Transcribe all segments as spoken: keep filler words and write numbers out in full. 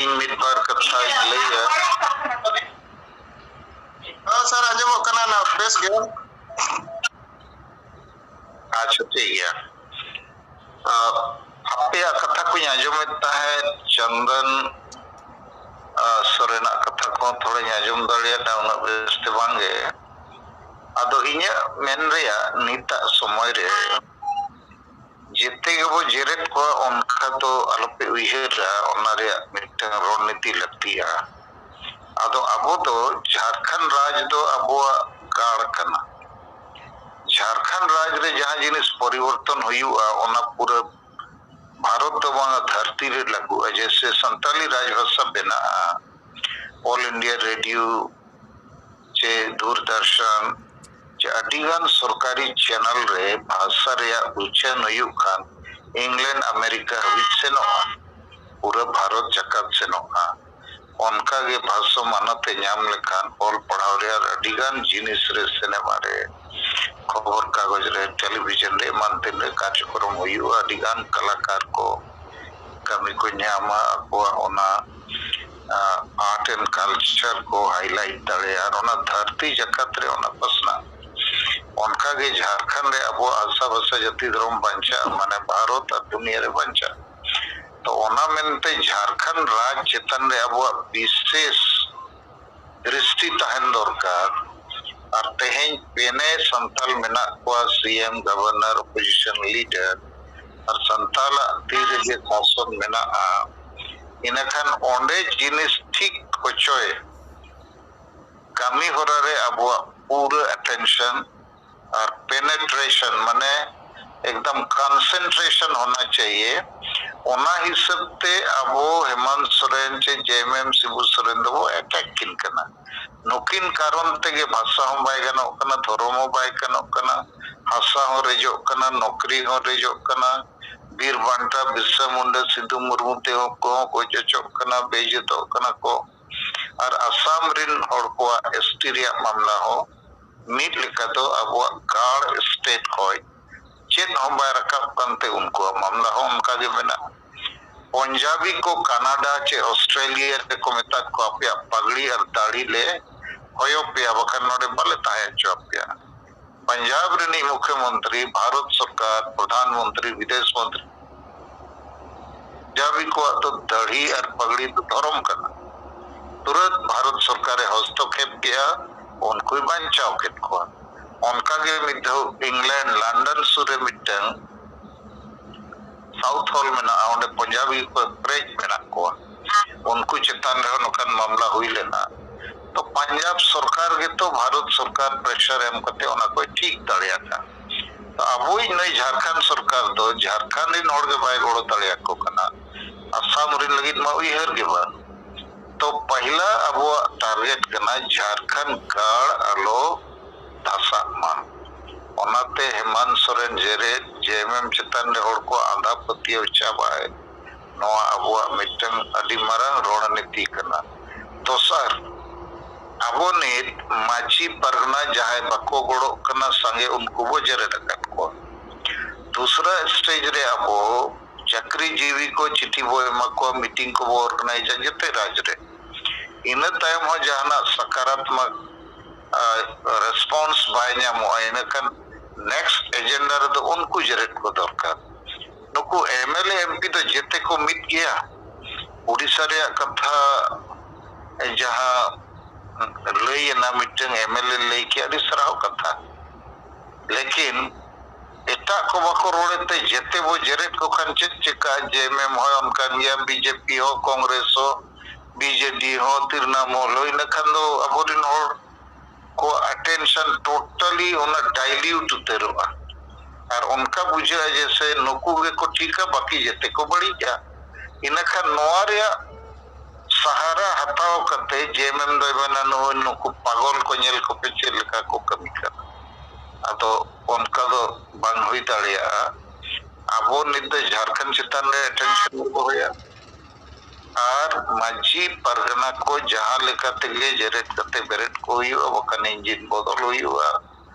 ᱤᱧ ᱢᱤᱫ ᱵᱟᱨ ᱠᱟᱛᱷᱟᱧ ᱞᱟᱹᱭᱟ᱾ ᱦᱮᱸ ᱥᱟᱨ, ᱟᱸᱡᱚᱢᱚᱜ ᱠᱟᱱᱟ ᱱᱟ ᱵᱮᱥ ᱜᱮ᱾ ᱟᱪᱪᱷᱟ, ᱴᱷᱤᱠ ᱜᱮᱭᱟ᱾ ᱟᱸ, ᱟᱯᱮᱭᱟᱜ ᱠᱟᱛᱷᱟ ᱠᱚᱧ ᱟᱸᱡᱚᱢᱮᱫ ᱛᱟᱦᱮᱸᱫ, ᱪᱚᱱᱫᱚᱱ, ᱟᱸ, ᱥᱚᱨᱮᱱᱟᱜ ᱠᱟᱛᱷᱟ ᱠᱚᱦᱚᱸ ᱛᱷᱚᱲᱟᱧ ᱟᱸᱡᱚᱢ ᱫᱟᱲᱮᱭᱟᱫᱟ, ᱩᱱᱟᱹᱜ ᱵᱮᱥ ᱛᱮ ᱵᱟᱝ ᱜᱮ᱾ ᱟᱫᱚ ᱤᱧᱟᱹᱜ ᱢᱮᱱ ᱨᱮᱭᱟᱜ ᱱᱤᱛᱟᱜ ᱥᱚᱢᱚᱭ ᱨᱮ ᱡᱮᱛᱮ ᱜᱮᱵᱚ ᱡᱮᱨᱮᱫ ᱠᱚᱣᱟ, ᱚᱱᱠᱟ ᱫᱚ ᱟᱞᱚᱯᱮ ᱩᱭᱦᱟᱹᱨᱟ, ᱚᱱᱟ ᱨᱮᱭᱟᱜ ᱢᱤᱫᱴᱟᱝ ᱨᱚᱲᱱᱤᱛᱤ ᱞᱟᱹᱠᱛᱤᱜᱼᱟ᱾ ᱟᱫᱚ ᱟᱵᱚ ᱫᱚ ᱡᱷᱟᱲᱠᱷᱚᱸᱰ ᱨᱟᱡᱽ ᱫᱚ ᱟᱵᱚᱣᱟᱜ ᱜᱟᱲ ᱠᱟᱱᱟ᱾ ᱡᱷᱟᱲᱠᱷᱚᱸᱰ ᱨᱟᱡᱽ ᱨᱮ ᱡᱟᱦᱟᱸ ᱡᱤᱱᱤᱥ ᱯᱚᱨᱤᱵᱚᱨᱛᱚᱱ ᱦᱩᱭᱩᱜᱼᱟ, ᱚᱱᱟ ᱯᱩᱨᱟᱹ ᱵᱷᱟᱨᱚᱛ ᱫᱚ ᱵᱟᱝᱟ, ᱫᱷᱟᱹᱨᱛᱤ ᱨᱮ ᱞᱟᱹᱜᱩᱜᱼᱟ᱾ ᱡᱮᱭᱥᱮ ᱥᱟᱱᱛᱟᱞᱤ ᱨᱟᱡᱽ ᱵᱷᱟᱥᱟ ᱵᱮᱱᱟᱜᱼᱟ, All India Radio ᱪᱮ ᱫᱩᱨᱫᱟᱨᱥᱚᱱ ᱪᱮ ᱟᱹᱰᱤᱜᱟᱱ ᱥᱚᱨᱠᱟᱨᱤ ᱪᱮᱱᱮᱞ ᱨᱮ ᱵᱷᱟᱥᱟ ᱨᱮᱭᱟᱜ ᱩᱪᱷᱟᱹᱱ ᱦᱩᱭᱩᱜ ᱠᱷᱟᱱ, ᱤᱝᱞᱮᱱᱰ, ᱟᱢᱮᱨᱤᱠᱟ ᱦᱟᱹᱵᱤᱡ ᱥᱮᱱᱚᱜᱼᱟ, ᱯᱩᱨᱟᱹ ᱵᱷᱟᱨᱚᱛ ᱡᱟᱠᱟᱛ ᱥᱮᱱᱚᱜᱼᱟ᱾ ᱚᱱᱠᱟ ᱜᱮ ᱵᱷᱟᱥᱟ ᱢᱟᱱᱚᱛ ᱮ ᱧᱟᱢ ᱞᱮᱠᱷᱟᱱ, ᱚᱞ ᱯᱟᱲᱦᱟᱣ ᱨᱮ ᱟᱨ ᱟᱹᱰᱤᱜᱟᱱ ᱡᱤᱱᱤᱥ ᱨᱮ, ᱥᱤᱱᱮᱢᱟ ᱨᱮ, ᱠᱷᱚᱵᱚᱨ ᱠᱟᱜᱚᱡᱽ ᱨᱮ, ᱴᱮᱞᱤᱵᱷᱤᱡᱚᱱ ᱨᱮ, ᱮᱢᱟᱱ ᱛᱮᱱ ᱨᱮ ᱠᱟᱨᱡᱚᱠᱨᱚᱢ ᱦᱩᱭᱩᱜᱼᱟ᱾ ᱟᱹᱰᱤᱜᱟᱱ ᱠᱟᱞᱟᱠᱟᱨ ᱠᱚ ᱠᱟᱹᱢᱤ ᱠᱚ ᱧᱟᱢᱟ, ᱟᱠᱚᱣᱟᱜ ᱚᱱᱟ, ᱟᱸ, art and culture ᱠᱚ highlight ᱫᱟᱲᱮᱭᱟᱜᱼᱟ᱾ ᱟᱨ ᱚᱱᱟ ᱫᱷᱟᱹᱨᱛᱤ ᱡᱟᱠᱟᱛ ᱨᱮ ᱚᱱᱟ ᱯᱟᱥᱱᱟᱜ᱾ ᱚᱱᱠᱟ ᱜᱮ ᱡᱷᱟᱲᱠᱷᱚᱸᱰ ᱨᱮ ᱟᱵᱚᱣᱟᱜ ᱵᱷᱟᱥᱟ, ᱵᱷᱟᱥᱟ ᱡᱟᱹᱛᱤ ᱫᱷᱚᱨᱚᱢ ᱵᱟᱧᱪᱟᱜᱼᱟ, ᱢᱟᱱᱮ ᱵᱷᱟᱨᱚᱛ ᱟᱨ ᱫᱩᱱᱤᱭᱟᱹ ᱨᱮ ᱵᱟᱧᱪᱟᱜᱼᱟ᱾ ᱛᱚ ᱚᱱᱟ ᱢᱮᱱᱛᱮ ᱡᱷᱟᱲᱠᱷᱚᱸᱰ ᱨᱟᱡᱽ ᱪᱮᱛᱟᱱ ᱨᱮ ᱟᱵᱚᱣᱟᱜ ᱵᱤᱥᱮᱥ ᱫᱨᱤᱥᱴᱤ ᱛᱟᱦᱮᱱ ᱫᱚᱨᱠᱟᱨ᱾ ᱟᱨ ᱛᱮᱦᱮᱧ ᱯᱮᱱᱮ ᱥᱟᱱᱛᱟᱞ ᱢᱮᱱᱟᱜ ᱠᱚᱣᱟ, ᱥᱤ ᱮᱢ, ᱜᱚᱵᱷᱚᱨᱱᱚᱨ, ᱚᱯᱳᱡᱤᱥᱚᱱ ᱞᱤᱰᱟᱨ, ᱟᱨ ᱥᱟᱱᱛᱟᱞᱟᱜ ᱛᱤ ᱨᱮᱜᱮ ᱥᱟᱥᱚᱱ ᱢᱮᱱᱟᱜᱼᱟ, ᱤᱱᱟᱹᱠᱷᱟᱱ ᱚᱸᱰᱮ ᱡᱤᱱᱤᱥ ᱴᱷᱤᱠ ᱦᱚᱪᱚᱭ ᱠᱟᱹᱢᱤ ᱦᱚᱨᱟ ᱨᱮ ᱟᱵᱚᱣᱟᱜ ᱯᱩᱨᱟᱹ attention ᱟᱨ penetration, ᱢᱟᱱᱮ ᱮᱠᱫᱚᱢ concentration ᱦᱳᱱᱟ ᱪᱟᱦᱤᱭᱮ᱾ ᱚᱱᱟ ᱦᱤᱥᱟᱹᱵ ᱛᱮ ᱟᱵᱚ ᱦᱮᱢᱟᱱᱛ ᱥᱚᱨᱮᱱ ᱪᱮ ᱡᱮ ᱮᱢ ᱮᱢ ᱥᱤᱵᱩ ᱥᱚᱨᱮᱱ ᱫᱚᱵᱚ attack ᱠᱤᱱ ᱠᱟᱱᱟ᱾ ᱱᱩᱠᱤᱱ ᱠᱟᱨᱚᱱ ᱛᱮᱜᱮ ᱵᱷᱟᱥᱟ ᱦᱚᱸ ᱵᱟᱭ ᱜᱟᱱᱚᱜ ᱠᱟᱱᱟ, ᱫᱷᱚᱨᱚᱢ ᱦᱚᱸ ᱵᱟᱭ ᱜᱟᱱᱚᱜ ᱠᱟᱱᱟ, ᱦᱟᱥᱟ ᱦᱚᱸ ᱨᱮᱡᱚᱜ ᱠᱟᱱᱟ, ᱱᱚᱠᱨᱤ ᱦᱚᱸ ᱨᱮᱡᱚᱜ ᱠᱟᱱᱟ, ᱵᱤᱨ ᱵᱟᱱᱴᱟ ᱵᱤᱨᱥᱟ ᱢᱩᱱᱰᱟ, ᱥᱤᱫᱩ ᱢᱩᱨᱢᱩ ᱛᱮᱦᱚᱸ ᱠᱚᱦᱚᱸ ᱠᱚ ᱪᱚᱪᱚᱜ ᱠᱟᱱᱟ, ᱵᱮᱤᱡᱽᱡᱚᱛᱚᱜ ᱠᱟᱱᱟ ᱠᱚ᱾ ᱟᱨ ᱟᱥᱟᱢ ᱨᱤᱱ ᱦᱚᱲ ᱠᱚᱣᱟᱜ ᱮᱥ ᱴᱤ ᱨᱮᱭᱟᱜ ᱢᱟᱢᱞᱟ ᱦᱚᱸ ᱢᱤᱫ ᱞᱮᱠᱟ ᱫᱚ ᱟᱵᱚᱣᱟᱜ ᱜᱟᱲ state ᱠᱷᱚᱡ ᱪᱮᱫ ᱦᱚᱸ ᱵᱟᱭ ᱨᱟᱠᱟᱵ ᱠᱟᱱᱛᱮ ᱩᱱᱠᱩᱣᱟᱜ ᱢᱟᱢᱞᱟ ᱦᱚᱸ ᱚᱱᱠᱟ ᱜᱮ ᱢᱮᱱᱟᱜᱼᱟ᱾ ᱯᱚᱧᱡᱟᱵᱤ ᱠᱚ ᱠᱟᱱᱟᱰᱟ ᱪᱮ ᱚᱥᱴᱨᱮᱞᱤᱭᱟ ᱨᱮᱠᱚ ᱢᱮᱛᱟ ᱠᱚᱣᱟ, ᱟᱯᱮᱭᱟᱜ ᱯᱟᱜᱽᱲᱤ ᱟᱨ ᱫᱟᱲᱦᱤ ᱞᱮ ᱦᱚᱭᱚ ᱯᱮᱭᱟ, ᱵᱟᱠᱷᱟᱱ ᱱᱚᱰᱮ ᱵᱟᱞᱮ ᱛᱟᱦᱮᱸ ᱦᱚᱪᱚ ᱟᱯᱮᱭᱟ᱾ ᱯᱚᱧᱡᱟᱵ ᱨᱤᱱᱤᱡ ᱢᱩᱠᱷᱭᱚᱢᱚᱱᱛᱨᱤ, ᱵᱷᱟᱨᱚᱛ ᱥᱚᱨᱠᱟᱨ, ᱯᱨᱚᱫᱷᱟᱱ ᱢᱚᱱᱛᱨᱤ, ᱵᱤᱫᱮᱥ ᱢᱚᱱᱛᱨᱤ, ᱯᱚᱧᱡᱟᱵᱤ ᱠᱚᱣᱟᱜ ᱫᱚ ᱫᱟᱲᱦᱤ ᱟᱨ ᱯᱟᱜᱽᱲᱤ ᱫᱚ ᱫᱷᱚᱨᱚᱢ ᱠᱟᱱᱟ᱾ ᱛᱩᱨᱟᱹᱛ ᱵᱷᱟᱨᱚᱛ ᱥᱚᱨᱠᱟᱨᱮ ᱦᱚᱥᱛᱚᱠᱷᱮᱯ ᱠᱮᱜᱼᱟ, ᱩᱱᱠᱩᱭ ᱵᱟᱧᱪᱟᱣ ᱠᱮᱫ ᱠᱚᱣᱟ᱾ ᱚᱱᱠᱟᱜᱮ ᱢᱤᱫ ᱫᱷᱟᱣ ᱤᱝᱞᱮᱱᱰ ᱞᱚᱱᱰᱚᱱ ᱥᱩᱨ ᱨᱮ ᱢᱤᱫᱴᱟᱝ ᱥᱟᱣᱩᱛᱷ ᱦᱚᱞ ᱢᱮᱱᱟᱜᱼᱟ, ᱚᱸᱰᱮ ᱯᱚᱧᱡᱟᱵᱤ ᱠᱚ ᱯᱮᱨᱮᱡ ᱢᱮᱱᱟᱜ ᱠᱚᱣᱟ᱾ ᱩᱱᱠᱩ ᱪᱮᱛᱟᱱ ᱨᱮᱦᱚᱸ ᱱᱚᱝᱠᱟᱱ ᱢᱟᱢᱞᱟ ᱦᱩᱭ ᱞᱮᱱᱟ᱾ ᱛᱚ ᱯᱟᱧᱡᱟᱵ ᱥᱚᱨᱠᱟᱨ ᱜᱮᱛᱚ ᱵᱷᱟᱨᱚᱛ ᱥᱚᱨᱠᱟᱨ ᱯᱨᱮᱥᱟᱨ ᱮᱢ ᱠᱟᱛᱮ ᱚᱱᱟ ᱠᱚᱭ ᱴᱷᱤᱠ ᱫᱟᱲᱮᱭᱟᱜᱼᱟ᱾ ᱛᱚ ᱟᱵᱚᱭᱤᱡ ᱱᱩᱭ ᱡᱷᱟᱲᱠᱷᱚᱸᱰ ᱥᱚᱨᱠᱟᱨ ᱫᱚ ᱡᱷᱟᱲᱠᱷᱚᱸᱰ ᱨᱤᱱ ᱦᱚᱲ ᱜᱮ ᱵᱟᱭ ᱜᱚᱲᱚ ᱫᱟᱲᱮᱭᱟᱠᱚ ᱠᱟᱱᱟ᱾ ᱟᱥᱟᱢ ᱨᱤᱱ ᱞᱟᱹᱜᱤᱫ ᱢᱟ ᱩᱭᱦᱟᱹᱨ ᱜᱮ ᱵᱟᱝ᱾ ᱛᱚ ᱯᱟᱹᱦᱤᱞᱟ ᱟᱵᱚᱣᱟᱜ ᱴᱟᱨᱜᱮᱴ ᱠᱟᱱᱟ ᱡᱷᱟᱲᱠᱷᱚᱸᱰ ᱜᱟᱲ ᱟᱞᱚ ᱫᱷᱟᱥᱟᱜ ᱢᱟ᱾ ᱚᱱᱟᱛᱮ ᱦᱮᱢᱟᱱᱛ ᱥᱚᱨᱮᱱ ᱡᱮᱨᱮᱫ, ᱡᱮ ᱮᱢ ᱮᱢ ᱪᱮᱛᱟᱱ ᱨᱮ ᱦᱚᱲ ᱠᱚ ᱟᱸᱫᱷᱟ ᱯᱟᱹᱛᱭᱟᱹᱣ ᱪᱟᱵᱟᱭ, ᱱᱚᱣᱟ ᱟᱵᱚᱣᱟᱜ ᱢᱤᱫᱴᱟᱝ ᱟᱹᱰᱤ ᱢᱟᱨᱟᱝ ᱨᱚᱬᱱᱤᱛᱤ ᱠᱟᱱᱟ᱾ ᱫᱚᱥᱟᱨ, ᱟᱵᱚ ᱱᱤᱛ ᱢᱟᱹᱡᱷᱤ ᱯᱟᱨᱜᱟᱱᱟ ᱡᱟᱦᱟᱸᱭ ᱵᱟᱠᱚ ᱜᱚᱲᱚᱜ ᱠᱟᱱᱟ ᱥᱟᱸᱜᱮ, ᱩᱱᱠᱩ ᱵᱚ ᱡᱮᱨᱮᱫ ᱟᱠᱟᱫ ᱠᱚᱣᱟ᱾ ᱫᱩᱥᱨᱟ ᱥᱴᱮᱡ ᱨᱮ ᱟᱵᱚ ᱪᱟᱹᱠᱨᱤ ᱡᱤᱣᱤ ᱠᱚ ᱪᱤᱴᱷᱤ ᱵᱚ ᱮᱢᱟ ᱠᱚᱣᱟ, ᱢᱤᱴᱤᱝ ᱠᱚᱵᱚ ᱚᱨᱜᱟᱱᱟᱭᱤᱡᱟ ᱡᱚᱛᱚ ᱨᱟᱡᱽ ᱨᱮ᱾ ᱤᱱᱟᱹ ᱛᱟᱭᱚᱢ ᱦᱚᱸ ᱡᱟᱦᱟᱱᱟᱜ ᱥᱟᱠᱟᱨᱟᱛᱢᱚᱠ ᱨᱮᱥᱯᱚᱱᱥ ᱵᱟᱭ ᱧᱟᱢᱚᱜᱼᱟ, ᱤᱱᱟᱹᱠᱷᱟᱱ ᱱᱮᱠᱥᱴ ᱮᱡᱮᱱᱰᱟ ᱨᱮᱫᱚ ᱩᱱᱠᱩ ᱡᱮᱨᱮᱫ ᱠᱚ ᱫᱚᱨᱠᱟᱨ᱾ ᱱᱩᱠᱩ M L A, M P ᱫᱚ ᱡᱮᱛᱮ ᱠᱚ ᱢᱤᱫ ᱜᱮᱭᱟ᱾ ᱳᱰᱤᱥᱟ ᱨᱮᱭᱟᱜ ᱠᱟᱛᱷᱟ ᱡᱟᱦᱟᱸ ᱞᱟᱹᱭ ᱮᱱᱟ, ᱢᱤᱫᱴᱟᱝ ᱮᱢ ᱮᱞ ᱮ ᱞᱟᱹᱭ ᱠᱮᱜᱼᱟ, ᱟᱹᱰᱤ ᱥᱟᱨᱦᱟᱣ ᱠᱟᱛᱷᱟ᱾ ᱞᱮᱠᱤᱱ ᱮᱴᱟᱜ ᱠᱚ ᱵᱟᱠᱚ ᱨᱚᱲᱮᱫ ᱛᱮ ᱡᱮᱛᱮ ᱵᱚ ᱡᱮᱨᱮᱫ ᱠᱚ ᱠᱷᱟᱱ ᱪᱮᱫ ᱪᱤᱠᱟᱹᱜᱼᱟ? ᱡᱮ ᱮᱢ ᱮᱢ ᱦᱚᱸ ᱚᱱᱠᱟᱱ ᱜᱮᱭᱟ, ᱵᱤ ᱡᱮ ᱯᱤ ᱦᱚᱸ, ᱠᱚᱝᱜᱨᱮᱥ ᱦᱚᱸ, ᱵᱤ ᱡᱮ ᱰᱤ ᱦᱚᱸ, ᱛᱤᱨᱱᱟᱢᱩᱞ ᱦᱚᱸ, ᱤᱱᱟᱹ ᱠᱷᱟᱱ ᱫᱚ ᱟᱵᱚᱨᱮᱱ ᱦᱚᱲ ᱠᱚ ᱟᱴᱮᱱᱥᱚᱱ ᱴᱳᱴᱟᱞᱤ ᱚᱱᱟ ᱰᱟᱭᱞᱤᱭᱩᱴ ᱩᱛᱟᱹᱨᱚᱜᱼᱟ᱾ ᱟᱨ ᱚᱱᱠᱟ ᱵᱩᱡᱷᱟᱹᱜᱼᱟ ᱡᱮᱥᱮ ᱱᱩᱠᱩ ᱜᱮᱠᱚ ᱴᱷᱤᱠᱟ, ᱵᱟᱹᱠᱤ ᱡᱮᱛᱮ ᱠᱚ ᱵᱟᱹᱲᱤᱡᱼᱟ᱾ ᱤᱱᱟᱹᱠᱷᱟᱱ ᱱᱚᱣᱟ ᱨᱮᱭᱟᱜ ᱥᱟᱦᱟᱨᱟ ᱦᱟᱛᱟᱣ ᱠᱟᱛᱮ ᱡᱮ ᱮᱢ ᱮᱢ ᱫᱚᱭ ᱢᱮᱱᱟ, "ᱱᱩᱭ, ᱱᱩᱠᱩ ᱯᱟᱜᱚᱞ ᱠᱚ ᱧᱮᱞ ᱠᱚᱯᱮ ᱪᱮᱫ ᱞᱮᱠᱟ ᱠᱚ ᱠᱟᱹᱢᱤ ᱠᱟᱱᱟ᱾" ᱟᱫᱚ ᱚᱱᱠᱟ ᱫᱚ ᱵᱟᱝ ᱦᱩᱭ ᱫᱟᱲᱮᱭᱟᱜᱼᱟ᱾ ᱟᱵᱚ ᱱᱤᱛ ᱫᱚ ᱡᱷᱟᱲᱠᱷᱚᱸᱰ ᱪᱮᱛᱟᱱ ᱨᱮ ᱟᱴᱮᱱᱥᱚᱱ ᱵᱚ ᱫᱚᱦᱚᱭᱟ᱾ ᱟᱨ ᱢᱟᱹᱡᱷᱤ ᱯᱟᱨᱜᱟᱱᱟ ᱠᱚ ᱡᱟᱦᱟᱸ ᱞᱮᱠᱟ ᱛᱮᱜᱮ ᱡᱮᱨᱮᱫ ᱠᱟᱛᱮ ᱵᱮᱨᱮᱫ ᱠᱚ ᱦᱩᱭᱩᱜᱼᱟ, ᱵᱟᱠᱷᱟᱱ ᱤᱧᱡᱤᱱ ᱵᱚᱫᱚᱞ ᱦᱩᱭᱩᱜᱼᱟ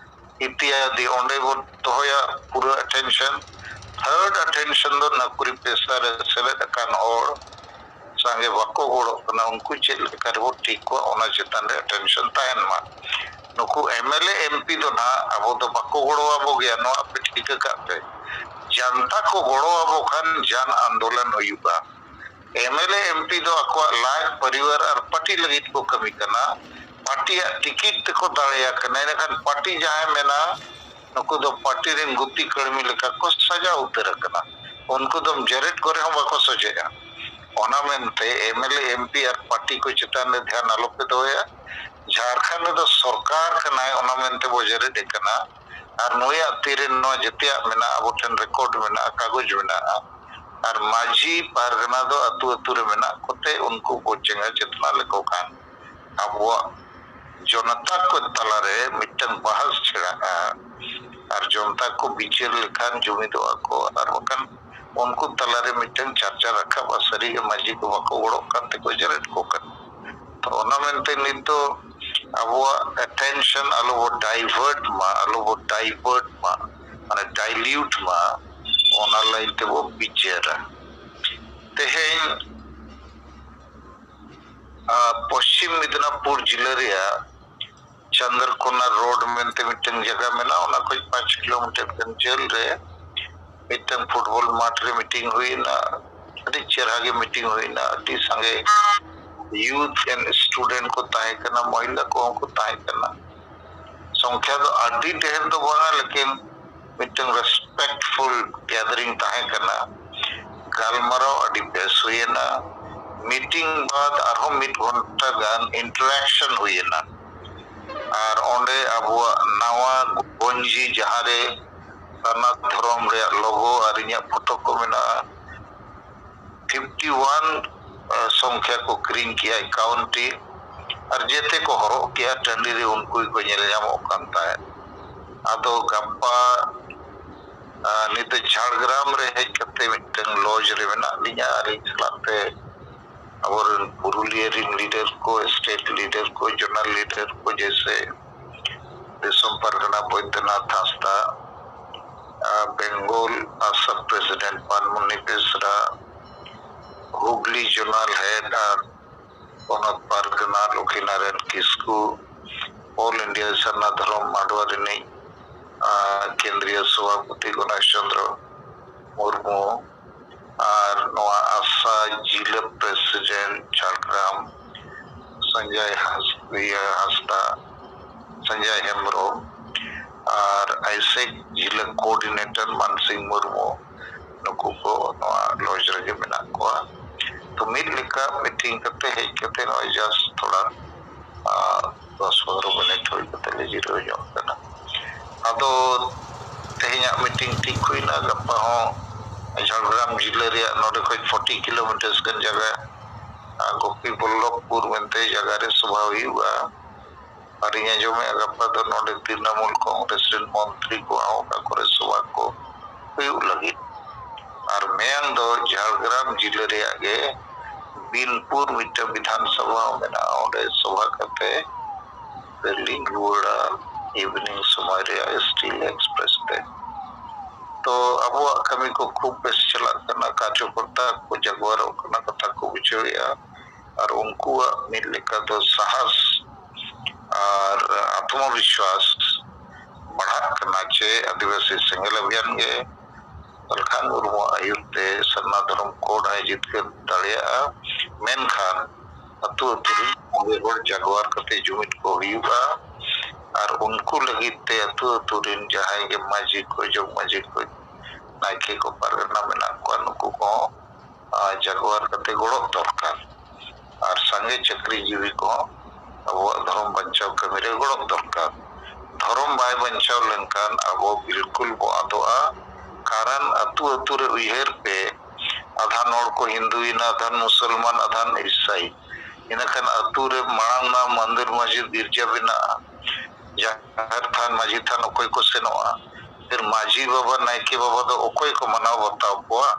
ᱤᱛᱤᱭᱟᱫᱤ, ᱚᱸᱰᱮ ᱵᱚ ᱫᱚᱦᱚᱭᱟ ᱯᱩᱨᱟᱹ ᱟᱴᱮᱱᱥᱚᱱ᱾ ᱛᱷᱟᱨᱰ ᱟᱴᱮᱱᱥᱚᱱ ᱫᱚ ᱱᱟᱠᱩᱨᱤ ᱯᱮᱥᱟ ᱨᱮ ᱥᱮᱞᱮᱫ ᱟᱠᱟᱱ ᱦᱚᱲ ᱥᱟᱸᱜᱮ ᱵᱟᱠᱚ ᱜᱚᱲᱚᱜ ᱠᱟᱱᱟ, ᱩᱱᱠᱩ ᱪᱮᱫ ᱞᱮᱠᱟ ᱨᱮᱵᱚ ᱴᱷᱤᱠ ᱠᱚᱣᱟ, ᱚᱱᱟ ᱪᱮᱛᱟᱱ ᱨᱮ ᱟᱴᱮᱱᱥᱚᱱ ᱛᱟᱦᱮᱱ ᱢᱟ᱾ ᱱᱩᱠᱩ M L A, M P ᱫᱚ ᱱᱟᱦᱟᱜ ᱟᱵᱚ ᱫᱚ ᱵᱟᱠᱚ ᱜᱚᱲᱚ ᱟᱵᱚ ᱜᱮᱭᱟ, ᱱᱚᱣᱟ ᱟᱯᱮ ᱴᱷᱤᱠᱟᱹ ᱠᱟᱜ ᱯᱮ᱾ ᱡᱟᱱᱛᱟ ᱠᱚ ᱜᱚᱲᱚ ᱟᱵᱚ ᱠᱷᱟᱱ ᱡᱟᱱ ᱟᱱᱫᱳᱞᱚᱱ ᱦᱩᱭᱩᱜᱼᱟ᱾ M L A, M P ᱫᱚ ᱟᱠᱚᱣᱟᱜ ᱞᱟᱡ, ᱯᱚᱨᱤᱵᱟᱨ ᱟᱨ ᱯᱟᱨᱴᱤ ᱞᱟᱹᱜᱤᱫ ᱠᱚ ᱠᱟᱹᱢᱤ ᱠᱟᱱᱟ᱾ ᱯᱟᱨᱴᱤᱭᱟᱜ ᱴᱤᱠᱤᱴ ᱛᱮᱠᱚ ᱫᱟᱲᱮᱭᱟᱜ ᱠᱟᱱᱟ, ᱤᱱᱟᱹᱠᱷᱟᱱ ᱯᱟᱨᱴᱤ ᱡᱟᱦᱟᱸᱭ ᱢᱮᱱᱟ, ᱱᱩᱠᱩ ᱫᱚ ᱯᱟᱨᱴᱤ ᱨᱮᱱ ᱜᱩᱛᱤ ᱠᱟᱹᱲᱢᱤ ᱞᱮᱠᱟ ᱠᱚ ᱥᱟᱡᱟᱣ ᱩᱛᱟᱹᱨ ᱟᱠᱟᱱᱟ᱾ ᱩᱱᱠᱩ ᱫᱚ ᱡᱟᱹᱨᱤᱫ ᱠᱚᱨᱮ ᱦᱚᱸ ᱵᱟᱠᱚ ᱥᱚᱡᱷᱮᱜᱼᱟ᱾ ᱚᱱᱟ ᱢᱮᱱᱛᱮ M L A, M P R party ᱠᱚ ᱪᱮᱛᱟᱱ ᱨᱮ ᱫᱷᱮᱭᱟᱱ ᱟᱞᱚᱯᱮ ᱫᱚᱦᱚᱭᱟ᱾ ᱡᱷᱟᱲᱠᱷᱚᱸᱰ ᱨᱮᱫᱚ ᱥᱚᱨᱠᱟᱨ ᱠᱟᱱᱟᱭ, ᱚᱱᱟ ᱢᱮᱱᱛᱮ ᱵᱚ ᱡᱟᱹᱨᱤᱫ ᱮ ᱠᱟᱱᱟ᱾ ᱟᱨ ᱱᱩᱭᱟᱜ ᱛᱤᱨᱮ ᱱᱚᱣᱟ ᱡᱮᱛᱮᱭᱟᱜ ᱢᱮᱱᱟᱜᱼᱟ, ᱟᱵᱚ ᱴᱷᱮᱱ ᱨᱮᱠᱚᱨᱰ ᱢᱮᱱᱟᱜᱼᱟ, ᱠᱟᱜᱚᱡᱽ ᱢᱮᱱᱟᱜᱼᱟ᱾ ᱟᱨ ᱢᱟᱹᱡᱷᱤ ᱯᱟᱨᱜᱟᱱᱟ ᱫᱚ ᱟᱹᱛᱩ ᱟᱹᱛᱩ ᱨᱮ ᱢᱮᱱᱟᱜ ᱠᱚᱛᱮ ᱩᱱᱠᱩ ᱵᱚ ᱪᱮᱸᱜᱷᱟ ᱪᱮᱛᱱᱟ ᱞᱮᱠᱚ ᱠᱷᱟᱱ ᱟᱵᱚᱣᱟᱜ ᱡᱚᱱᱚᱛᱟ ᱠᱚ ᱛᱟᱞᱟᱨᱮ ᱢᱤᱫᱴᱟᱝ ᱵᱟᱦᱟᱥ ᱪᱷᱮᱲᱟᱜᱼᱟ᱾ ᱟᱨ ᱡᱚᱱᱚᱛᱟ ᱠᱚ ᱵᱤᱪᱟᱹᱨ ᱞᱮᱠᱷᱟᱱ ᱡᱩᱢᱤᱫᱚᱜᱼᱟ ᱠᱚ, ᱟᱨ ᱵᱟᱠᱷᱟᱱ ᱩᱱᱠᱩ ᱛᱟᱞᱟᱨᱮ ᱢᱤᱫᱴᱟᱝ ᱪᱟᱨᱪᱟ ᱨᱟᱠᱟᱵᱼᱟ, ᱥᱟᱹᱨᱤᱜᱮ ᱢᱟᱹᱡᱷᱤ ᱠᱚ ᱵᱟᱠᱚ ᱜᱚᱲᱚᱜ ᱠᱟᱱ ᱛᱮᱠᱚ ᱡᱟᱹᱨᱤᱫ ᱠᱚ ᱠᱟᱱᱟ᱾ ᱛᱚ ᱚᱱᱟ ᱢᱮᱱᱛᱮ ᱱᱤᱛ ᱫᱚ ᱟᱵᱚᱣᱟᱜ ᱟᱴᱮᱱᱥᱚᱱ ᱟᱞᱚ ᱵᱚ ᱰᱟᱭᱵᱷᱟᱨᱴ ᱢᱟ, ᱟᱞᱚ ᱵᱚ ᱰᱟᱭᱵᱷᱟᱨᱴ ᱢᱟ, ᱢᱟᱱᱮ ᱰᱟᱭᱞᱤᱭᱩᱴ ᱢᱟ, ᱚᱱᱟ ᱞᱟᱭᱤᱱ ᱛᱮᱵᱚ ᱵᱤᱪᱟᱹᱨᱟ᱾ ᱛᱮᱦᱮᱧ ᱟᱨ ᱯᱚᱥᱪᱤᱢ ᱢᱮᱫᱽᱱᱟᱯᱩᱨ ᱡᱤᱞᱟᱹ ᱨᱮᱭᱟᱜ ᱪᱚᱱᱫᱨᱚᱠᱳᱱᱟ ᱨᱳᱰ ᱢᱮᱱᱛᱮ ᱢᱤᱫᱴᱟᱝ ᱡᱟᱭᱜᱟ ᱢᱮᱱᱟᱜᱼᱟ, ᱚᱱᱟ ᱠᱷᱚᱱ ᱯᱟᱸᱪ ᱠᱤᱞᱳᱢᱤᱴᱟᱨ ᱜᱟᱱ ᱡᱷᱟᱹᱞ ᱨᱮ ᱢᱤᱫᱴᱟᱝ ᱯᱷᱩᱴᱵᱚᱞ ᱢᱟᱴᱷ ᱨᱮ ᱢᱤᱴᱤᱝ ᱦᱩᱭᱮᱱᱟ᱾ ᱟᱹᱰᱤ ᱪᱮᱦᱨᱟ ᱜᱮ ᱢᱤᱴᱤᱝ ᱦᱩᱭᱮᱱᱟ᱾ ᱟᱹᱰᱤ ᱥᱟᱸᱜᱮ ᱭᱩᱛᱷ ᱮᱱᱰ ᱥᱴᱩᱰᱮᱱᱴ ᱠᱚ ᱛᱟᱦᱮᱸ ᱠᱟᱱᱟ, ᱢᱚᱦᱤᱞᱟ ᱠᱚᱦᱚᱸ ᱠᱚ ᱛᱟᱦᱮᱸ ᱠᱟᱱᱟ᱾ ᱥᱚᱝᱠᱷᱭᱟ ᱫᱚ ᱟᱹᱰᱤ ᱰᱷᱮᱨ ᱫᱚ ᱵᱟᱝᱟ, ᱞᱮᱠᱤᱱ ᱢᱤᱫᱴᱟᱝ ᱨᱮᱥᱯᱮᱠᱴᱯᱷᱩᱞ ᱜᱮᱫᱟᱨᱤᱝ ᱛᱟᱦᱮᱸ ᱠᱟᱱᱟ᱾ ᱜᱟᱞᱢᱟᱨᱟᱣ ᱟᱹᱰᱤ ᱵᱮᱥ ᱦᱩᱭᱮᱱᱟ᱾ ᱢᱤᱴᱤᱝ ᱵᱟᱫ ᱟᱨᱦᱚᱸ ᱢᱤᱫ ᱜᱷᱚᱱᱴᱟ ᱜᱟᱱ ᱤᱱᱴᱟᱨᱟᱠᱥᱚᱱ ᱦᱩᱭᱮᱱᱟ᱾ ᱟᱨ ᱚᱸᱰᱮ ᱟᱵᱚᱣᱟᱜ ᱱᱟᱣᱟ ᱜᱚᱧᱡᱤ, ᱡᱟᱦᱟᱸ ᱨᱮ ᱥᱟᱨᱱᱟ ᱫᱷᱚᱨᱚᱢ ᱨᱮᱭᱟᱜ ᱞᱳᱜᱳ ᱟᱨ ᱤᱧᱟᱹᱜ ᱯᱷᱳᱴᱳ ᱠᱚ ᱢᱮᱱᱟᱜᱼᱟ, ᱯᱷᱤᱯᱴᱤ ᱳᱣᱟᱱ ᱥᱚᱝᱠᱷᱭᱟ ᱠᱚ ᱠᱤᱨᱤᱧ ᱠᱮᱜᱼᱟ, ᱮᱠᱟᱣᱩᱱᱴ ᱴᱤ, ᱟᱨ ᱡᱮᱛᱮ ᱠᱚ ᱦᱚᱨᱚᱜ ᱠᱮᱜᱼᱟ, ᱴᱟᱺᱰᱤ ᱨᱮ ᱩᱱᱠᱩ ᱜᱮᱠᱚ ᱧᱮᱞ ᱧᱟᱢᱚᱜ ᱠᱟᱱ ᱛᱟᱦᱮᱸᱫ᱾ ᱟᱫᱚ ᱜᱟᱯᱟ, ᱟᱨ ᱱᱤᱛ ᱫᱚ ᱡᱷᱟᱲᱜᱨᱟᱢ ᱨᱮ ᱦᱮᱡ ᱠᱟᱛᱮ ᱢᱤᱫᱴᱟᱝ ᱞᱚᱡᱽ ᱨᱮ ᱢᱮᱱᱟᱜ ᱞᱤᱧᱟ, ᱟᱨ ᱤᱧ ᱥᱟᱞᱟᱜ ᱛᱮ ᱟᱵᱚᱨᱮᱱ ᱯᱩᱨᱩᱞᱤᱭᱟᱹ ᱨᱮᱱ ᱞᱤᱰᱟᱨ ᱠᱚ, ᱥᱴᱮᱴ ᱞᱤᱰᱟᱨ ᱠᱚ, ᱡᱳᱱᱟᱞ ᱞᱤᱰᱟᱨ ᱠᱚ, ᱡᱮᱭᱥᱮ ᱫᱤᱥᱚᱢ ᱯᱟᱨᱜᱟᱱᱟ ᱵᱳᱭᱫᱚᱱᱟᱛᱷ ᱦᱟᱸᱥᱫᱟ, ᱵᱮᱝᱜᱚᱞ ᱟᱥᱟ ᱯᱨᱮᱥᱤᱰᱮᱱᱴ ᱯᱟᱱᱢᱩᱱᱤ ᱵᱮᱥᱨᱟ, ᱦᱩᱜᱽᱞᱤ ᱡᱳᱱᱟᱞ ᱦᱮᱰ ᱟᱨ ᱯᱚᱱᱚᱛ ᱯᱟᱨᱜᱟᱱᱟ ᱞᱚᱠᱷᱤᱱᱟᱨᱟᱭᱚᱱ ᱠᱤᱥᱠᱩ, ᱚᱞ ᱤᱱᱰᱤᱭᱟ ᱥᱟᱨᱱᱟ ᱫᱷᱚᱨᱚᱢ ᱢᱟᱰᱣᱟ ᱨᱤᱱᱤᱡ ᱠᱮᱱᱫᱨᱤᱭᱚ ᱥᱚᱵᱷᱟᱯᱚᱛᱤ ᱜᱚᱱᱮᱥ ᱪᱚᱸᱫᱽᱨᱚ ᱢᱩᱨᱢᱩ, ᱟᱨ ᱱᱚᱣᱟ ᱟᱥᱟ ᱡᱤᱞᱟᱹ ᱯᱨᱮᱥᱤᱰᱮᱱᱴ ᱡᱷᱟᱲᱜᱨᱟᱢ ᱥᱚᱧᱡᱚᱭ ᱦᱟᱸᱥᱫᱟ, ᱥᱚᱧᱡᱚᱭ ᱦᱮᱢᱵᱨᱚᱢ, ᱟᱨ ᱟᱭᱥᱮᱠ ᱡᱤᱞᱟᱹ ᱠᱳᱚᱨᱰᱤᱱᱮᱴᱚᱨ ᱢᱟᱱᱥᱤᱝ ᱢᱩᱨᱢᱩ, ᱱᱩᱠᱩ ᱠᱚ ᱱᱚᱣᱟ ᱞᱚᱡᱽ ᱨᱮᱜᱮ ᱢᱮᱱᱟᱜ ᱠᱚᱣᱟ᱾ ᱛᱚ ᱢᱤᱫ ᱞᱮᱠᱟ ᱢᱤᱴᱤᱝ ᱠᱟᱛᱮ ᱦᱮᱡ ᱠᱟᱛᱮ ᱱᱚᱜᱼᱚᱭ ᱡᱟᱥᱴ ᱛᱷᱚᱲᱟ ᱫᱚᱥ ᱯᱚᱱᱨᱚ ᱢᱤᱱᱤᱴ ᱦᱩᱭ ᱠᱟᱛᱮ ᱞᱮ ᱡᱤᱨᱟᱹᱣ ᱧᱚᱜ ᱠᱟᱱᱟ᱾ ᱟᱫᱚ ᱛᱮᱦᱮᱧᱟᱜ ᱢᱤᱴᱤᱝ ᱴᱷᱤᱠ ᱦᱩᱭᱱᱟ, ᱜᱟᱯᱟ ᱦᱚᱸ ᱡᱷᱟᱲᱜᱨᱟᱢ ᱡᱤᱞᱟᱹ ᱨᱮᱭᱟᱜ ᱱᱚᱰᱮ ᱠᱷᱚᱱ ᱯᱷᱳᱨᱴᱤ ᱠᱤᱞᱳᱢᱤᱴᱟᱨᱥ ᱜᱟᱱ ᱡᱟᱭᱜᱟ ᱜᱳᱯᱤ ᱵᱚᱞᱞᱚᱵᱷᱯᱩᱨ ᱢᱮᱱᱛᱮ ᱡᱟᱭᱜᱟ ᱨᱮ ᱥᱚᱵᱷᱟ ᱦᱩᱭᱩᱜᱼᱟ᱾ ᱟᱨᱤᱧ ᱟᱸᱡᱚᱢᱮᱫᱼᱟ ᱜᱟᱯᱟ ᱫᱚ ᱱᱚᱰᱮ ᱛᱨᱤᱱᱟᱢᱩᱞ ᱠᱚᱝᱜᱨᱮᱥ ᱨᱮᱱ ᱢᱚᱱᱛᱨᱤ ᱠᱚᱣᱟᱜ ᱦᱚᱸ ᱚᱠᱟ ᱠᱚᱨᱮ ᱥᱚᱵᱷᱟ ᱠᱚ ᱦᱩᱭᱩᱜ ᱞᱟᱹᱜᱤᱫ᱾ ᱟᱨ ᱢᱮᱭᱟᱝ ᱫᱚ ᱡᱷᱟᱲᱜᱨᱟᱢ ᱡᱤᱞᱟᱹ ᱨᱮᱭᱟᱜ ᱜᱮ ᱵᱤᱱᱯᱩᱨ ᱢᱤᱫᱴᱟᱝ ᱵᱤᱫᱷᱟᱱ ᱥᱚᱵᱷᱟ ᱢᱮᱱᱟᱜᱼᱟ, ᱚᱸᱰᱮ ᱥᱚᱵᱷᱟ ᱠᱟᱛᱮ ᱞᱤᱧ ᱨᱩᱣᱟᱹᱲᱟ ᱤᱵᱷᱤᱱᱤᱝ ᱥᱚᱢᱚᱭ ᱨᱮᱭᱟᱜ ᱥᱴᱤᱞ ᱮᱠᱥᱯᱨᱮᱥ ᱛᱮ᱾ ᱛᱚ ᱟᱵᱚᱣᱟᱜ ᱠᱟᱹᱢᱤ ᱠᱚ ᱠᱷᱩᱵ ᱵᱮᱥ ᱪᱟᱞᱟᱜ ᱠᱟᱱᱟ, ᱠᱟᱨᱡᱚᱠᱚᱨᱛᱟ ᱠᱚ ᱡᱟᱜᱣᱟᱨᱚᱜ ᱠᱟᱱᱟ, ᱠᱟᱛᱷᱟ ᱠᱚ ᱵᱩᱡᱷᱟᱹᱣᱮᱫᱼᱟ, ᱟᱨ ᱩᱱᱠᱩᱣᱟᱜ ᱢᱤᱫ ᱞᱮᱠᱟ ᱫᱚ ᱥᱟᱦᱟᱥ ᱟᱨ ᱟᱛᱢᱚᱵᱤᱥᱣᱟᱥ ᱵᱟᱲᱦᱟᱜ ᱠᱟᱱᱟ ᱡᱮ ᱟᱹᱫᱤᱵᱟᱹᱥᱤ ᱥᱮᱸᱜᱮᱞ ᱚᱵᱷᱤᱭᱟᱱ ᱜᱮ ᱥᱟᱞᱠᱷᱟᱱ ᱢᱩᱨᱢᱩ ᱟᱹᱭᱩᱨ ᱛᱮ ᱥᱟᱨᱱᱟ ᱫᱷᱚᱨᱚᱢ ᱠᱳᱰ ᱦᱚᱸᱭ ᱡᱤᱛᱠᱟᱹᱨ ᱫᱟᱲᱮᱭᱟᱜᱼᱟ, ᱢᱮᱱᱠᱷᱟᱱ ᱟᱹᱛᱩ ᱟᱹᱛᱩ ᱨᱮᱱ ᱥᱟᱸᱜᱮ ᱦᱚᱲ ᱡᱟᱜᱣᱟᱨ ᱠᱟᱛᱮ ᱡᱩᱢᱤᱫ ᱠᱚ ᱦᱩᱭᱩᱜᱼᱟ᱾ ᱟᱨ ᱩᱱᱠᱩ ᱞᱟᱹᱜᱤᱫ ᱛᱮ ᱟᱹᱛᱩ ᱟᱹᱛᱩ ᱨᱮᱱ ᱡᱟᱦᱟᱸᱭ ᱜᱮ ᱢᱟᱹᱡᱷᱤ ᱠᱚ, ᱡᱚᱜᱽ ᱢᱟᱹᱡᱷᱤ ᱠᱚ, ᱱᱟᱭᱠᱮ ᱠᱚ, ᱯᱟᱨᱜᱟᱱᱟ ᱢᱮᱱᱟᱜ ᱠᱚᱣᱟ, ᱱᱩᱠᱩ ᱠᱚᱦᱚᱸ ᱟᱨ ᱡᱟᱜᱣᱟᱨ ᱠᱟᱛᱮ ᱜᱚᱲᱚᱜ ᱫᱚᱨᱠᱟᱨ᱾ ᱟᱨ ᱥᱟᱸᱜᱮ ᱪᱟᱹᱠᱨᱤᱡᱤᱵᱤ ᱠᱚᱦᱚᱸ ᱟᱵᱚᱣᱟᱜ ᱫᱷᱚᱨᱚᱢ ᱵᱟᱧᱪᱟᱣ ᱠᱟᱹᱢᱤ ᱨᱮ ᱜᱚᱲᱚᱜ ᱫᱚᱨᱠᱟᱨ᱾ ᱫᱷᱚᱨᱚᱢ ᱵᱟᱭ ᱵᱟᱧᱪᱟᱣ ᱞᱮᱱᱠᱷᱟᱱ ᱟᱵᱚ ᱵᱤᱞᱠᱩᱞ ᱵᱚ ᱟᱫᱚᱜᱼᱟ᱾ ᱠᱟᱨᱚᱱ ᱟᱹᱛᱩ ᱟᱹᱛᱩ ᱨᱮ ᱩᱭᱦᱟᱹᱨ ᱯᱮ, ᱟᱫᱷᱟᱱ ᱦᱚᱲ ᱠᱚ ᱦᱤᱱᱫᱩᱭᱮᱱᱟ, ᱟᱫᱷᱟᱱ ᱢᱩᱥᱚᱞᱢᱟᱱ, ᱟᱫᱷᱟᱱ ᱤᱥᱟᱭ᱾ ᱤᱱᱟᱹᱠᱷᱟᱱ ᱟᱹᱛᱩ ᱨᱮ ᱢᱟᱲᱟᱝ ᱢᱟ ᱢᱚᱱᱫᱤᱨ ᱢᱚᱥᱡᱤᱫ ᱜᱤᱨᱡᱟᱹ ᱢᱮᱱᱟᱜᱼᱟ, ᱡᱟᱦᱮᱨ ᱛᱷᱟᱱ ᱢᱟᱹᱡᱷᱤ ᱛᱷᱟᱱ ᱚᱠᱚᱭ ᱠᱚ ᱥᱮᱱᱚᱜᱼᱟ? ᱯᱷᱤᱨ ᱢᱟᱹᱡᱷᱤ ᱵᱟᱵᱟ ᱱᱟᱭᱠᱮ ᱵᱟᱵᱟ ᱫᱚ ᱚᱠᱚᱭ ᱠᱚ ᱢᱟᱱᱟᱣ ᱵᱟᱛᱟᱣ ᱠᱚᱣᱟ?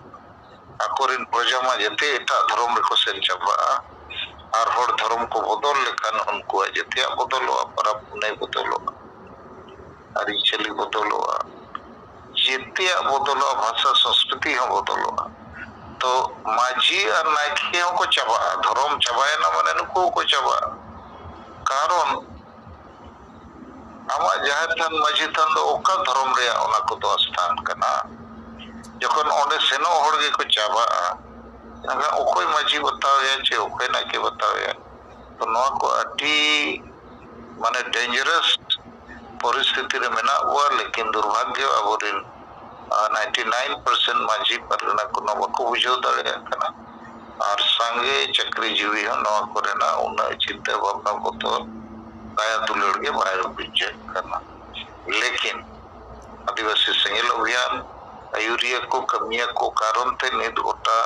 ᱟᱠᱚᱨᱮᱱ ᱯᱨᱚᱡᱟ ᱢᱟ ᱡᱮᱛᱮ ᱮᱴᱟᱜ ᱫᱷᱚᱨᱚᱢ ᱨᱮᱠᱚ ᱥᱮᱱ ᱪᱟᱵᱟᱜᱼᱟ᱾ ᱟᱨ ᱦᱚᱲ ᱫᱷᱚᱨᱚᱢ ᱠᱚ ᱵᱚᱫᱚᱞ ᱞᱮᱠᱷᱟᱱ ᱩᱱᱠᱩᱣᱟᱜ ᱡᱮᱛᱮᱭᱟᱜ ᱵᱚᱫᱚᱞᱚᱜᱼᱟ, ᱯᱚᱨᱚᱵᱽ ᱯᱩᱱᱟᱹᱭ ᱵᱚᱫᱚᱞᱚᱜᱼᱟ, ᱟᱹᱨᱤᱪᱟᱹᱞᱤ ᱵᱚᱫᱚᱞᱚᱜᱼᱟ᱾ ᱡᱮᱛᱮᱭᱟᱜ ᱵᱚᱫᱚᱞᱚᱜᱼᱟ, ᱵᱷᱟᱥᱟ ᱥᱚᱸᱥᱠᱨᱤᱛᱤ ᱦᱚᱸ ᱵᱚᱫᱚᱞᱚᱜᱼᱟ᱾ ᱛᱚ ᱢᱟᱹᱡᱷᱤ ᱟᱨ ᱱᱟᱭᱠᱮ ᱦᱚᱸᱠᱚ ᱪᱟᱵᱟᱜᱼᱟ, ᱫᱷᱚᱨᱚᱢ ᱪᱟᱵᱟᱭᱮᱱᱟ ᱢᱟᱱᱮ ᱱᱩᱠᱩ ᱦᱚᱸᱠᱚ ᱪᱟᱵᱟᱜᱼᱟ᱾ ᱠᱟᱨᱚᱱ ᱟᱢᱟᱜ ᱡᱟᱦᱮᱨ ᱛᱷᱟᱱ, ᱢᱟᱹᱡᱷᱤ ᱛᱷᱟᱱ ᱫᱚ ᱚᱠᱟ ᱫᱷᱚᱨᱚᱢ ᱨᱮᱭᱟᱜ ᱚᱱᱟ ᱠᱚᱫᱚ ᱥᱛᱷᱟᱱ ᱠᱟᱱᱟ? ᱡᱚᱠᱷᱚᱱ ᱚᱸᱰᱮ ᱥᱮᱱᱚᱜ ᱦᱚᱲ ᱜᱮᱠᱚ ᱪᱟᱵᱟᱜᱼᱟ, ᱮᱱᱠᱷᱟᱱ ᱚᱠᱚᱭ ᱢᱟᱹᱡᱷᱤ ᱵᱟᱛᱟᱣᱮᱭᱟ ᱪᱮ ᱚᱠᱚᱭ ᱱᱟᱭᱠᱮ ᱵᱟᱛᱟᱣᱮᱭᱟ? ᱛᱚ ᱱᱚᱣᱟ ᱠᱚ ᱟᱹᱰᱤ ᱢᱟᱱᱮ dangerous ᱯᱚᱨᱤᱥᱛᱷᱤᱛᱤ ᱨᱮ ᱢᱮᱱᱟᱜ ᱵᱚᱣᱟ, ᱞᱮᱠᱤᱱ ᱫᱩᱨᱵᱷᱟᱜᱽᱭᱚ ᱟᱵᱚᱨᱮᱱ, ᱟᱨ, ninety nine percent Majhi Pargana ᱠᱚ ᱱᱚᱣᱟ ᱵᱟᱠᱚ ᱵᱩᱡᱷᱟᱹᱣ ᱫᱟᱲᱮᱭᱟᱜ ᱠᱟᱱᱟ᱾ ᱟᱨ ᱥᱟᱸᱜᱮ ᱪᱟᱹᱠᱨᱤ ᱡᱤᱣᱤ ᱦᱚᱸ ᱱᱚᱣᱟ ᱠᱚᱨᱮᱱᱟᱜ ᱩᱱᱟᱹᱜ ᱪᱤᱱᱛᱟᱹ ᱵᱷᱟᱵᱽᱱᱟ ᱵᱚᱛᱚᱨ ᱫᱟᱭᱟ ᱫᱩᱞᱟᱹᱲ ᱜᱮ ᱵᱟᱭ ᱵᱩᱡᱷᱟᱹᱜ ᱠᱟᱱᱟ᱾ ᱞᱮᱠᱤᱱ ᱟᱹᱫᱤᱵᱟᱹᱥᱤ ᱥᱮᱸᱜᱮᱞ ᱚᱵᱷᱤᱭᱟᱱ ᱟᱹᱭᱩᱨᱤᱭᱟᱹ ᱠᱚ, ᱠᱟᱹᱢᱤᱭᱟᱹ ᱠᱚ ᱠᱟᱨᱚᱱ ᱛᱮ ᱱᱤᱛ ᱜᱚᱴᱟ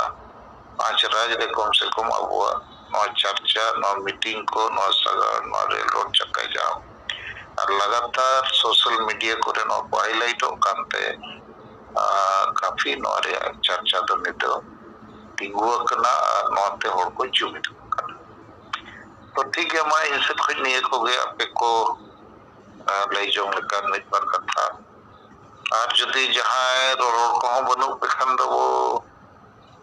ᱯᱟᱸᱪ ᱨᱟᱡᱽ ᱨᱮ ᱠᱚᱢ ᱥᱮ ᱠᱚᱢ ᱟᱵᱚᱣᱟᱜ ᱱᱚᱣᱟ ᱪᱟᱨᱪᱟ, ᱱᱚᱣᱟ meeting ᱠᱚ, ᱱᱚᱣᱟ ᱥᱟᱜᱟᱲ, ᱱᱚᱣᱟ ᱨᱮᱞ ᱨᱳᱰ ᱪᱟᱠᱟ ᱡᱟᱢ, ᱟᱨ ᱞᱟᱜᱟᱛᱟᱨ social media ᱠᱚᱨᱮ ᱱᱚᱣᱟ ᱠᱚ highlightᱚᱜ ᱠᱟᱱᱛᱮ, ᱟᱨ ᱠᱟᱯᱷᱤ ᱱᱚᱣᱟ ᱨᱮᱭᱟᱜ ᱪᱟᱨᱪᱟ ᱫᱚ ᱱᱤᱛᱚᱜ ᱛᱤᱸᱜᱩ ᱟᱠᱟᱱᱟ ᱟᱨ ᱱᱚᱣᱟ ᱛᱮ ᱦᱚᱲ ᱠᱚ ᱡᱩᱢᱤᱫᱚᱜ ᱠᱟᱱᱟ᱾ ᱛᱚ ᱴᱷᱤᱠ ᱜᱮᱭᱟ, ᱢᱟ ᱤᱧ ᱥᱮᱫ ᱠᱷᱚᱱ ᱱᱤᱭᱟᱹ ᱠᱚᱜᱮ ᱟᱯᱮ ᱠᱚ, ᱟᱨ, ᱞᱟᱹᱭ ᱡᱚᱝ ᱞᱮᱠᱟᱱ ᱢᱤᱫ ᱵᱟᱨ ᱠᱟᱛᱷᱟ᱾ ᱟᱨ ᱡᱩᱫᱤ ᱡᱟᱦᱟᱸᱭ ᱨᱚᱨᱚᱲ ᱠᱚᱦᱚᱸ ᱵᱟᱹᱱᱩᱜ ᱯᱮ ᱠᱷᱟᱱ ᱫᱚ ᱵᱚ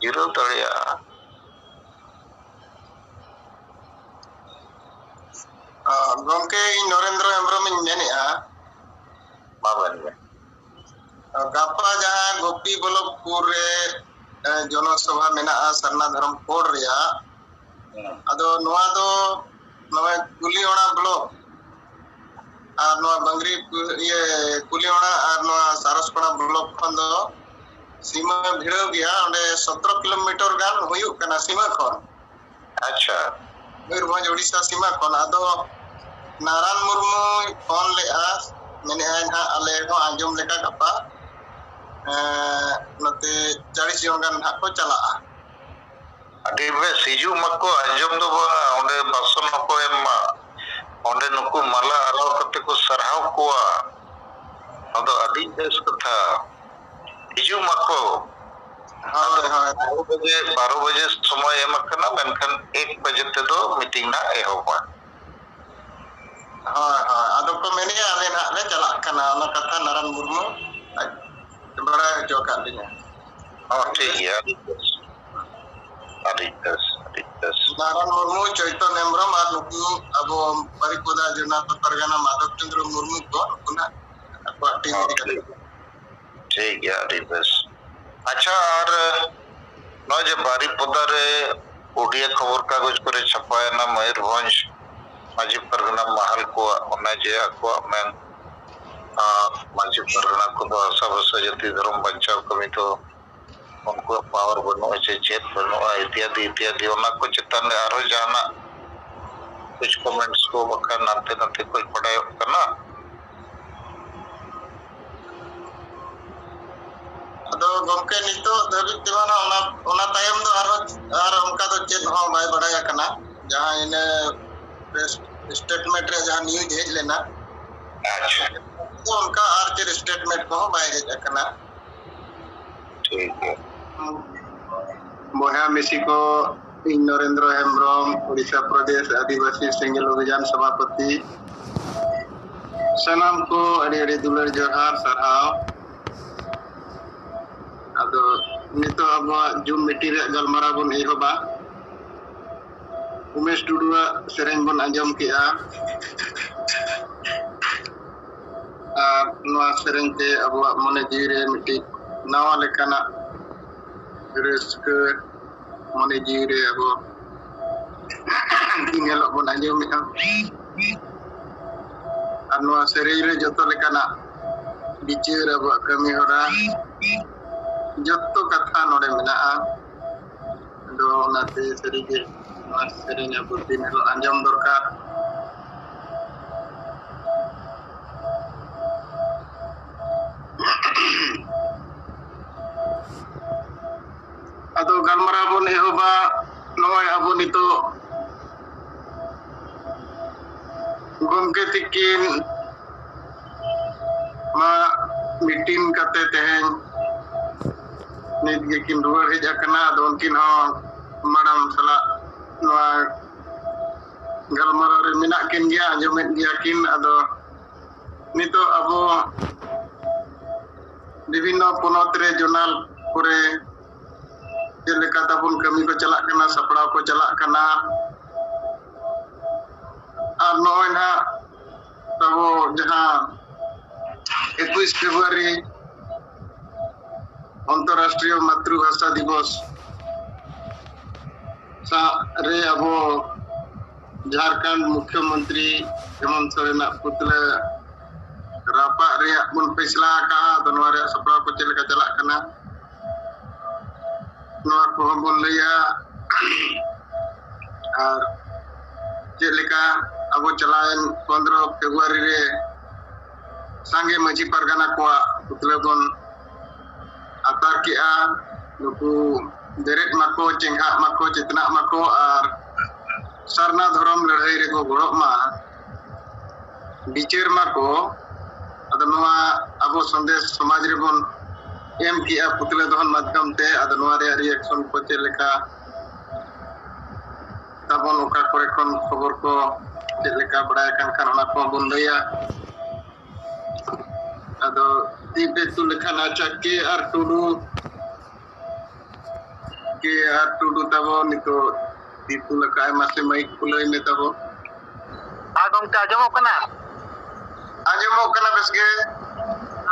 ᱡᱤᱨᱟᱹᱣ ᱫᱟᱲᱮᱭᱟᱜᱼᱟ᱾ ᱜᱚᱢᱠᱮ, ᱤᱧ ᱱᱚᱨᱮᱱᱫᱨᱚ ᱦᱮᱢᱵᱨᱚᱢ ᱤᱧ ᱢᱮᱱᱮᱫᱼᱟ᱾ ᱢᱟ ᱢᱮᱱ ᱢᱮ᱾ ᱜᱟᱯᱟ ᱡᱟᱦᱟᱸ ᱜᱳᱯᱤ ᱵᱚᱞᱞᱚᱵᱷᱯᱩᱨ ᱨᱮ, ᱮ, ᱡᱚᱱᱚᱥᱚᱵᱷᱟ ᱢᱮᱱᱟᱜᱼᱟ ᱥᱟᱨᱱᱟ ᱫᱷᱚᱨᱚᱢ ᱠᱳᱰ ᱨᱮᱭᱟᱜ, ᱦᱮᱸ᱾ ᱟᱫᱚ ᱱᱚᱣᱟ ᱫᱚ ᱱᱚᱜᱼᱚᱭ ᱠᱩᱞᱤᱭᱚᱲᱟ ᱵᱞᱚᱠ ᱟᱨ ᱱᱚᱣᱟ ᱵᱟᱝᱜᱽᱨᱤ ᱯᱩ-, ᱤᱭᱟᱹ, ᱠᱩᱞᱤᱭᱚᱲᱟ ᱟᱨ ᱱᱚᱣᱟ ᱥᱟᱨᱚᱥᱠᱚᱲᱟ ᱵᱞᱚᱠ ᱠᱷᱚᱱ ᱫᱚ ᱥᱤᱢᱟᱹ ᱵᱷᱤᱲᱟᱹᱣ ᱜᱮᱭᱟ, ᱚᱸᱰᱮ ᱥᱚᱛᱨᱚ ᱠᱤᱞᱳᱢᱤᱴᱟᱨ ᱜᱟᱱ ᱦᱩᱭᱩᱜ ᱠᱟᱱᱟ ᱥᱤᱢᱟᱹ ᱠᱷᱚᱱ᱾ ᱟᱪᱪᱷᱟ᱾ ᱢᱚᱭᱩᱨᱵᱷᱚᱸᱡᱽ ᱳᱰᱤᱥᱟ ᱥᱤᱢᱟ ᱠᱷᱚᱱ᱾ ᱟᱫᱚ ᱱᱟᱨᱟᱱ ᱢᱩᱨᱢᱩᱭ ᱯᱷᱳᱱ ᱞᱮᱫᱼᱟ, ᱢᱮᱱᱮᱫᱼᱟᱭ ᱱᱟᱦᱟᱜ ᱟᱞᱮ ᱦᱚᱸ ᱟᱸᱡᱚᱢ ᱞᱮᱠᱟ ᱜᱟᱯᱟ, ᱮᱸ, ᱱᱚᱛᱮ ᱪᱟᱞᱤᱥ ᱡᱚᱱ ᱜᱟᱱ ᱱᱟᱦᱟᱜ ᱠᱚ ᱪᱟᱞᱟᱜᱼᱟ᱾ ᱟᱹᱰᱤ ᱵᱮᱥ, ᱦᱤᱡᱩᱜ ᱢᱟᱠᱚ, ᱟᱸᱡᱚᱢ ᱫᱚ ᱵᱟᱝᱟ, ᱚᱸᱰᱮ ᱵᱟᱥᱚᱱ ᱦᱚᱸᱠᱚ ᱮᱢ ᱢᱟ, ᱚᱸᱰᱮ ᱱᱩᱠᱩ ᱢᱟᱞᱟ ᱟᱨᱟᱣ ᱠᱟᱛᱮ ᱠᱚ ᱥᱟᱨᱦᱟᱣ ᱠᱚᱣᱟ᱾ ᱟᱫᱚ ᱟᱹᱰᱤ ᱵᱮᱥ ᱠᱟᱛᱷᱟ, ᱦᱤᱡᱩᱜ ᱢᱟᱠᱚ᱾ ᱦᱳᱭ, ᱟᱫᱚ ᱦᱳᱭ᱾ ᱵᱟᱨᱚ ᱵᱟᱡᱮ, ᱵᱟᱨᱚ ᱵᱟᱡᱮ ᱥᱚᱢᱚᱭ ᱮᱢ ᱟᱠᱟᱱᱟ, ᱢᱮᱱᱠᱷᱟᱱ ᱮᱠ ᱵᱟᱡᱮ ᱛᱮᱫᱚ meeting ᱱᱟᱜ ᱮᱦᱚᱵᱟ᱾ ᱦᱳᱭ, ᱦᱳᱭ᱾ ᱟᱫᱚ ᱠᱚ ᱢᱮᱱᱮᱜᱼᱟ, ᱟᱞᱮ ᱱᱟᱜ ᱞᱮ ᱪᱟᱞᱟᱜ ᱠᱟᱱᱟ, ᱚᱱᱟ ᱠᱟᱛᱷᱟ ᱱᱟᱨᱟᱱ ᱢᱩᱨᱢᱩ ᱟᱡ ᱵᱟᱲᱟᱭ ᱦᱚᱪᱚ ᱟᱠᱟᱫ ᱞᱤᱧᱟ᱾ ᱦᱚᱸ, ᱴᱷᱤᱠ ᱜᱮᱭᱟ, ᱟᱹᱰᱤ ᱵᱮᱥ, ᱟᱹᱰᱤ ᱵᱮᱥ, ᱟᱹᱰᱤ ᱵᱮᱥ᱾ ᱱᱟᱨᱟᱱ ᱢᱩᱨᱢᱩ, ᱪᱳᱭᱛᱚᱱ ᱦᱮᱢᱵᱨᱚᱢ ᱟᱨ ᱱᱩᱠᱩ ᱟᱵᱚ ᱵᱟᱨᱤᱯᱚᱫᱟ ᱡᱚᱱᱟ ᱯᱟᱨᱜᱟᱱᱟ ᱢᱟᱫᱷᱚᱵ ᱪᱚᱸᱫᱽᱨᱚ ᱢᱩᱨᱢᱩ ᱠᱚ, ᱱᱩᱠᱩᱱᱟᱜ ᱟᱠᱚᱣᱟᱜ ᱴᱤᱢ ᱤᱫᱤ ᱠᱟᱛᱮ᱾ ᱴᱷᱤᱠ ᱜᱮᱭᱟ, ᱟᱹᱰᱤ ᱵᱮᱥ᱾ ᱟᱪᱪᱷᱟ, ᱟᱨ ᱱᱚᱜᱼᱚᱭ ᱡᱮ ᱵᱟᱨᱤᱯᱚᱫᱟ ᱨᱮ ᱳᱰᱤᱭᱟ ᱠᱷᱚᱵᱚᱨ ᱠᱟᱜᱚᱡᱽ ᱠᱚᱨᱮ ᱪᱷᱟᱯᱟᱭᱮᱱᱟ ᱢᱚᱭᱩᱨᱵᱷᱚᱸᱡᱽ ᱢᱟᱹᱡᱷᱤ ᱯᱟᱨᱜᱟᱱᱟ ᱢᱟᱦᱟᱞ ᱠᱚᱣᱟᱜ, ᱚᱱᱮ ᱡᱮ ᱟᱠᱚᱣᱟᱜ ᱢᱮᱱ, ᱟᱨ ᱢᱟᱹᱡᱷᱤ ᱯᱟᱨᱜᱟᱱᱟ ᱠᱚᱫᱚ ᱦᱟᱥᱟ ᱵᱷᱟᱥᱟ ᱡᱟᱹᱛᱤ ᱫᱷᱚᱨᱚᱢ ᱵᱟᱧᱪᱟᱣ ᱠᱟᱹᱢᱤ ᱫᱚ ᱩᱱᱠᱩᱣᱟᱜ ᱯᱟᱣᱟᱨ ᱵᱟᱹᱱᱩᱜᱼᱟ ᱥᱮ ᱪᱮᱫ ᱵᱟᱹᱱᱩᱜᱼᱟ ᱤᱛᱭᱟᱫᱤ ᱤᱛᱭᱟᱫᱤ, ᱚᱱᱟ ᱠᱚ ᱪᱮᱛᱟᱱ ᱨᱮ ᱟᱨᱦᱚᱸ ᱡᱟᱦᱟᱱᱟᱜ ᱠᱩᱪ ᱠᱚᱢᱮᱱᱴᱥ ᱠᱚ ᱵᱟᱠᱷᱟᱱ ᱦᱟᱱᱛᱮ ᱱᱟᱛᱮ ᱠᱷᱚᱡ ᱵᱟᱰᱟᱭᱚᱜ ᱠᱟᱱᱟ? ᱟᱫᱚ ᱜᱚᱢᱠᱮ, ᱱᱤᱛᱚᱜ ᱫᱷᱟᱹᱵᱤᱡ ᱛᱮᱢᱟ ᱱᱟᱜ ᱚᱱᱟ, ᱚᱱᱟ ᱛᱟᱭᱚᱢ ᱫᱚ ᱟᱨᱦᱚᱸ ᱟᱨ ᱚᱱᱠᱟ ᱫᱚ ᱪᱮᱫ ᱦᱚᱸ ᱵᱟᱭ ᱵᱟᱲᱟᱭ ᱟᱠᱟᱱᱟ᱾ ᱡᱟᱦᱟᱸ ᱤᱱᱟᱹ ᱯᱨᱮᱥ ᱥᱴᱮᱴᱢᱮᱱᱴ ᱨᱮ ᱡᱟᱦᱟᱸ ᱱᱤᱭᱩᱡᱽ ᱦᱮᱡ ᱞᱮᱱᱟ, ᱟᱪᱪᱷᱟ, ᱚᱱᱠᱟ ᱟᱨ ᱪᱮᱫ ᱥᱴᱮᱴᱢᱮᱱᱴ ᱠᱚᱦᱚᱸ ᱵᱟᱭ ᱦᱮᱡ ᱟᱠᱟᱱᱟ᱾ ᱴᱷᱤᱠ ᱜᱮᱭᱟ᱾ ᱵᱚᱭᱦᱟ ᱢᱤᱥᱤ ᱠᱚ, ᱤᱧ ᱱᱚᱨᱮᱱᱫᱨᱚ ᱦᱮᱢᱵᱨᱚᱢ, ᱳᱰᱤᱥᱟ ᱯᱨᱚᱫᱮᱥ ᱟᱹᱫᱤᱵᱟᱹᱥᱤ ᱥᱮᱸᱜᱮᱞ ᱚᱵᱷᱤᱡᱟᱱ ᱥᱚᱵᱷᱟᱯᱚᱛᱤ, ᱥᱟᱱᱟᱢ ᱠᱚ ᱟᱹᱰᱤ ᱟᱹᱰᱤ ᱫᱩᱞᱟᱹᱲ ᱡᱚᱦᱟᱨ, ᱥᱟᱨᱦᱟᱣ᱾ ᱟᱫᱚ ᱱᱤᱛᱚᱜ ᱟᱵᱚᱣᱟᱜ ᱡᱩᱢ ᱢᱤᱴᱤᱝ ᱨᱮᱭᱟᱜ ᱜᱟᱞᱢᱟᱨᱟᱣ ᱵᱚᱱ ᱮᱦᱚᱵᱟ᱾ ᱩᱢᱮᱥ ᱴᱩᱰᱩᱣᱟᱜ ᱥᱮᱨᱮᱧ ᱵᱚᱱ ᱟᱸᱡᱚᱢ ᱠᱮᱜᱼᱟ᱾ ᱟᱨ ᱱᱚᱣᱟ ᱥᱮᱨᱮᱧ ᱛᱮ ᱟᱵᱚᱣᱟᱜ ᱢᱚᱱᱮ ᱡᱤᱣᱤ ᱨᱮ ᱢᱤᱫᱴᱤᱡ ᱱᱟᱣᱟ ᱞᱮᱠᱟᱱᱟᱜ ᱨᱟᱹᱥᱠᱟᱹ ᱢᱚᱱᱮ ᱡᱤᱣᱤ ᱨᱮ ᱟᱵᱚ ᱫᱤᱱ ᱦᱤᱞᱳᱜ ᱵᱚᱱ ᱟᱸᱡᱚᱢᱮᱫᱼᱟ᱾ ᱟᱨ ᱱᱚᱣᱟ ᱥᱮᱨᱮᱧ ᱨᱮ ᱡᱚᱛᱚ ᱞᱮᱠᱟᱱᱟᱜ ᱵᱤᱪᱟᱹᱨ, ᱟᱵᱚᱣᱟᱜ ᱠᱟᱹᱢᱤ ᱦᱚᱨᱟ, ᱡᱚᱛᱚ ᱠᱟᱛᱷᱟ ᱱᱚᱰᱮ ᱢᱮᱱᱟᱜᱼᱟ᱾ ᱟᱫᱚ ᱚᱱᱟᱛᱮ ᱥᱟᱹᱨᱤᱜᱮ ᱱᱚᱣᱟ ᱥᱮᱨᱮᱧ ᱟᱵᱚ ᱫᱤᱱ ᱦᱤᱞᱳᱜ ᱟᱸᱡᱚᱢ ᱫᱚᱨᱠᱟᱨ᱾ ᱟᱫᱚ ᱜᱟᱞᱢᱟᱨᱟᱣ ᱵᱚᱱ ᱮᱦᱚᱵᱟ᱾ ᱱᱚᱜᱼᱚᱭ ᱟᱵᱚ ᱱᱤᱛᱚᱜ ᱜᱚᱢᱠᱮ ᱛᱤᱠᱤᱱ ᱢᱟ ᱢᱤᱴᱤᱝ ᱠᱟᱛᱮ ᱛᱮᱦᱮᱧ ᱱᱤᱛ ᱜᱮᱠᱤᱱ ᱨᱩᱣᱟᱹᱲ ᱦᱮᱡ ᱟᱠᱟᱱᱟ᱾ ᱟᱫᱚ ᱩᱱᱠᱤᱱ ᱦᱚᱸ ᱢᱟᱲᱟᱝ ᱥᱟᱞᱟᱜ ᱱᱚᱣᱟ ᱜᱟᱞᱢᱟᱨᱟᱣ ᱨᱮ ᱢᱮᱱᱟᱜ ᱠᱤᱱ ᱜᱮᱭᱟ, ᱟᱸᱡᱚᱢᱮᱫ ᱜᱮᱭᱟ ᱠᱤᱱ᱾ ᱟᱫᱚ ᱱᱤᱛᱚᱜ ᱟᱵᱚ ᱵᱤᱵᱷᱤᱱᱱᱚ ᱯᱚᱱᱚᱛ ᱨᱮ, ᱡᱳᱱᱟᱞ ᱠᱚᱨᱮ ᱪᱮᱫ ᱞᱮᱠᱟ ᱛᱟᱵᱚᱱ ᱠᱟᱹᱢᱤ ᱠᱚ ᱪᱟᱞᱟᱜ ᱠᱟᱱᱟ, ᱥᱟᱯᱲᱟᱣ ᱠᱚ ᱪᱟᱞᱟᱜ ᱠᱟᱱᱟ᱾ ᱟᱨ ᱱᱚᱜᱼᱚᱭ ᱱᱟᱦᱟᱜ ᱛᱟᱵᱚ ᱡᱟᱦᱟᱸ ᱮᱠᱩᱥ ᱯᱷᱮᱵᱽᱨᱩᱣᱟᱨᱤ ᱚᱱᱛᱚᱨᱨᱟᱥᱴᱨᱤᱭᱚ ᱢᱟᱛᱨᱤᱵᱷᱟᱥᱟ ᱫᱤᱵᱚᱥ ᱥᱟᱶ ᱨᱮ ᱟᱵᱚ ᱡᱷᱟᱲᱠᱷᱚᱸᱰ ᱢᱩᱠᱷᱭᱚᱢᱚᱱᱛᱨᱤ ᱦᱮᱢᱚᱱᱛ ᱥᱚᱨᱮᱱᱟᱜ ᱯᱩᱛᱞᱟᱹ ᱨᱟᱯᱟᱜ ᱨᱮᱭᱟᱜ ᱵᱚᱱ ᱯᱷᱮᱥᱞᱟ ᱟᱠᱟᱫᱼᱟ᱾ ᱟᱫᱚ ᱱᱚᱣᱟ ᱨᱮᱭᱟᱜ ᱥᱟᱯᱲᱟᱣ ᱠᱚ ᱪᱮᱫ ᱞᱮᱠᱟ ᱪᱟᱞᱟᱜ ᱠᱟᱱᱟ, ᱱᱚᱣᱟ ᱠᱚᱦᱚᱸ ᱵᱚᱱ ᱞᱟᱹᱭᱟ᱾ ᱟᱨ ᱪᱮᱫ ᱞᱮᱠᱟ ᱟᱵᱚ ᱪᱟᱞᱟᱣᱮᱱ ᱯᱚᱱᱫᱽᱨᱚ ᱯᱷᱮᱵᱽᱨᱩᱣᱟᱨᱤ ᱨᱮ ᱥᱟᱸᱜᱮ ᱢᱟᱹᱡᱷᱤ ᱯᱟᱨᱜᱟᱱᱟ ᱠᱚᱣᱟᱜ ᱯᱩᱛᱞᱟᱹ ᱵᱚᱱ ᱟᱛᱟᱨ ᱠᱮᱜᱼᱟ, ᱱᱩᱠᱩ ᱵᱮᱨᱮᱫ ᱢᱟᱠᱚ, ᱪᱮᱸᱜᱷᱟᱜ ᱢᱟᱠᱚ, ᱪᱮᱛᱱᱟᱜ ᱢᱟᱠᱚ ᱟᱨ ᱥᱟᱨᱱᱟ ᱫᱷᱚᱨᱚᱢ ᱞᱟᱹᱲᱦᱟᱹᱭ ᱨᱮᱠᱚ ᱜᱚᱲᱚᱜ ᱢᱟ, ᱵᱤᱪᱟᱹᱨ ᱢᱟᱠᱚ᱾ ᱟᱫᱚ ᱱᱚᱣᱟ ᱟᱵᱚ ᱥᱟᱸᱫᱮᱥ ᱥᱚᱢᱟᱡᱽ ᱨᱮᱵᱚᱱ ᱮᱢ ᱠᱮᱜᱼᱟ ᱯᱩᱛᱞᱟᱹ ᱫᱚᱦᱚᱱ ᱢᱟᱫᱽᱫᱷᱚᱢ ᱛᱮ᱾ ᱟᱫᱚ ᱱᱚᱣᱟ ᱨᱮᱭᱟᱜ ᱨᱤᱭᱮᱠᱥᱚᱱ ᱠᱚ ᱪᱮᱫ ᱞᱮᱠᱟ ᱛᱟᱵᱚᱱ, ᱚᱠᱟ ᱠᱚᱨᱮ ᱠᱷᱚᱱ ᱠᱷᱚᱵᱚᱨ ᱠᱚ ᱪᱮᱫ ᱞᱮᱠᱟ ᱵᱟᱲᱟᱭ ᱠᱟᱱ ᱠᱷᱟᱱ ᱚᱱᱟ ᱠᱚᱦᱚᱸ ᱵᱚᱱ ᱞᱟᱹᱭᱟ᱾ ᱟᱫᱚ ᱛᱤ ᱯᱮ ᱛᱩᱞ ᱞᱮᱠᱷᱟᱱ, ᱟᱪᱪᱷᱟ, ᱠᱮ ᱟᱨ ᱴᱩᱰᱩ, ᱠᱮ ᱟᱨ ᱴᱩᱰᱩ ᱛᱟᱵᱚ ᱱᱤᱛᱚᱜ ᱛᱤ ᱛᱩᱞ ᱟᱠᱟᱫ ᱟᱭ, ᱢᱟᱥᱮ ᱢᱟᱭᱤᱠ ᱠᱷᱩᱞᱟᱹᱣ ᱢᱮ ᱛᱟᱵᱚ᱾ ᱦᱮᱸ ᱜᱚᱢᱠᱮ, ᱟᱸᱡᱚᱢᱚᱜ ᱠᱟᱱᱟ? ᱟᱸᱡᱚᱢᱚᱜ ᱠᱟᱱᱟ ᱵᱮᱥ ᱜᱮ᱾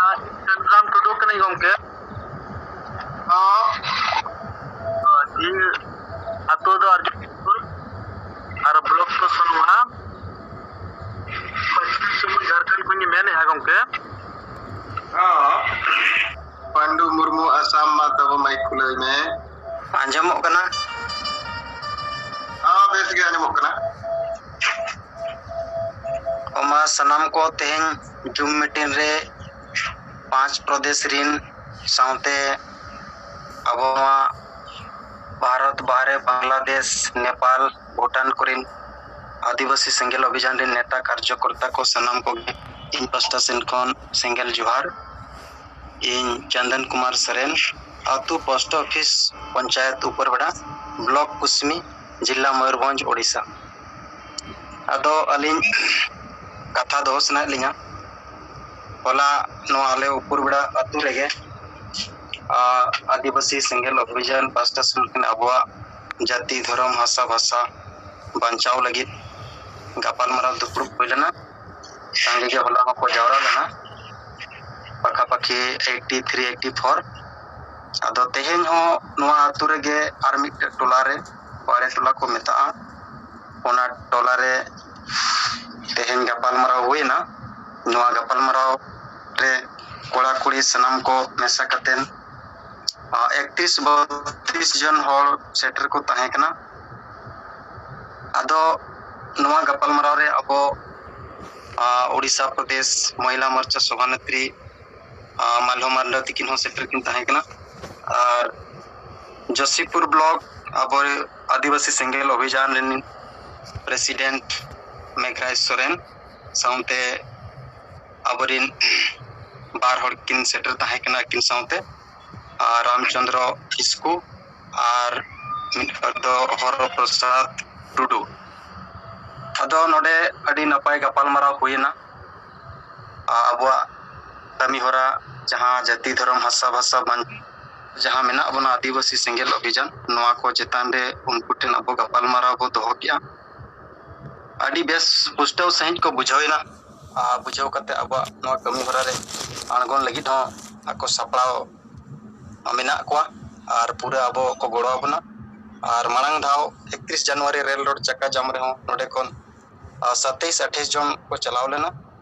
ᱟᱨ ᱪᱟᱸᱫᱽᱨᱟᱢ ᱴᱩᱰᱩ ᱠᱟᱹᱱᱟᱹᱧ ᱜᱚᱢᱠᱮ᱾ ᱦᱚᱸ᱾ ᱟᱹᱛᱩ ᱫᱚ ᱟᱨᱡᱚ ᱟᱨ ᱵᱞᱚᱠ ᱫᱚ ᱥᱚᱱᱩᱣᱟ᱾ ᱯᱚᱪᱷᱤᱢ ᱥᱤᱝᱵᱷᱩᱢ, ᱡᱷᱟᱲᱠᱷᱚᱸᱰ ᱠᱷᱚᱱᱤᱧ ᱢᱮᱱᱮᱫᱼᱟ ᱜᱚᱢᱠᱮ᱾ ᱦᱚᱸ᱾ ᱯᱟᱱᱰᱩ ᱢᱩᱨᱢᱩ, ᱟᱥᱟᱢ ᱢᱟ ᱛᱟᱵᱚ, ᱢᱟᱭᱤᱠ ᱠᱷᱩᱞᱟᱹᱣ ᱢᱮ᱾ ᱟᱸᱡᱚᱢᱚᱜ ᱠᱟᱱᱟ? ᱦᱚᱸ, ᱵᱮᱥ ᱜᱮ ᱟᱸᱡᱚᱢᱚᱜ ᱠᱟᱱᱟ᱾ ᱚᱢᱟ ᱥᱟᱱᱟᱢ ᱠᱚ ᱛᱮᱦᱮᱧ ᱡᱩᱢ ᱢᱤᱴᱤᱝ ᱨᱮ ᱯᱟᱸᱪ ᱯᱨᱚᱫᱮᱥ ᱨᱤᱱ ᱥᱟᱶᱛᱮ ᱟᱵᱚ ᱱᱚᱣᱟ ᱵᱷᱟᱨᱚᱛ ᱵᱟᱦᱨᱮ, ᱵᱟᱝᱞᱟᱫᱮᱥ, ᱱᱮᱯᱟᱞ, ᱵᱷᱩᱴᱟᱱ ᱠᱚᱨᱮᱱ ᱟᱹᱫᱤᱵᱟᱹᱥᱤ ᱥᱮᱸᱜᱮᱞ ᱚᱵᱷᱤᱡᱟᱱ ᱨᱮᱱ ᱱᱮᱛᱟ ᱠᱟᱨᱡᱚᱠᱚᱨᱛᱟ ᱠᱚ ᱥᱟᱱᱟᱢ ᱠᱚᱜᱮ ᱤᱧ ᱯᱟᱥᱴᱟ ᱥᱮᱱ ᱠᱷᱚᱱ ᱥᱮᱸᱜᱮᱞ ᱡᱚᱦᱟᱨ᱾ ᱤᱧ ᱪᱚᱱᱫᱚᱱ ᱠᱩᱢᱟᱨ ᱥᱚᱨᱮᱱ, ᱟᱹᱛᱩ ᱯᱳᱥᱴ ᱚᱯᱷᱤᱥ, ᱯᱚᱧᱪᱟᱭᱮᱛ ᱩᱯᱚᱨᱵᱮᱰᱟ, ᱵᱞᱚᱠ ᱠᱩᱥᱢᱤ, ᱡᱤᱞᱟ ᱢᱚᱭᱩᱨᱵᱷᱚᱸᱡᱽ, ᱳᱰᱤᱥᱟ᱾ ᱟᱫᱚ ᱟᱹᱞᱤᱧ ᱠᱟᱛᱷᱟ ᱫᱚᱦᱚ ᱥᱟᱱᱟᱭᱮᱫ ᱞᱤᱧᱟ᱾ ᱦᱚᱞᱟ ᱱᱚᱣᱟ ᱟᱞᱮ ᱩᱯᱩᱨ ᱵᱮᱲᱟ ᱟᱹᱛᱩ ᱨᱮᱜᱮ, ᱟ, ᱟᱹᱫᱤᱵᱟᱹᱥᱤ ᱥᱮᱸᱜᱮᱞ ᱚᱵᱷᱤᱡᱟᱱ ᱯᱟᱥᱴᱟ ᱥᱮᱱ ᱠᱷᱚᱱ ᱟᱵᱚᱣᱟᱜ ᱡᱟᱹᱛᱤ, ᱫᱷᱚᱨᱚᱢ, ᱵᱷᱟᱥᱟ, ᱵᱷᱟᱥᱟ ᱵᱟᱧᱪᱟᱣ ᱞᱟᱹᱜᱤᱫ ᱜᱟᱯᱟᱞᱢᱟᱨᱟᱣ ᱫᱩᱯᱲᱩᱵ ᱦᱩᱭ ᱞᱮᱱᱟ᱾ ᱥᱟᱸᱜᱮ ᱜᱮ ᱦᱚᱞᱟ ᱦᱚᱸᱠᱚ ᱡᱟᱣᱨᱟ ᱞᱮᱱᱟ, ᱯᱟᱠᱷᱟᱯᱟᱠᱷᱤ eighty three, eighty four᱾ ᱟᱫᱚ ᱛᱮᱦᱮᱧ ᱦᱚᱸ ᱱᱚᱣᱟ ᱟᱹᱛᱩ ᱨᱮᱜᱮ ᱟᱨ ᱢᱤᱫᱴᱮᱡ ᱴᱚᱞᱟ ᱨᱮ, ᱵᱟᱲᱮ ᱴᱚᱞᱟ ᱠᱚ ᱢᱮᱛᱟᱜᱼᱟ, ᱚᱱᱟ ᱴᱚᱞᱟ ᱨᱮ ᱛᱮᱦᱮᱧ ᱜᱟᱯᱟᱞᱢᱟᱨᱟᱣ ᱦᱩᱭᱮᱱᱟ᱾ ᱱᱚᱣᱟ ᱜᱟᱯᱟᱞᱢᱟᱨᱟᱣ ᱨᱮ ᱠᱚᱲᱟ ᱠᱩᱲᱤ ᱥᱟᱱᱟᱢ ᱠᱚ ᱢᱮᱥᱟ ᱠᱟᱛᱮᱱ, ᱟ, ᱮᱠᱛᱨᱤᱥ ᱵᱚᱛᱨᱤᱥ ᱡᱚᱱ ᱦᱚᱲ ᱥᱮᱴᱮᱨ ᱠᱚ ᱛᱟᱦᱮᱸ ᱠᱟᱱᱟ᱾ ᱟᱫᱚ ᱱᱚᱣᱟ ᱜᱟᱯᱟᱞᱢᱟᱨᱟᱣ ᱨᱮ ᱟᱵᱚ, ᱟ, ᱳᱰᱤᱥᱟ ᱯᱨᱚᱫᱮᱥ ᱢᱚᱦᱤᱞᱟ ᱢᱳᱨᱪᱟ ᱥᱚᱵᱷᱟᱱᱮᱛᱨᱤ, ᱟ, ᱢᱟᱞᱦᱚ ᱢᱟᱨᱰᱤ ᱛᱤᱠᱤᱱ ᱦᱚᱸ ᱥᱮᱴᱮᱨ ᱠᱤᱱ ᱛᱟᱦᱮᱸ ᱠᱟᱱᱟ᱾ ᱟᱨ ᱡᱳᱥᱤᱯᱩᱨ ᱵᱞᱚᱠ ᱟᱵᱚ ᱟᱹᱫᱤᱵᱟᱹᱥᱤ ᱥᱮᱸᱜᱮᱞ ᱚᱵᱷᱤᱡᱟᱱ ᱨᱮᱱ ᱯᱨᱮᱥᱤᱰᱮᱱᱴ ᱢᱮᱜᱷᱨᱟᱡᱽ ᱥᱚᱨᱮᱱ ᱥᱟᱶᱛᱮ ᱟᱵᱚᱨᱮᱱ ᱵᱟᱨ ᱦᱚᱲ ᱠᱤᱱ ᱥᱮᱴᱮᱨ ᱛᱟᱦᱮᱸ ᱠᱟᱱᱟ ᱟᱹᱠᱤᱱ ᱥᱟᱶᱛᱮ, ᱟᱨ ᱨᱟᱢᱪᱚᱸᱫᱽᱨᱚ ᱠᱤᱥᱠᱩ ᱟᱨ ᱢᱤᱫ ᱦᱚᱲ ᱫᱚ ᱦᱚᱨᱚ ᱯᱨᱚᱥᱟᱫᱽ ᱴᱩᱰᱩ᱾ ᱟᱫᱚ ᱱᱚᱰᱮ ᱟᱹᱰᱤ ᱱᱟᱯᱟᱭ ᱜᱟᱯᱟᱞᱢᱟᱨᱟᱣ ᱦᱩᱭᱮᱱᱟ᱾ ᱟ-, ᱟᱵᱚᱣᱟᱜ ᱠᱟᱹᱢᱤ ᱦᱚᱨᱟ, ᱡᱟᱦᱟᱸ ᱡᱟᱹᱛᱤ, ᱫᱷᱚᱨᱚᱢ, ᱵᱷᱟᱥᱟ, ᱵᱷᱟᱥᱟ ᱵᱟᱧ-, ᱡᱟᱦᱟᱸ ᱢᱮᱱᱟᱜ ᱵᱚᱱᱟ ᱟᱹᱫᱤᱵᱟᱹᱥᱤ ᱥᱮᱸᱜᱮᱞ ᱚᱵᱷᱤᱡᱟᱱ, ᱱᱚᱣᱟ ᱠᱚ ᱪᱮᱛᱟᱱ ᱨᱮ ᱩᱱᱠᱩ ᱴᱷᱮᱱ ᱟᱵᱚ ᱜᱟᱯᱟᱞᱢᱟᱨᱟᱣ ᱵᱚ ᱫᱚᱦᱚ ᱠᱮᱜᱼᱟ᱾ ᱟᱹᱰᱤ ᱵᱮᱥ ᱯᱩᱥᱴᱟᱹᱣ ᱥᱟᱺᱦᱤᱡ ᱠᱚ ᱵᱩᱡᱷᱟᱹᱣ ᱮᱱᱟ᱾ ᱟᱨ ᱵᱩᱡᱷᱟᱹᱣ ᱠᱟᱛᱮ ᱟᱵᱚᱣᱟᱜ ᱱᱚᱣᱟ ᱠᱟᱹᱢᱤ ᱦᱚᱨᱟ ᱨᱮ ᱟᱬᱜᱚᱱ ᱞᱟᱹᱜᱤᱫ ᱦᱚᱸ ᱟᱠᱚ ᱥᱟᱯᱲᱟᱣ ᱢᱮᱱᱟᱜ ᱠᱚᱣᱟ ᱟᱨ ᱯᱩᱨᱟᱹ ᱟᱵᱚ ᱠᱚ ᱜᱚᱲᱚ ᱟᱵᱚᱱᱟ᱾ ᱟᱨ ᱢᱟᱲᱟᱝ ᱫᱷᱟᱣ ᱮᱠᱛᱨᱤᱥ ᱡᱟᱱᱩᱣᱟᱨᱤ ᱨᱮᱞ ᱨᱳᱰ ᱪᱟᱠᱟ ᱡᱟᱢ ᱨᱮᱦᱚᱸ ᱱᱚᱰᱮ ᱠᱷᱚᱱ, ᱟ, ᱥᱟᱛᱟᱭᱤᱥ ᱟᱴᱷᱟᱭᱤᱥ ᱡᱚᱱ ᱠᱚ ᱪᱟᱞᱟᱣ ᱞᱮᱱᱟ᱾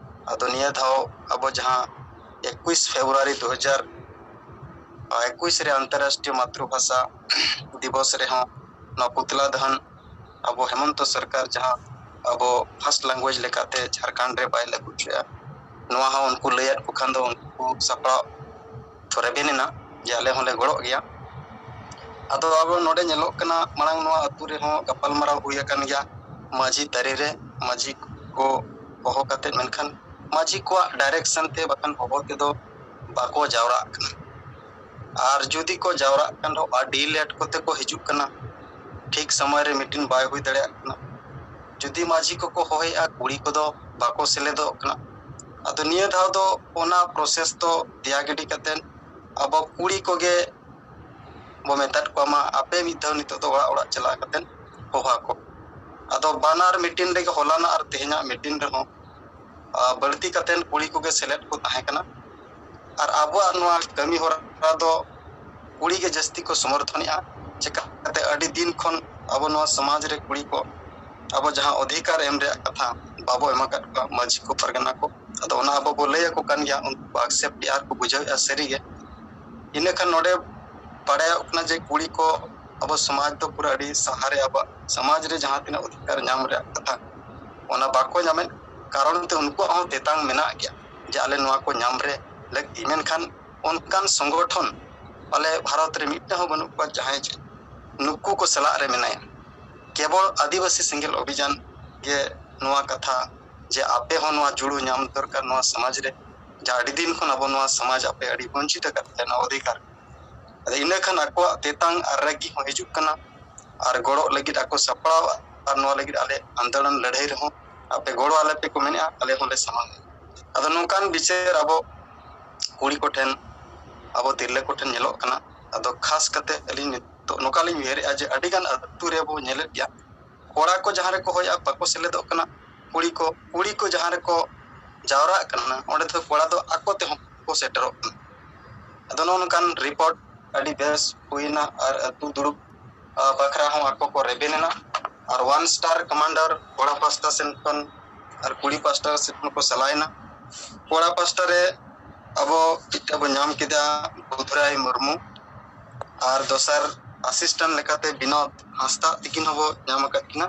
ᱟᱫᱚ ᱱᱤᱭᱟᱹ ᱫᱷᱟᱣ ᱟᱵᱚ ᱡᱟᱦᱟᱸ ᱮᱠᱩᱥ ᱯᱷᱮᱵᱽᱨᱩᱣᱟᱨᱤ ᱫᱩ ᱦᱟᱡᱟᱨ ᱮᱠᱩᱥ ᱨᱮ ᱟᱱᱛᱚᱨᱨᱟᱥᱴᱨᱤᱭᱚ ᱢᱟᱛᱨᱩᱵᱷᱟᱥᱟ ᱫᱤᱵᱚᱥ ᱨᱮᱦᱚᱸ ᱱᱚᱣᱟ ᱯᱩᱛᱞᱟ ᱫᱚᱦᱚᱱ ᱟᱵᱚ ᱦᱮᱢᱚᱱᱛᱚ ᱥᱚᱨᱠᱟᱨ ᱡᱟᱦᱟᱸ ᱟᱵᱚ first language ᱞᱮᱠᱟᱛᱮ ᱡᱷᱟᱲᱠᱷᱚᱸᱰ ᱨᱮ ᱵᱟᱭ ᱞᱟᱹᱜᱩ ᱦᱚᱪᱚᱭᱟ, ᱱᱚᱣᱟ ᱦᱚᱸ ᱩᱱᱠᱩ ᱞᱟᱹᱭᱟᱫ ᱠᱚ ᱠᱷᱟᱱ ᱫᱚ ᱩᱱᱠᱩ ᱥᱟᱯᱲᱟᱣ ᱠᱚ ᱨᱮᱵᱮᱱ ᱮᱱᱟ ᱡᱮ ᱟᱞᱮ ᱦᱚᱸᱞᱮ ᱜᱚᱲᱚᱜ ᱜᱮᱭᱟ᱾ ᱟᱫᱚ ᱟᱵᱚ ᱱᱚᱰᱮ ᱧᱮᱞᱚᱜ ᱠᱟᱱᱟ, ᱢᱟᱲᱟᱝ ᱱᱚᱣᱟ ᱟᱹᱛᱩ ᱨᱮᱦᱚᱸ ᱜᱟᱯᱟᱞᱢᱟᱨᱟᱣ ᱦᱩᱭ ᱟᱠᱟᱱ ᱜᱮᱭᱟ ᱢᱟᱹᱡᱷᱤ ᱛᱟᱹᱨᱤ ᱨᱮ, ᱢᱟᱹᱡᱷᱤ ᱠᱚ ᱦᱚᱦᱚ ᱠᱟᱛᱮ, ᱢᱮᱱᱠᱷᱟᱱ ᱢᱟᱹᱡᱷᱤ ᱠᱚᱣᱟᱜ direction ᱛᱮ ᱵᱟᱠᱷᱟᱱ ᱦᱚᱦᱚ ᱛᱮᱫᱚ ᱵᱟᱠᱚ ᱡᱟᱣᱨᱟᱜ ᱠᱟᱱᱟ᱾ ᱟᱨ ᱡᱩᱫᱤ ᱠᱚ ᱡᱟᱣᱨᱟᱜ ᱠᱟᱱ ᱨᱮᱦᱚᱸ ᱟᱹᱰᱤ late ᱠᱚᱛᱮ ᱠᱚ ᱦᱤᱡᱩᱜ ᱠᱟᱱᱟ, ᱴᱷᱤᱠ ᱥᱚᱢᱚᱭ ᱨᱮ meeting ᱵᱟᱭ ᱦᱩᱭ ᱫᱟᱲᱮᱭᱟᱜ ᱠᱟᱱᱟ᱾ ᱡᱩᱫᱤ ᱢᱟᱹᱡᱷᱤ ᱠᱚᱠᱚ ᱦᱚᱦᱚᱭᱮᱫᱼᱟ, ᱠᱩᱲᱤ ᱠᱚᱫᱚ ᱵᱟᱠᱚ ᱥᱮᱞᱮᱫᱚᱜ ᱠᱟᱱᱟ᱾ ᱟᱫᱚ ᱱᱤᱭᱟᱹ ᱫᱷᱟᱣ ᱫᱚ ᱚᱱᱟ process ᱫᱚ ᱫᱮᱭᱟ ᱜᱤᱰᱤ ᱠᱟᱛᱮ ᱟᱵᱚ ᱠᱩᱲᱤ ᱠᱚᱜᱮ ᱵᱚ ᱢᱮᱛᱟᱫ ᱠᱚᱣᱟ, ᱢᱟ ᱟᱯᱮ ᱢᱤᱫ ᱫᱷᱟᱣ ᱱᱤᱛᱚᱜ ᱫᱚ ᱚᱲᱟᱜ ᱚᱲᱟᱜ ᱪᱟᱞᱟᱣ ᱠᱟᱛᱮ ᱦᱚᱦᱚ ᱟᱠᱚ᱾ ᱟᱫᱚ ᱵᱟᱱᱟᱨ meeting ᱨᱮᱜᱮ, ᱦᱚᱞᱟᱱᱟᱜ ᱟᱨ ᱛᱮᱦᱮᱧᱟᱜ meeting ᱨᱮᱦᱚᱸ, ᱟ, ᱵᱟᱹᱲᱛᱤ ᱠᱟᱛᱮ ᱠᱩᱲᱤ ᱠᱚᱜᱮ ᱥᱮᱞᱮᱫ ᱠᱚ ᱛᱟᱦᱮᱸ ᱠᱟᱱᱟ᱾ ᱟᱨ ᱟᱵᱚᱣᱟᱜ ᱱᱚᱣᱟ ᱠᱟᱹᱢᱤ ᱦᱚᱨᱟ ᱫᱚ ᱠᱩᱲᱤ ᱜᱮ ᱡᱟᱹᱥᱛᱤ ᱠᱚ ᱥᱚᱢᱚᱨᱛᱷᱚᱱᱮᱜᱼᱟ᱾ ᱪᱮᱠᱟᱛᱮ ᱟᱹᱰᱤ ᱫᱤᱱ ᱠᱷᱚᱱ ᱟᱵᱚ ᱱᱚᱣᱟ ᱥᱚᱢᱟᱡᱽ ᱨᱮ ᱠᱩᱲᱤ ᱠᱚ ᱟᱵᱚ ᱡᱟᱦᱟᱸ ᱚᱫᱷᱤᱠᱟᱨ ᱮᱢ ᱨᱮᱭᱟᱜ ᱠᱟᱛᱷᱟ ᱵᱟᱵᱚ ᱮᱢ ᱟᱠᱟᱫ ᱠᱚᱣᱟ, ᱢᱟᱹᱡᱷᱤ ᱠᱚ, ᱯᱟᱨᱜᱟᱱᱟ ᱠᱚ᱾ ᱟᱫᱚ ᱚᱱᱟ ᱟᱵᱚ ᱵᱚ ᱞᱟᱹᱭ ᱟᱠᱚ ᱠᱟᱱ ᱜᱮᱭᱟ, ᱩᱱᱠᱩ ᱠᱚ accept ᱮᱜᱼᱟ ᱟᱨ ᱠᱚ ᱵᱩᱡᱷᱟᱹᱣᱮᱜᱼᱟ ᱥᱟᱹᱨᱤ ᱜᱮ᱾ ᱤᱱᱟᱹ ᱠᱷᱟᱱ ᱱᱚᱰᱮ ᱵᱟᱲᱟᱭᱚᱜ ᱠᱟᱱᱟ ᱡᱮ ᱠᱩᱲᱤ ᱠᱚ ᱟᱵᱚ ᱥᱚᱢᱟᱡᱽ ᱫᱚ ᱯᱩᱨᱟᱹ ᱟᱹᱰᱤ ᱥᱟᱦᱟ ᱨᱮ, ᱟᱵᱚᱣᱟᱜ ᱥᱚᱢᱟᱡᱽ ᱨᱮ ᱡᱟᱦᱟᱸ ᱛᱤᱱᱟᱹᱜ ᱚᱫᱷᱤᱠᱟᱨ ᱧᱟᱢ ᱨᱮᱭᱟᱜ ᱠᱟᱛᱷᱟ, ᱚᱱᱟ ᱵᱟᱠᱚ ᱧᱟᱢᱮᱫ ᱠᱟᱨᱚᱱ ᱛᱮ ᱩᱱᱠᱩᱣᱟᱜ ᱦᱚᱸ ᱛᱮᱛᱟᱝ ᱢᱮᱱᱟᱜ ᱜᱮᱭᱟ ᱡᱮ ᱟᱞᱮ ᱱᱚᱣᱟ ᱠᱚ ᱧᱟᱢ ᱨᱮ ᱞᱟᱹᱠᱛᱤ᱾ ᱢᱮᱱᱠᱷᱟᱱ ᱚᱱᱠᱟᱱ ᱥᱚᱝᱜᱚᱴᱷᱚᱱ ᱯᱟᱞᱮ ᱵᱷᱟᱨᱚᱛ ᱨᱮ ᱢᱤᱫᱴᱟᱝ ᱦᱚᱸ ᱵᱟᱹᱱᱩᱜ ᱠᱚᱣᱟ ᱡᱟᱦᱟᱸᱭ ᱪᱮ ᱱᱩᱠᱩ ᱠᱚ ᱥᱟᱞᱟᱜ ᱨᱮ ᱢᱮᱱᱟᱭᱟ᱾ ᱠᱮᱵᱚᱞ ᱟᱹᱫᱤᱵᱟᱹᱥᱤ ᱥᱮᱸᱜᱮᱞ ᱚᱵᱷᱤᱡᱟᱱ ᱜᱮ ᱱᱚᱣᱟ ᱠᱟᱛᱷᱟ ᱡᱮ ᱟᱯᱮ ᱦᱚᱸ ᱱᱚᱣᱟ ᱡᱩᱲᱩ ᱧᱟᱢ ᱫᱚᱨᱠᱟᱨ ᱱᱚᱣᱟ ᱥᱚᱢᱟᱡᱽ ᱨᱮ, ᱡᱟᱦᱟᱸ ᱟᱹᱰᱤ ᱫᱤᱱ ᱠᱷᱚᱱ ᱟᱵᱚ ᱱᱚᱣᱟ ᱥᱚᱢᱟᱡᱽ ᱟᱯᱮ ᱟᱹᱰᱤ ᱵᱚᱧᱪᱤᱛ ᱟᱠᱟᱫ ᱯᱮᱭᱟ ᱱᱚᱣᱟ ᱚᱫᱷᱤᱠᱟᱨ᱾ ᱟᱫᱚ ᱤᱱᱟᱹ ᱠᱷᱟᱱ ᱟᱠᱚᱣᱟᱜ ᱛᱮᱛᱟᱝ ᱟᱨ ᱨᱟᱹᱜᱤ ᱦᱚᱸ ᱦᱤᱡᱩᱜ ᱠᱟᱱᱟ ᱟᱨ ᱜᱚᱲᱚᱜ ᱞᱟᱹᱜᱤᱫ ᱟᱠᱚ ᱥᱟᱯᱲᱟᱣ ᱟᱨ ᱱᱚᱣᱟ ᱞᱟᱹᱜᱤᱫ ᱟᱞᱮ ᱟᱱᱫᱳᱞᱚᱱ ᱞᱟᱹᱲᱦᱟᱹᱭ ᱨᱮᱦᱚᱸ ᱟᱯᱮ ᱜᱚᱲᱚ ᱟᱞᱮ ᱯᱮ ᱠᱚ ᱢᱮᱱᱮᱜᱼᱟ, ᱟᱞᱮ ᱦᱚᱸᱞᱮ ᱥᱟᱢᱟᱝ᱾ ᱟᱫᱚ ᱱᱚᱝᱠᱟᱱ ᱵᱤᱪᱟᱹᱨ ᱟᱵᱚ ᱠᱩᱲᱤ ᱠᱚᱴᱷᱮᱱ, ᱟᱵᱚ ᱛᱤᱨᱞᱟᱹ ᱠᱚᱴᱷᱮᱱ ᱧᱮᱞᱚᱜ ᱠᱟᱱᱟ᱾ ᱟᱫᱚ ᱠᱷᱟᱥ ᱠᱟᱛᱮ ᱟᱹᱞᱤᱧ ᱱᱤᱛᱚᱜ ᱱᱚᱝᱠᱟ ᱞᱤᱧ ᱩᱭᱦᱟᱹᱨᱮᱜᱼᱟ ᱡᱮ ᱟᱹᱰᱤᱜᱟᱱ ᱟᱹᱛᱩ ᱨᱮᱵᱚ ᱧᱮᱞᱮᱫ ᱜᱮᱭᱟ, ᱠᱚᱲᱟ ᱠᱚ ᱡᱟᱦᱟᱸ ᱨᱮᱠᱚ ᱦᱚᱭᱟ ᱵᱟᱠᱚ ᱥᱮᱞᱮᱫᱚᱜ ᱠᱟᱱᱟ, ᱠᱩᱲᱤ ᱠᱚ, ᱠᱩᱲᱤ ᱠᱚ ᱡᱟᱦᱟᱸ ᱨᱮᱠᱚ ᱡᱟᱣᱨᱟᱜ ᱠᱟᱱᱟ ᱚᱸᱰᱮ ᱫᱚ ᱠᱚᱲᱟ ᱫᱚ ᱟᱠᱚ ᱛᱮᱦᱚᱸ ᱠᱚ ᱥᱮᱴᱮᱨᱚᱜ ᱠᱟᱱᱟ᱾ ᱟᱫᱚ ᱱᱚᱜᱼᱚ ᱱᱚᱝᱠᱟᱱ ᱨᱤᱯᱳᱨᱴ ᱟᱹᱰᱤ ᱵᱮᱥ ᱦᱩᱭᱱᱟ ᱟᱨ ᱟᱹᱛᱩ ᱫᱩᱲᱩᱵ, ᱟ, ᱵᱟᱠᱷᱨᱟ ᱦᱚᱸ ᱟᱠᱚ ᱠᱚ ᱨᱮᱵᱮᱱ ᱮᱱᱟ᱾ ᱟᱨ ᱚᱣᱟᱱ ᱥᱴᱟᱨ ᱠᱚᱢᱟᱱᱰᱟᱨ ᱠᱚᱲᱟ ᱯᱟᱥᱴᱟ ᱥᱮᱱ ᱠᱷᱚᱱ ᱟᱨ ᱠᱩᱲᱤ ᱯᱟᱥᱴᱟ ᱥᱮᱱ ᱠᱷᱚᱱ ᱠᱚ ᱪᱟᱞᱟᱣᱮᱱᱟ᱾ ᱠᱚᱲᱟ ᱯᱟᱥᱴᱟ ᱨᱮ ᱟᱵᱚ ᱢᱤᱫᱴᱮᱱ ᱵᱚ ᱧᱟᱢ ᱠᱮᱫᱟ ᱵᱩᱫᱷᱨᱟᱭ ᱢᱩᱨᱢᱩ, ᱟᱨ ᱫᱚᱥᱟᱨ ᱟᱥᱤᱥᱴᱮᱱᱴ ᱞᱮᱠᱟᱛᱮ ᱵᱤᱱᱳᱫ ᱦᱟᱸᱥᱫᱟ ᱛᱤᱠᱤᱱ ᱦᱚᱸᱵᱚ ᱧᱟᱢ ᱟᱠᱟᱫ ᱠᱤᱱᱟ᱾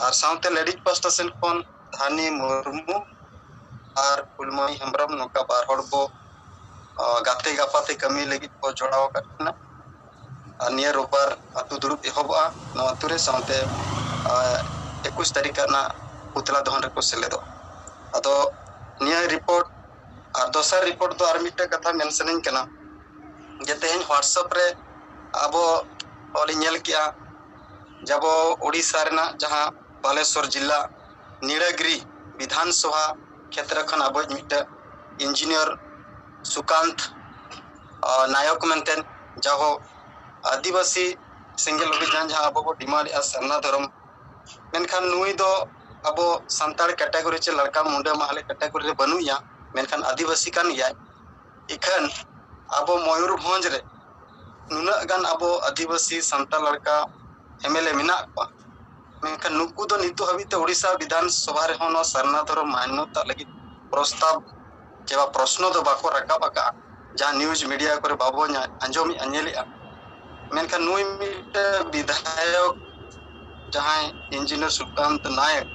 ᱟᱨ ᱥᱟᱶᱛᱮ ᱞᱮᱰᱤᱡ ᱯᱟᱥᱴᱟ ᱥᱮᱱ ᱠᱷᱚᱱ ᱫᱷᱟᱱᱤ ᱢᱩᱨᱢᱩ ᱟᱨ ᱯᱷᱩᱞᱢᱚᱱᱤ ᱦᱮᱢᱵᱨᱚᱢ, ᱱᱚᱝᱠᱟ ᱵᱟᱨ ᱦᱚᱲ ᱵᱚ, ᱟ, ᱜᱟᱛᱮ ᱜᱟᱯᱟᱛᱮ ᱠᱟᱹᱢᱤ ᱞᱟᱹᱜᱤᱫ ᱵᱚ ᱡᱚᱲᱟᱣ ᱟᱠᱟᱫ ᱠᱤᱱᱟ᱾ ᱟᱨ ᱱᱤᱭᱟᱹ ᱨᱳᱵᱵᱟᱨ ᱟᱹᱛᱩ ᱫᱩᱲᱩᱵ ᱮᱦᱚᱵᱚᱜᱼᱟ ᱱᱚᱣᱟ ᱟᱹᱛᱩ ᱨᱮ, ᱥᱟᱶᱛᱮ, ᱟ, ᱮᱠᱩᱥ ᱛᱟᱹᱨᱤᱠᱷ ᱨᱮᱱᱟᱜ ᱯᱩᱛᱞᱟ ᱫᱚᱦᱚᱱ ᱨᱮᱠᱚ ᱥᱮᱞᱮᱫᱚᱜᱼᱟ᱾ ᱟᱫᱚ ᱱᱤᱭᱟᱹ ᱨᱤᱯᱳᱨᱴ ᱟᱨ ᱫᱚᱥᱟᱨ ᱨᱤᱯᱳᱨᱴ ᱫᱚ ᱟᱨ ᱢᱤᱫᱴᱮᱱ ᱠᱟᱛᱷᱟ ᱢᱮᱱ ᱥᱟᱱᱟᱧ ᱠᱟᱱᱟ ᱡᱮ ᱛᱮᱦᱮᱧ WhatsApp ᱨᱮ ᱟᱵᱚ ᱞᱤᱧ ᱧᱮᱞ ᱠᱮᱜᱼᱟ ᱡᱮ ᱟᱵᱚ ᱳᱰᱤᱥᱟ ᱨᱮᱱᱟᱜ ᱡᱟᱦᱟᱸ ᱵᱟᱞᱮᱥᱚᱨ ᱡᱤᱞᱟ ᱱᱤᱲᱟᱜᱤᱨᱤ ᱵᱤᱫᱷᱟᱱ ᱥᱚᱵᱷᱟ ᱠᱷᱮᱛᱨᱮ ᱠᱷᱚᱱ ᱟᱵᱚᱭᱤᱡ ᱢᱤᱫᱴᱮᱱ ᱤᱧᱡᱤᱱᱤᱭᱟᱨ ᱥᱩᱠᱟᱱᱛ ᱱᱟᱭᱚᱠ ᱢᱮᱱᱛᱮ, ᱡᱟᱦᱳ ᱟᱹᱫᱤᱵᱟᱹᱥᱤ ᱥᱮᱸᱜᱮᱞ ᱚᱵᱷᱤᱡᱟᱱ ᱡᱟᱦᱟᱸ ᱟᱵᱚ ᱵᱚ ᱰᱤᱢᱟᱱᱰᱮᱜᱼᱟ ᱥᱟᱨᱱᱟ ᱫᱷᱚᱨᱚᱢ, ᱢᱮᱱᱠᱷᱟᱱ ᱱᱩᱭ ᱫᱚ ᱟᱵᱚ ᱥᱟᱱᱛᱟᱲ ᱠᱮᱴᱟᱜᱚᱨᱤ ᱪᱮ ᱞᱟᱲᱠᱟ ᱢᱩᱰᱟᱹ ᱢᱟᱦᱞᱮ ᱠᱮᱴᱟᱜᱚᱨᱤ ᱨᱮ ᱵᱟᱹᱱᱩᱜ ᱮᱭᱟ, ᱢᱮᱱᱠᱷᱟᱱ ᱟᱹᱫᱤᱵᱟᱹᱥᱤ ᱠᱟᱱ ᱜᱮᱭᱟᱭ᱾ ᱤᱠᱷᱟᱹᱱ ᱟᱵᱚ ᱢᱚᱭᱩᱨᱵᱷᱚᱸᱡᱽ ᱨᱮ ᱱᱩᱱᱟᱹᱜ ᱜᱟᱱ ᱟᱵᱚ ᱟᱹᱫᱤᱵᱟᱹᱥᱤ ᱥᱟᱱᱛᱟᱲ ᱞᱟᱲᱠᱟ ᱮᱢᱮᱞᱮ ᱢᱮᱱᱟᱜ ᱠᱚᱣᱟ, ᱢᱮᱱᱠᱷᱟᱱ ᱱᱩᱠᱩ ᱫᱚ ᱱᱤᱛᱚᱜ ᱦᱟᱹᱵᱤᱡ ᱛᱮ ᱳᱰᱤᱥᱟ ᱵᱤᱫᱷᱟᱱ ᱥᱚᱵᱷᱟ ᱨᱮᱦᱚᱸ ᱱᱚᱣᱟ ᱥᱟᱨᱱᱟ ᱫᱷᱚᱨᱚᱢ ᱢᱟᱱᱱᱚᱛᱟ ᱞᱟᱹᱜᱤᱫ ᱯᱨᱚᱥᱛᱟᱵ ᱪᱮ ᱵᱟ ᱯᱨᱚᱥᱱᱚ ᱫᱚ ᱵᱟᱠᱚ ᱨᱟᱠᱟᱵ ᱟᱠᱟᱫᱼᱟ, ᱡᱟᱦᱟᱸ ᱱᱤᱭᱩᱡᱽ ᱢᱤᱰᱤᱭᱟ ᱠᱚᱨᱮ ᱵᱟᱵᱚ ᱧᱟ-, ᱟᱸᱡᱚᱢᱮᱫᱼᱟ, ᱧᱮᱞᱮᱫᱼᱟ᱾ ᱢᱮᱱᱠᱷᱟᱱ ᱱᱩᱭ ᱢᱤᱫᱴᱮᱱ ᱵᱤᱫᱷᱟᱭᱚᱠ ᱡᱟᱦᱟᱸᱭ ᱤᱧᱡᱤᱱᱤᱭᱟᱨ ᱥᱩᱠᱟᱱᱛ ᱱᱟᱭᱚᱠ,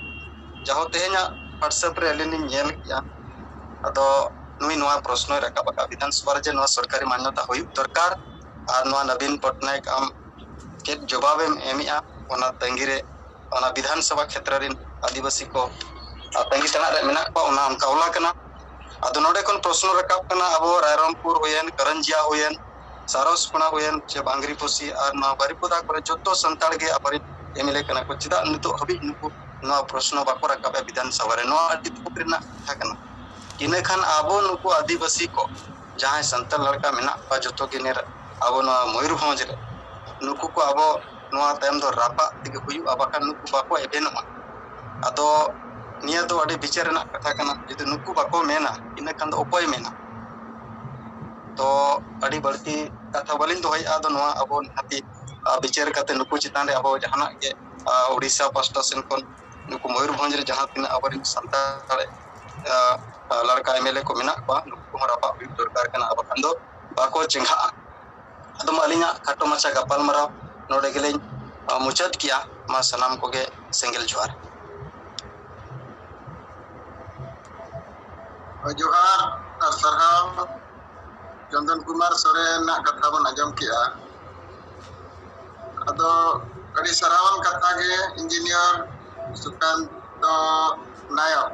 ᱡᱟᱦᱳ ᱛᱮᱦᱮᱧᱟᱜ WhatsApp ᱨᱮ ᱟᱹᱞᱤᱧ ᱞᱤᱧ ᱧᱮᱞ ᱠᱮᱜᱼᱟ, ᱟᱫᱚ ᱱᱩᱭ ᱱᱚᱣᱟ ᱯᱨᱚᱥᱱᱚᱭ ᱨᱟᱠᱟᱵ ᱟᱠᱟᱫ ᱵᱤᱫᱷᱟᱱ ᱥᱚᱵᱷᱟ ᱨᱮ ᱡᱮ ᱱᱚᱣᱟ ᱥᱚᱨᱠᱟᱨᱤ ᱢᱟᱱᱱᱚᱛᱟ ᱦᱩᱭᱩᱜ ᱫᱚᱨᱠᱟᱨ, ᱟᱨ ᱱᱚᱣᱟ ᱱᱚᱵᱤᱱ ᱯᱚᱴᱱᱟᱭᱮᱠ ᱟᱢ ᱪᱮᱫ ᱡᱚᱵᱟᱵᱮᱢ ᱮᱢᱮᱜᱼᱟ, ᱚᱱᱟ ᱛᱟᱺᱜᱤ ᱨᱮ ᱚᱱᱟ ᱵᱤᱫᱷᱟᱱ ᱥᱚᱵᱷᱟ ᱠᱷᱮᱛᱨᱮ ᱨᱮᱱ ᱟᱹᱫᱤᱵᱟᱹᱥᱤ ᱠᱚ, ᱟᱨ, ᱛᱟᱺᱜᱤ ᱛᱟᱲᱟᱜ ᱨᱮ ᱢᱮᱱᱟᱜ ᱠᱚᱣᱟ, ᱚᱱᱟ ᱚᱱᱠᱟ ᱚᱞᱟ ᱠᱟᱱᱟ᱾ ᱟᱫᱚ ᱱᱚᱰᱮ ᱠᱷᱚᱱ ᱯᱨᱚᱥᱱᱚ ᱨᱟᱠᱟᱵ ᱠᱟᱱᱟ, ᱟᱵᱚ ᱨᱟᱭᱨᱚᱝᱯᱩᱨ ᱦᱩᱭᱮᱱ, ᱠᱟᱨᱟᱱᱡᱤᱭᱟ ᱦᱩᱭᱮᱱ, ᱥᱟᱨᱚᱥᱠᱳᱱᱟ ᱦᱩᱭᱮᱱ, ᱪᱮ ᱵᱟᱝᱨᱤᱯᱚᱥᱤ ᱟᱨ ᱱᱚᱣᱟ ᱵᱟᱨᱤᱯᱚᱫᱟ ᱠᱚᱨᱮ ᱡᱚᱛᱚ ᱥᱟᱱᱛᱟᱲ ᱜᱮ ᱟᱵᱚᱨᱮᱱ ᱮᱢᱮᱞᱮ ᱠᱟᱱᱟ ᱠᱚ, ᱪᱮᱫᱟᱜ ᱱᱤᱛᱚᱜ ᱦᱟᱹᱵᱤᱡ ᱱᱩᱠᱩ ᱱᱚᱣᱟ ᱯᱨᱚᱥᱱᱚ ᱵᱟᱠᱚ ᱨᱟᱠᱟᱵᱮᱫᱼᱟ ᱵᱤᱫᱷᱟᱱ ᱥᱚᱵᱷᱟ ᱨᱮ? ᱱᱚᱣᱟ ᱟᱹᱰᱤ ᱫᱩᱠ ᱨᱮᱱᱟᱜ ᱠᱟᱛᱷᱟ ᱠᱟᱱᱟ᱾ ᱤᱱᱟᱹ ᱠᱷᱟᱱ ᱟᱵᱚ ᱱᱩᱠᱩ ᱟᱹᱫᱤᱵᱟᱹᱥᱤ ᱠᱚ ᱡᱟᱦᱟᱸᱭ ᱥᱟᱱᱛᱟᱲ ᱞᱟᱲᱠᱟ ᱢᱮᱱᱟᱜ ᱠᱚᱣᱟ ᱡᱚᱛᱚ ᱜᱮ ᱱᱤᱭᱟᱹ ᱟᱵᱚ ᱱᱚᱣᱟ ᱢᱚᱭᱩᱨᱵᱷᱚᱸᱡᱽ ᱨᱮ, ᱱᱩᱠᱩ ᱠᱚ ᱟᱵᱚ ᱱᱚᱣᱟ ᱛᱟᱭᱚᱢ ᱫᱚ ᱨᱟᱯᱟᱜ ᱛᱮᱜᱮ ᱦᱩᱭᱩᱜᱼᱟ, ᱵᱟᱠᱷᱟᱱ ᱱᱩᱠᱩ ᱵᱟᱠᱚ ᱮᱵᱷᱮᱱᱚᱜᱼᱟ᱾ ᱟᱫᱚ ᱱᱤᱭᱟᱹ ᱫᱚ ᱟᱹᱰᱤ ᱵᱤᱪᱟᱹᱨ ᱨᱮᱱᱟᱜ ᱠᱟᱛᱷᱟ ᱠᱟᱱᱟ, ᱡᱩᱫᱤ ᱱᱩᱠᱩ ᱵᱟᱠᱚ ᱢᱮᱱᱟ, ᱤᱱᱟᱹ ᱠᱷᱟᱱ ᱫᱚ ᱚᱠᱚᱭ ᱢᱮᱱᱟ? ᱛᱚ ᱟᱹᱰᱤ ᱵᱟᱹᱲᱛᱤ ᱠᱟᱛᱷᱟ ᱵᱟᱹᱞᱤᱧ ᱫᱚᱦᱚᱭᱮᱫᱼᱟ, ᱟᱫᱚ ᱱᱚᱣᱟ ᱟᱵᱚ ᱱᱤᱦᱟᱹᱛᱤ, ᱟ, ᱵᱤᱪᱟᱹᱨ ᱠᱟᱛᱮ ᱱᱩᱠᱩ ᱪᱮᱛᱟᱱ ᱨᱮ ᱟᱵᱚ ᱡᱟᱦᱟᱱᱟᱜ ᱜᱮ, ᱟ, ᱳᱰᱤᱥᱟ ᱯᱟᱥᱴᱟ ᱥᱮᱱ ᱠᱷᱚᱱ ᱱᱩᱠᱩ ᱢᱚᱭᱩᱨᱵᱷᱚᱸᱡᱽ ᱨᱮ ᱡᱟᱦᱟᱸ ᱛᱤᱱᱟᱹᱜ ᱟᱵᱚᱨᱮᱱ ᱥᱟᱱᱛᱟᱲ, ᱟ, ᱟ, ᱞᱟᱲᱠᱟ ᱮᱢᱮᱞᱮ ᱠᱚ ᱢᱮᱱᱟᱜ ᱠᱚᱣᱟ, ᱱᱩᱠᱩ ᱠᱚᱦᱚᱸ ᱨᱟᱯᱟᱜ ᱦᱩᱭᱩᱜ ᱫᱚᱨᱠᱟᱨ ᱠᱟᱱᱟ, ᱟᱨ ᱵᱟᱠᱷᱟᱱ ᱫᱚ ᱵᱟᱠᱚ ᱪᱮᱸᱜᱷᱟᱜᱼᱟ᱾ ᱟᱫᱚ ᱢᱟ ᱟᱹᱞᱤᱧᱟᱜ ᱠᱷᱟᱴᱚ ᱢᱟᱪᱷᱟ ᱜᱟᱯᱟᱞᱢᱟᱨᱟᱣ ᱱᱚᱰᱮ ᱜᱮᱞᱤᱧ, ᱟ, ᱢᱩᱪᱟᱹᱫ ᱠᱮᱜᱼᱟ᱾ ᱢᱟ ᱥᱟᱱᱟᱢ ᱠᱚᱜᱮ ᱥᱮᱸᱜᱮᱞ ᱡᱚᱦᱟᱨ᱾ ᱡᱚᱦᱟᱨ ᱟᱨ ᱥᱟᱨᱦᱟᱣ᱾ ᱪᱚᱱᱫᱚᱱ ᱠᱩᱢᱟᱨ ᱥᱚᱨᱮᱱᱟᱜ ᱠᱟᱛᱷᱟ ᱵᱚᱱ ᱟᱸᱡᱚᱢ ᱠᱮᱜᱼᱟ᱾ ᱟᱫᱚ ᱟᱹᱰᱤ ᱥᱟᱨᱦᱟᱣᱟᱱ ᱠᱟᱛᱷᱟ ᱜᱮ ᱤᱧᱡᱤᱱᱤᱭᱟᱨ ᱥᱩᱠᱟᱱᱛᱚ ᱱᱟᱭᱚᱠ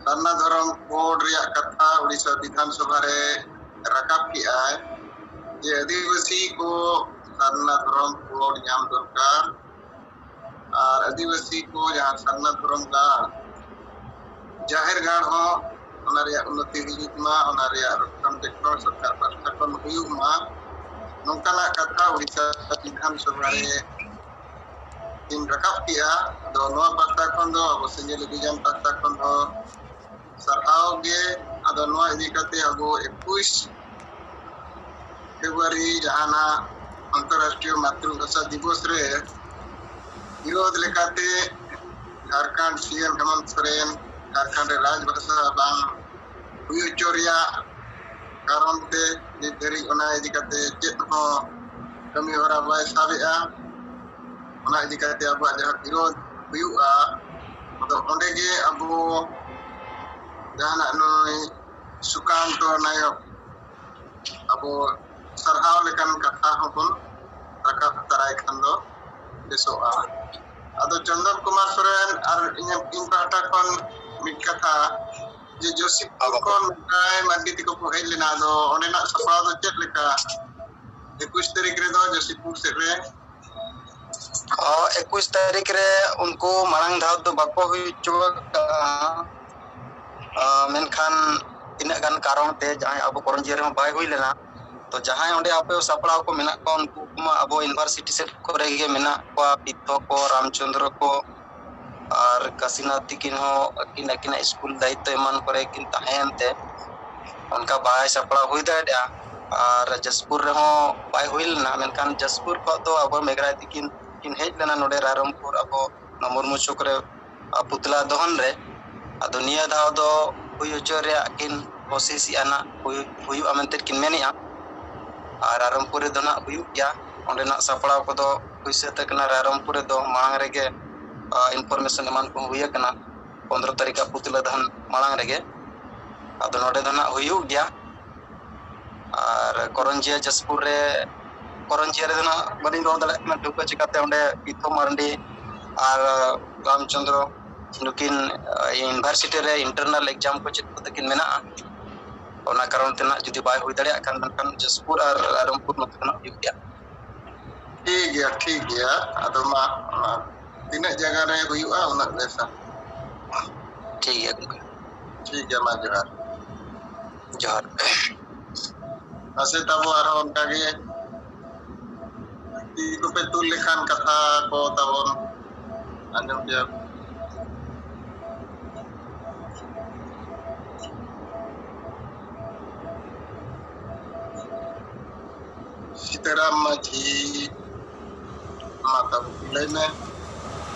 ᱥᱟᱨᱱᱟ ᱫᱷᱚᱨᱚᱢ ᱠᱳᱰ ᱨᱮᱭᱟᱜ ᱠᱟᱛᱷᱟ ᱩᱲᱤᱥᱥᱟ ᱵᱤᱫᱷᱟᱱ ᱥᱚᱵᱷᱟ ᱨᱮ ᱨᱟᱠᱟᱵ ᱠᱮᱜᱼᱟᱭ ᱡᱮ ᱟᱹᱫᱤᱵᱟᱹᱥᱤ ᱠᱚ ᱥᱟᱨᱱᱟ ᱫᱷᱚᱨᱚᱢ ᱠᱳᱰ ᱧᱟᱢ ᱫᱚᱨᱠᱟᱨ, ᱟᱨ ᱟᱹᱫᱤᱵᱟᱹᱥᱤ ᱠᱚ ᱡᱟᱦᱟᱸ ᱥᱟᱨᱱᱟ ᱫᱷᱚᱨᱚᱢ ᱜᱟᱲ ᱡᱟᱦᱮᱨ ᱜᱟᱲ ᱦᱚᱸ ᱚᱱᱟ ᱨᱮᱭᱟᱜ ᱩᱱᱱᱚᱛᱤ ᱦᱩᱭᱩᱜ ᱢᱟ, ᱚᱱᱟ ᱨᱮᱭᱟᱜ ᱨᱚᱠᱷᱚᱱ ᱵᱮᱠᱷᱚᱱ ᱥᱚᱨᱠᱟᱨ ᱯᱟᱦᱴᱟ ᱠᱷᱚᱱ ᱦᱩᱭᱩᱜ ᱢᱟ, ᱱᱚᱝᱠᱟᱱᱟᱜ ᱠᱟᱛᱷᱟ ᱩᱲᱤᱥᱥᱟ ᱵᱤᱫᱷᱟᱱ ᱥᱚᱵᱷᱟ ᱨᱮ ᱤᱧ ᱨᱟᱠᱟᱵ ᱠᱮᱜᱼᱟ᱾ ᱟᱫᱚ ᱱᱚᱣᱟ ᱯᱟᱦᱴᱟ ᱠᱷᱚᱱ ᱫᱚ, ᱟᱵᱚ ᱥᱮᱸᱜᱮᱞ ᱚᱵᱷᱤᱡᱟᱱ ᱯᱟᱦᱴᱟ ᱠᱷᱚᱱ ᱫᱚ ᱥᱟᱨᱦᱟᱣ ᱜᱮ᱾ ᱟᱫᱚ ᱱᱚᱣᱟ ᱤᱫᱤ ᱠᱟᱛᱮ ᱟᱵᱚ ᱮᱠᱩᱥ ᱯᱷᱮᱵᱽᱨᱩᱣᱟᱨᱤ ᱡᱟᱦᱟᱱᱟᱜ ᱟᱱᱛᱚᱨᱨᱟᱥᱴᱨᱤᱭᱚ ᱢᱟᱛᱨᱤᱵᱷᱟᱥᱟ ᱫᱤᱵᱚᱥ ᱨᱮ ᱵᱤᱨᱳᱫᱷ ᱞᱮᱠᱟᱛᱮ ᱡᱷᱟᱲᱠᱷᱚᱸᱰ ᱥᱤ ᱮᱢ ᱦᱮᱢᱚᱱᱛ ᱥᱚᱨᱮᱱ ᱡᱷᱟᱲᱠᱷᱚᱸᱰ ᱨᱮ ᱨᱟᱡᱽ ᱵᱷᱟᱥᱟ ᱵᱟᱝ ᱦᱩᱭ ᱦᱚᱪᱚ ᱨᱮᱭᱟᱜ ᱠᱟᱨᱚᱱ ᱛᱮ ᱱᱤᱛ ᱫᱷᱟᱹᱨᱤᱡ ᱚᱱᱟ ᱤᱫᱤ ᱠᱟᱛᱮ ᱪᱮᱫ ᱦᱚᱸ ᱠᱟᱹᱢᱤ ᱦᱚᱨᱟ ᱵᱟᱭ ᱥᱟᱵᱮᱜᱼᱟ᱾ ᱚᱱᱟ ᱤᱫᱤ ᱠᱟᱛᱮ ᱟᱵᱚᱣᱟᱜ ᱡᱟᱦᱟᱸ ᱵᱤᱨᱳᱫᱷ ᱦᱩᱭᱩᱜᱼᱟ, ᱟᱫᱚ ᱚᱸᱰᱮ ᱜᱮ ᱟᱵᱚ ᱡᱟᱦᱟᱱᱟᱜ ᱱᱩᱭ ᱥᱩᱠᱟᱱᱛᱚ ᱱᱟᱭᱚᱠ ᱟᱵᱚ ᱥᱟᱨᱦᱟᱣ ᱞᱮᱠᱟᱱ ᱠᱟᱛᱷᱟ ᱦᱚᱸᱵᱚᱱ ᱨᱟᱠᱟᱵ ᱛᱟᱨᱟᱭ ᱠᱷᱟᱱ ᱫᱚ ᱵᱮᱥᱚᱜᱼᱟ᱾ ᱟᱫᱚ ᱪᱚᱱᱫᱚᱱ ᱠᱩᱢᱟᱨ ᱥᱚᱨᱮᱱ ᱟᱨ ᱤᱧ, ᱤᱧ ᱯᱟᱦᱴᱟ ᱠᱷᱚᱱ ᱢᱤᱫ ᱠᱟᱛᱷᱟ, ᱡᱮ ᱡᱳᱥᱤᱯᱩᱨ ᱠᱷᱚᱱ ᱢᱮᱫᱟᱭ ᱢᱟᱨᱰᱤ ᱛᱮᱠᱚ ᱠᱚ ᱦᱮᱡ ᱞᱮᱱᱟ, ᱟᱫᱚ ᱚᱸᱰᱮᱱᱟᱜ ᱥᱟᱯᱲᱟᱣ ᱫᱚ ᱪᱮᱫ ᱞᱮᱠᱟ? ᱮᱠᱩᱥ ᱛᱟᱹᱨᱤᱠᱷ ᱨᱮᱫᱚ ᱡᱳᱥᱤᱯᱩᱨ ᱥᱮᱫ ᱨᱮ ᱚ, ᱮᱠᱩᱥ ᱛᱟᱹᱨᱤᱠᱷ ᱨᱮ ᱩᱱᱠᱩ ᱢᱟᱲᱟᱝ ᱫᱷᱟᱣ ᱫᱚ ᱵᱟᱠᱚ ᱦᱩᱭ ᱦᱚᱪᱚ ᱟᱠᱟᱫᱼᱟ᱾ ᱟ, ᱢᱮᱱᱠᱷᱟᱱ ᱛᱤᱱᱟᱹᱜ ᱜᱟᱱ ᱠᱟᱨᱚᱱ ᱛᱮ ᱡᱟᱦᱟᱸᱭ ᱟᱵᱚ ᱠᱚᱨᱚᱱᱡᱤᱭᱟᱹ ᱨᱮᱦᱚᱸ ᱵᱟᱭ ᱦᱩᱭ ᱞᱮᱱᱟ᱾ ᱛᱚ ᱡᱟᱦᱟᱸᱭ ᱚᱸᱰᱮ ᱟᱯᱮ ᱥᱟᱯᱲᱟᱣ ᱠᱚ ᱢᱮᱱᱟᱜ ᱠᱚᱣᱟ, ᱩᱱᱠᱩ ᱠᱚᱢᱟ ᱟᱵᱚ ᱤᱭᱩᱱᱤᱵᱷᱟᱨᱥᱤᱴᱤ ᱥᱮᱫ ᱠᱚᱨᱮ ᱜᱮ ᱢᱮᱱᱟᱜ ᱠᱚᱣᱟ, ᱯᱤᱛᱷᱚ ᱠᱚ, ᱨᱟᱢᱪᱚᱸᱫᱽᱨᱚ ᱠᱚ, ᱟᱨ ᱠᱟᱥᱤᱱᱟᱛᱷ ᱛᱤᱠᱤᱱ ᱦᱚᱸ ᱟᱹᱠᱤᱱ ᱟᱹᱠᱤᱱᱟᱜ ᱥᱠᱩᱞ ᱫᱟᱭᱤᱛᱛᱚ ᱮᱢᱟᱱ ᱠᱚᱨᱮ ᱠᱤᱱ ᱛᱟᱦᱮᱸᱭᱮᱱ ᱛᱮ ᱚᱱᱠᱟ ᱵᱟᱭ ᱥᱟᱯᱲᱟᱣ ᱦᱩᱭ ᱫᱟᱲᱮᱭᱟᱜᱼᱟ᱾ ᱟᱨ ᱡᱟᱡᱽᱯᱩᱨ ᱨᱮᱦᱚᱸ ᱵᱟᱭ ᱦᱩᱭ ᱞᱮᱱᱟ, ᱢᱮᱱᱠᱷᱟᱱ ᱡᱟᱡᱽᱯᱩᱨ ᱠᱷᱚᱱ ᱫᱚ ᱟᱵᱚ ᱢᱮᱜᱷᱨᱟᱭ ᱛᱤᱠᱤᱱ ᱠᱤᱱ ᱦᱮᱡ ᱞᱮᱱᱟ ᱱᱚᱰᱮ ᱨᱟᱭᱨᱚᱝᱯᱩᱨ ᱟᱵᱚ ᱱᱚᱣᱟ ᱢᱩᱨᱢᱩ ᱪᱚᱠ ᱨᱮ, ᱟ, ᱯᱩᱛᱞᱟ ᱫᱚᱦᱚᱱ ᱨᱮ᱾ ᱟᱫᱚ ᱱᱤᱭᱟᱹ ᱫᱷᱟᱣ ᱫᱚ ᱦᱩᱭ ᱦᱚᱪᱚ ᱨᱮᱭᱟᱜ ᱠᱤᱱ ᱠᱳᱥᱤᱥᱮᱜᱼᱟ ᱱᱟᱜ, ᱦᱩᱭ-, ᱦᱩᱭᱩᱜᱼᱟ ᱢᱮᱱᱛᱮ ᱠᱤᱱ ᱢᱮᱱᱮᱜᱼᱟ᱾ ᱟᱨ ᱨᱟᱭᱨᱚᱝᱯᱩᱨ ᱨᱮᱫᱚ ᱱᱟᱜ ᱦᱩᱭᱩᱜ ᱜᱮᱭᱟ᱾ ᱚᱸᱰᱮᱱᱟᱜ ᱥᱟᱯᱲᱟᱣ ᱠᱚᱫᱚ ᱦᱩᱭ ᱥᱟᱹᱛ ᱟᱠᱟᱱᱟ᱾ ᱨᱟᱭᱨᱚᱝᱯᱩᱨ ᱨᱮᱫᱚ ᱢᱟᱲᱟᱝ ᱨᱮᱜᱮ, ᱟ, ᱤᱱᱯᱷᱚᱨᱢᱮᱥᱚᱱ ᱮᱢᱟᱱ ᱠᱚᱦᱚᱸ ᱦᱩᱭ ᱟᱠᱟᱱᱟ᱾ ᱯᱚᱱᱫᱽᱨᱚ ᱛᱟᱹᱨᱤᱠᱷ ᱟᱜ ᱯᱩᱛᱞᱟᱹ ᱫᱟᱦᱟᱱ ᱢᱟᱲᱟᱝ ᱨᱮᱜᱮ᱾ ᱟᱫᱚ ᱱᱚᱰᱮ ᱫᱚ ᱱᱟᱜ ᱦᱩᱭᱩᱜ ᱜᱮᱭᱟ᱾ ᱟᱨ ᱠᱚᱨᱚᱱᱡᱤᱭᱟ ᱡᱟᱡᱽᱯᱩᱨ ᱨᱮ, ᱠᱚᱨᱚᱱᱡᱤᱭᱟ ᱨᱮᱫᱚ ᱱᱟᱜ ᱵᱟᱹᱞᱤᱧ ᱨᱚᱲ ᱫᱟᱲᱮᱭᱟᱜ ᱠᱟᱱᱟ ᱴᱷᱟᱹᱣᱠᱟᱹ ᱪᱤᱠᱟᱹᱛᱮ ᱚᱸᱰᱮ ᱯᱤᱛᱷᱚ ᱢᱟᱨᱰᱤ ᱟᱨ ᱨᱟᱢᱪᱚᱸᱫᱽᱨᱚ ᱱᱩᱠᱤᱱ, ᱟ, ᱤᱭᱩᱱᱤᱵᱷᱟᱨᱥᱤᱴᱤ ᱨᱮ ᱤᱱᱴᱟᱨᱱᱟᱞ ᱮᱠᱡᱟᱢ ᱠᱚ ᱪᱮᱫ ᱠᱚ ᱛᱟᱹᱠᱤᱱ ᱢᱮᱱᱟᱜᱼᱟ᱾ ᱚᱱᱟ ᱠᱟᱨᱚᱱ ᱛᱮ ᱱᱟᱜ ᱡᱩᱫᱤ ᱵᱟᱭ ᱦᱩᱭ ᱫᱟᱲᱮᱭᱟᱜ ᱠᱷᱟᱱ, ᱢᱮᱱᱠᱷᱟᱱ ᱡᱟᱡᱽᱯᱩᱨ ᱟᱨ ᱨᱟᱭᱨᱚᱝᱯᱩᱨ ᱱᱚᱛᱮ ᱫᱚ ᱱᱟᱜ ᱦᱩᱭᱩᱜ ᱜᱮᱭᱟ᱾ ᱴᱷᱤᱠ ᱜᱮᱭᱟ, ᱴᱷᱤᱠ ᱜᱮᱭᱟ᱾ ᱟᱫᱚ ᱢᱟ, ᱚᱱᱟ ᱛᱤᱱᱟᱹᱜ ᱡᱟᱭᱜᱟ ᱨᱮ ᱦᱩᱭᱩᱜᱼᱟ, ᱩᱱᱟᱹᱜ ᱵᱮᱥᱟ᱾ ᱴᱷᱤᱠ ᱜᱮᱭᱟ ᱜᱚᱢᱠᱮ᱾ ᱴᱷᱤᱠ ᱜᱮᱭᱟ, ᱢᱟ ᱡᱚᱦᱟᱨ᱾ ᱡᱚᱦᱟᱨ᱾ ᱢᱟᱥᱮ ᱛᱟᱵᱚ ᱟᱨᱦᱚᱸ ᱚᱱᱠᱟ ᱜᱮ ᱛᱤ ᱠᱚᱯᱮ ᱛᱩᱞ ᱞᱮᱠᱷᱟᱱ ᱠᱟᱛᱷᱟ ᱠᱚ ᱛᱟᱵᱚᱱ ᱟᱸᱡᱚᱢ ᱠᱮᱭᱟ᱾ ᱥᱤᱛᱟᱹᱨᱟᱢ ᱢᱟᱹᱡᱷᱤ, ᱢᱟ ᱛᱟᱵᱚ ᱞᱟᱹᱭ ᱢᱮ᱾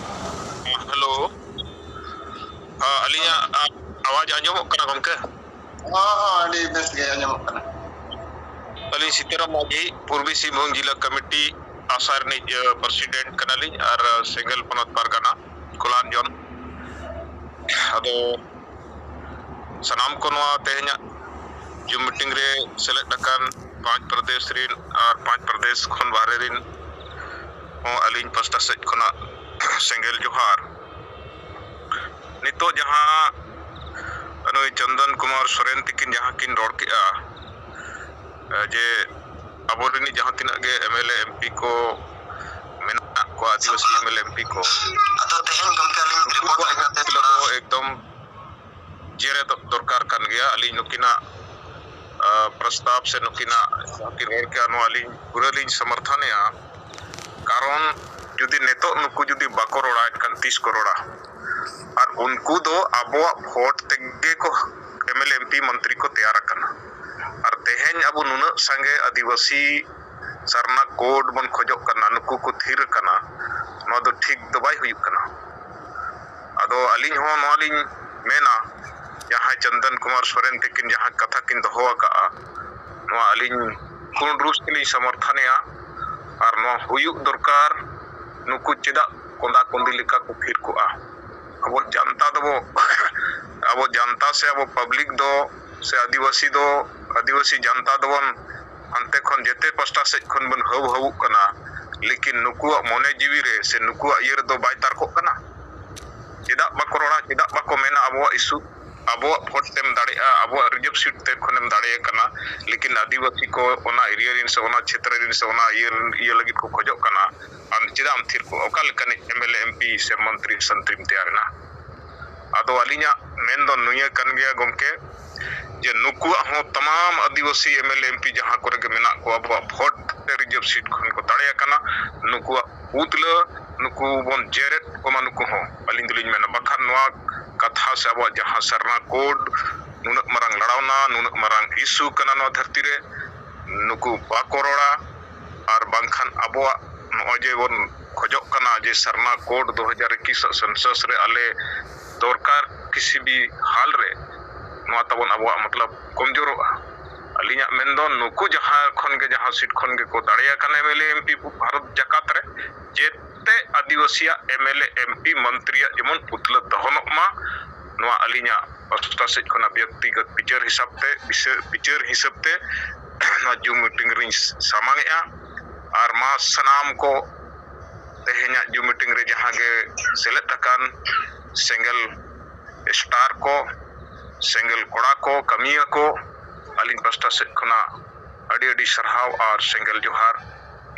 ᱦᱮᱞᱳ, ᱦᱮᱸ, ᱟᱹᱞᱤᱧᱟᱜ, ᱟ-, ᱟᱣᱟᱡᱽ ᱟᱸᱡᱚᱢᱚᱜ ᱠᱟᱱᱟ ᱜᱚᱢᱠᱮ? ᱦᱚᱸ, ᱦᱚᱸ, ᱟᱹᱰᱤ ᱵᱮᱥ ᱜᱮ ᱟᱸᱡᱚᱢᱚᱜ ᱠᱟᱱᱟ᱾ ᱟᱹᱞᱤᱧ ᱥᱤᱛᱟᱹᱨᱟᱢ ᱢᱟᱹᱡᱷᱤ, ᱯᱩᱨᱵᱤ ᱥᱤᱝᱵᱷᱩᱢ ᱡᱤᱞᱟ ᱠᱚᱢᱤᱴᱤ ᱟᱥᱟ ᱨᱤᱱᱤᱡ, ᱮ, ᱯᱨᱮᱥᱤᱰᱮᱱᱴ ᱠᱟᱱᱟᱞᱤᱧ ᱟᱨ ᱥᱮᱸᱜᱮᱞ ᱯᱚᱱᱚᱛ ᱯᱟᱨᱜᱟᱱᱟ ᱠᱚᱞᱟᱱ ᱡᱚᱱ᱾ ᱟᱫᱚ ᱥᱟᱱᱟᱢ ᱠᱚ ᱱᱚᱣᱟ ᱛᱮᱦᱮᱧᱟᱜ ᱡᱩᱢ ᱢᱤᱴᱤᱝ ᱨᱮ ᱥᱮᱞᱮᱫ ᱟᱠᱟᱱ ᱯᱟᱸᱪ ᱯᱨᱚᱫᱮᱥ ᱨᱤᱱ ᱟᱨ ᱯᱟᱸᱪ ᱯᱨᱚᱫᱮᱥ ᱠᱷᱚᱱ ᱵᱟᱦᱨᱮ ᱨᱤᱱ ᱦᱚᱸ ᱟᱹᱞᱤᱧ ᱯᱟᱥᱴᱟ ᱥᱮᱫ ᱠᱷᱚᱱᱟᱜ ᱥᱮᱸᱜᱮᱞ ᱡᱚᱦᱟᱨ᱾ ᱱᱤᱛᱚᱜ ᱡᱟᱦᱟᱸ ᱱᱩᱭ ᱪᱚᱱᱫᱚᱱ ᱠᱩᱢᱟᱨ ᱥᱚᱨᱮᱱ ᱛᱤᱠᱤᱱ ᱡᱟᱦᱟᱸ ᱠᱤᱱ ᱨᱚᱲ ᱠᱮᱜᱼᱟ, ᱮ, ᱡᱮ ᱟᱵᱚᱨᱮᱱ ᱡᱟᱦᱟᱸ ᱛᱤᱱᱟᱹᱜ ᱜᱮ M L A, M P ᱠᱚ ᱢᱮᱱᱟᱜ ᱠᱚᱣᱟ, ᱟᱹᱫᱤᱵᱟᱹᱥᱤ M L A, M P ᱠᱚ, ᱟᱫᱚ ᱛᱮᱦᱮᱧ ᱜᱚᱢᱠᱮ ᱟᱹᱞᱤᱧ ᱨᱤᱯᱳᱨᱴ ᱞᱮᱠᱟᱛᱮ ᱫᱚ ᱛᱷᱚᱲᱟ ᱮᱠᱫᱚᱢ ᱡᱮᱨᱮᱫ ᱫᱚᱨᱠᱟᱨ ᱠᱟᱱ ᱜᱮᱭᱟ᱾ ᱟᱹᱞᱤᱧ ᱱᱩᱠᱤᱱᱟᱜ, ᱟ, ᱯᱨᱚᱥᱛᱟᱵ ᱥᱮ ᱱᱩᱠᱤᱱᱟᱜ ᱡᱟᱦᱟᱸ ᱠᱤᱱ ᱨᱚᱲ ᱠᱮᱜᱼᱟ, ᱱᱚᱣᱟ ᱟᱹᱞᱤᱧ ᱯᱩᱨᱟᱹ ᱞᱤᱧ ᱥᱚᱢᱚᱨᱛᱷᱚᱱᱮᱜᱼᱟ᱾ ᱠᱟᱨᱚᱱ ᱡᱩᱫᱤ ᱱᱤᱛᱚᱜ ᱱᱩᱠᱩ ᱡᱩᱫᱤ ᱵᱟᱠᱚ ᱨᱚᱲᱟ, ᱮᱱᱠᱷᱟᱱ ᱛᱤᱥ ᱠᱚ ᱨᱚᱲᱟ? ᱟᱨ ᱩᱱᱠᱩ ᱫᱚ ᱟᱵᱚᱣᱟᱜ ᱵᱷᱳᱴ ᱛᱮᱜᱮ ᱠᱚ M L A, M P, ᱢᱚᱱᱛᱨᱤ ᱠᱚ ᱛᱮᱭᱟᱨ ᱟᱠᱟᱱᱟ᱾ ᱟᱨ ᱛᱮᱦᱮᱧ ᱟᱵᱚ ᱱᱩᱱᱟᱹᱜ ᱥᱟᱸᱜᱮ ᱟᱹᱫᱤᱵᱟᱹᱥᱤ ᱥᱟᱨᱱᱟ ᱠᱳᱰ ᱵᱚᱱ ᱠᱷᱚᱡᱚᱜ ᱠᱟᱱᱟ, ᱱᱩᱠᱩ ᱠᱚ ᱛᱷᱤᱨ ᱟᱠᱟᱱᱟ, ᱱᱚᱣᱟ ᱫᱚ ᱴᱷᱤᱠ ᱫᱚ ᱵᱟᱭ ᱦᱩᱭᱩᱜ ᱠᱟᱱᱟ᱾ ᱟᱫᱚ ᱟᱹᱞᱤᱧ ᱦᱚᱸ ᱱᱚᱣᱟ ᱞᱤᱧ ᱢᱮᱱᱟ, ᱡᱟᱦᱟᱸᱭ ᱪᱚᱱᱫᱚᱱ ᱠᱩᱢᱟᱨ ᱥᱚᱨᱮᱱ ᱛᱟᱹᱠᱤᱱ ᱡᱟᱦᱟᱸ ᱠᱟᱛᱷᱟ ᱠᱤᱱ ᱫᱚᱦᱚ ᱟᱠᱟᱫᱼᱟ, ᱱᱚᱣᱟ ᱟᱹᱞᱤᱧ ᱯᱩᱨᱱ ᱨᱩᱯ ᱛᱮᱞᱤᱧ ᱥᱚᱢᱚᱨᱛᱷᱚᱱᱮᱜᱼᱟ᱾ ᱟᱨ ᱱᱚᱣᱟ ᱦᱩᱭᱩᱜ ᱫᱚᱨᱠᱟᱨ᱾ ᱱᱩᱠᱩ ᱪᱮᱫᱟᱜ ᱠᱚᱸᱫᱟ ᱠᱚᱸᱫᱤ ᱞᱮᱠᱟ ᱠᱚ ᱛᱷᱤᱨ ᱠᱚᱜᱼᱟ? ᱟᱵᱚ ᱡᱟᱱᱛᱟ ᱫᱚᱵᱚ ᱟᱵᱚ ᱡᱟᱱᱛᱟ ᱥᱮ ᱟᱵᱚ ᱯᱟᱵᱽᱞᱤᱠ ᱫᱚ ᱥᱮ ᱟᱹᱫᱤᱵᱟᱹᱥᱤ ᱫᱚ, ᱟᱹᱫᱤᱵᱟᱹᱥᱤ ᱡᱟᱱᱛᱟ ᱫᱚᱵᱚᱱ ᱦᱟᱱᱛᱮ ᱠᱷᱚᱱ ᱡᱮᱛᱮ ᱯᱟᱥᱴᱟ ᱥᱮᱫ ᱠᱷᱚᱱ ᱵᱚᱱ ᱦᱟᱹᱣ ᱦᱟᱹᱣᱩᱜ ᱠᱟᱱᱟ, ᱞᱮᱠᱤᱱ ᱱᱩᱠᱩᱣᱟᱜ ᱢᱚᱱᱮ ᱡᱤᱣᱤ ᱨᱮ ᱥᱮ ᱱᱩᱠᱩᱣᱟᱜ ᱤᱭᱟᱹ ᱨᱮᱫᱚ ᱵᱟᱭ ᱛᱟᱨᱠᱚᱜ ᱠᱟᱱᱟ᱾ ᱪᱮᱫᱟᱜ ᱵᱟᱠᱚ ᱨᱚᱲᱟ? ᱪᱮᱫᱟᱜ ᱵᱟᱠᱚ ᱢᱮᱱᱟ ᱟᱵᱚᱣᱟᱜ ᱤᱥᱩ? ᱟᱵᱚᱣᱟᱜ ᱵᱷᱳᱴ ᱛᱮᱢ ᱫᱟᱲᱮᱭᱟᱜᱼᱟ, ᱟᱵᱚᱣᱟᱜ ᱨᱤᱡᱟᱨᱵᱷ ᱥᱤᱴ ᱛᱮ ᱠᱷᱚᱱᱮᱢ ᱫᱟᱲᱮᱭᱟᱜ ᱠᱟᱱᱟ, ᱞᱮᱠᱤᱱ ᱟᱹᱫᱤᱵᱟᱹᱥᱤ ᱠᱚ ᱚᱱᱟ ᱮᱨᱤᱭᱟ ᱨᱮᱱ ᱥᱮ ᱚᱱᱟ ᱪᱷᱮᱛᱨᱚ ᱨᱮᱱ ᱥᱮ ᱚᱱᱟ ᱤᱭᱟᱹ, ᱤᱭᱟᱹ ᱞᱟᱹᱜᱤᱫ ᱠᱚ ᱠᱷᱚᱡᱚᱜ ᱠᱟᱱᱟ᱾ ᱟᱢ ᱪᱮᱫᱟᱜ ᱮᱢ ᱛᱷᱤᱨ ᱠᱚᱜᱼᱟ? ᱚᱠᱟ ᱞᱮᱠᱟᱱᱤᱡ M L A, M P ᱥᱮ ᱢᱚᱱᱛᱨᱤ ᱥᱚᱱᱛᱨᱤᱢ ᱛᱮᱭᱟᱨ ᱮᱱᱟ? ᱟᱫᱚ ᱟᱹᱞᱤᱧᱟᱜ ᱢᱮᱱ ᱫᱚ ᱱᱤᱭᱟᱹ ᱠᱟᱱ ᱜᱮᱭᱟ ᱜᱚᱢᱠᱮ, ᱡᱮ ᱱᱩᱠᱩᱣᱟᱜ ᱦᱚᱸ ᱛᱟᱢᱟᱢ ᱟᱹᱫᱤᱵᱟᱹᱥᱤ MLA MP ᱡᱟᱦᱟᱸ ᱠᱚᱨᱮ ᱜᱮ ᱢᱮᱱᱟᱜ ᱠᱚᱣᱟ, ᱟᱵᱚᱣᱟᱜ vote reserve seat ᱠᱷᱚᱱ ᱠᱚ ᱫᱟᱲᱮ ᱟᱠᱟᱱᱟ, ᱱᱩᱠᱩᱣᱟᱜ ᱯᱩᱛᱞᱟᱹ ᱱᱩᱠᱩ ᱵᱚᱱ ᱡᱮᱨᱮᱫ ᱠᱚᱢᱟ ᱱᱩᱠᱩ ᱦᱚᱸ, ᱟᱹᱞᱤᱧ ᱫᱚᱞᱤᱧ ᱢᱮᱱᱟ᱾ ᱵᱟᱠᱷᱟᱱ ᱱᱚᱣᱟ ᱠᱟᱛᱷᱟ ᱥᱮ ᱟᱵᱚᱣᱟᱜ ᱡᱟᱦᱟᱸ ᱥᱟᱨᱱᱟ code ᱱᱩᱱᱟᱹᱜ ᱢᱟᱨᱟᱝ ᱞᱟᱲᱟᱣᱱᱟ, ᱱᱩᱱᱟᱹᱜ ᱢᱟᱨᱟᱝ issue ᱠᱟᱱᱟ ᱱᱚᱣᱟ ᱫᱷᱟᱹᱨᱛᱤ ᱨᱮ, ᱱᱩᱠᱩ ᱵᱟᱠᱚ ᱨᱚᱲᱟ᱾ ᱟᱨ ᱵᱟᱝᱠᱷᱟᱱ ᱟᱵᱚᱣᱟᱜ ᱱᱚᱜᱼᱚᱭ ᱡᱮ ᱵᱚᱱ ᱠᱷᱚᱡᱚᱜ ᱠᱟᱱᱟ ᱡᱮ ᱥᱟᱨᱱᱟ code ᱫᱩ ᱦᱟᱡᱟᱨ ᱮᱠᱩᱥ ᱟᱜ census ᱨᱮ ᱟᱞᱮ ᱫᱚᱨᱠᱟᱨ ᱠᱤᱥᱤ ᱵᱤ ᱦᱟᱞ ᱨᱮ, ᱱᱚᱣᱟ ᱛᱟᱵᱚᱱ ᱟᱵᱚᱣᱟᱜ ᱢᱚᱛᱞᱚᱵ ᱠᱚᱢᱡᱳᱨᱚᱜᱼᱟ᱾ ᱟᱹᱞᱤᱧᱟᱜ ᱢᱮᱱ ᱫᱚ ᱱᱩᱠᱩ ᱡᱟᱦᱟᱸ ᱠᱷᱚᱱ ᱜᱮ ᱡᱟᱦᱟᱸ seat ᱠᱷᱚᱱ ᱜᱮᱠᱚ ᱫᱟᱲᱮ ᱟᱠᱟᱱ MLA MP ᱵᱷᱟᱨᱚᱛ ᱡᱟᱠᱟᱛ ᱨᱮ, ᱡᱮᱛᱮ ᱟᱹᱫᱤᱵᱟᱹᱥᱤᱭᱟᱜ MLA MP ᱢᱚᱱᱛᱨᱤᱭᱟᱜ ᱡᱮᱢᱚᱱ ᱯᱩᱛᱞᱟᱹ ᱫᱚᱦᱚᱱᱚᱜ ᱢᱟ, ᱱᱚᱣᱟ ᱟᱹᱞᱤᱧᱟᱜ ᱯᱟᱥᱴᱟ ᱥᱮᱫ ᱠᱷᱚᱱᱟᱜ ᱵᱮᱠᱛᱤᱜᱚᱛ ᱵᱤᱪᱟᱹᱨ ᱦᱤᱥᱟᱹᱵ ᱛᱮ, ᱵᱤᱥᱟᱹ-, ᱵᱤᱪᱟᱹᱨ ᱦᱤᱥᱟᱹᱵ ᱛᱮ ᱱᱚᱣᱟ Zoom meeting ᱨᱤᱧ ᱥᱟᱢᱟᱝ ᱮᱜᱼᱟ᱾ ᱟᱨ ᱢᱟ ᱥᱟᱱᱟᱢ ᱠᱚ ᱛᱮᱦᱮᱧᱟᱜ Zoom meeting ᱨᱮ ᱡᱟᱦᱟᱸ ᱜᱮ ᱥᱮᱞᱮᱫ ᱟᱠᱟᱱ ᱥᱮᱸᱜᱮᱞ star ᱠᱚ, ᱥᱮᱸᱜᱮᱞ ᱠᱚᱲᱟ ᱠᱚ, ᱠᱟᱹᱢᱤᱭᱟᱹ ᱠᱚ, ᱟᱹᱞᱤᱧ ᱯᱟᱥᱴᱟ ᱥᱮᱫ ᱠᱷᱚᱱᱟᱜ ᱟᱹᱰᱤ ᱟᱹᱰᱤ ᱥᱟᱨᱦᱟᱣ ᱟᱨ ᱥᱮᱸᱜᱮᱞ ᱡᱚᱦᱟᱨ᱾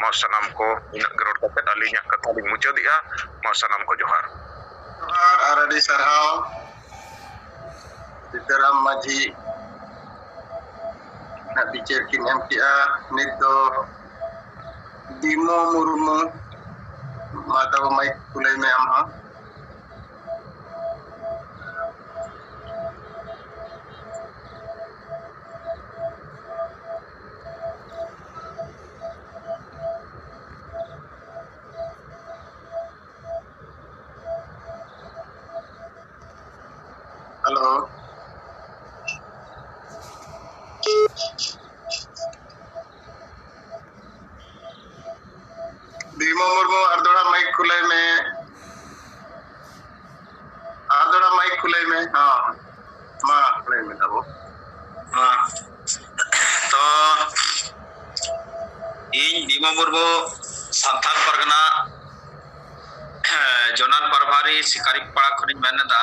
ᱢᱟ ᱥᱟᱱᱟᱢ ᱠᱚ ᱤᱱᱟᱹᱜ ᱜᱮ ᱨᱚᱲ ᱠᱟᱛᱮ ᱟᱹᱞᱤᱧᱟᱜ ᱠᱟᱛᱷᱟ ᱞᱤᱧ ᱢᱩᱪᱟᱹᱫᱮᱜᱼᱟ᱾ ᱢᱟ ᱥᱟᱱᱟᱢ ᱠᱚ ᱡᱚᱦᱟᱨ᱾ ᱡᱚᱦᱟᱨ ᱟᱨ ᱟᱹᱰᱤ ᱥᱟᱨᱦᱟᱣ᱾ ᱥᱤᱛᱟᱨᱟᱢ ᱢᱟᱹᱡᱷᱤ ᱱᱟᱜ ᱵᱤᱪᱟᱹᱨ ᱠᱤᱱ ᱮᱢ ᱠᱮᱜᱼᱟ᱾ ᱱᱤᱛ ᱫᱚ ᱵᱤᱢᱚ ᱢᱩᱨᱢᱩ, ᱢᱟ ᱛᱟᱵᱚ ᱢᱟᱭᱤᱠ ᱠᱩᱞᱟᱹᱭ ᱢᱮ ᱟᱢ ᱦᱚᱸ᱾ Hello. ᱵᱤᱢᱚ ᱢᱩᱨᱢᱩ, ᱟᱨ ᱫᱚᱲᱦᱟ ᱢᱟᱭᱤᱠ ᱠᱩᱞᱟᱹᱭ ᱢᱮ᱾ ᱟᱨ ᱫᱚᱲᱦᱟ ᱢᱟᱭᱤᱠ ᱠᱩᱞᱟᱹᱭ ᱢᱮ᱾ ᱦᱚᱸ, ᱢᱟ ᱞᱟᱹᱭ ᱢᱮ ᱛᱟᱵᱚ᱾ ᱦᱚᱸ᱾ ᱛᱚ, ᱤᱧ ᱵᱤᱢᱚ ᱢᱩᱨᱢᱩ, ᱥᱟᱱᱛᱟᱲ ᱯᱟᱨᱜᱟᱱᱟ ᱡᱚᱱᱟᱞ ᱯᱟᱨᱵᱷᱟᱨᱤ ᱥᱤᱠᱟᱨᱤᱯᱟᱲᱟ ᱠᱷᱚᱱᱤᱧ ᱢᱮᱱ ᱮᱫᱟ᱾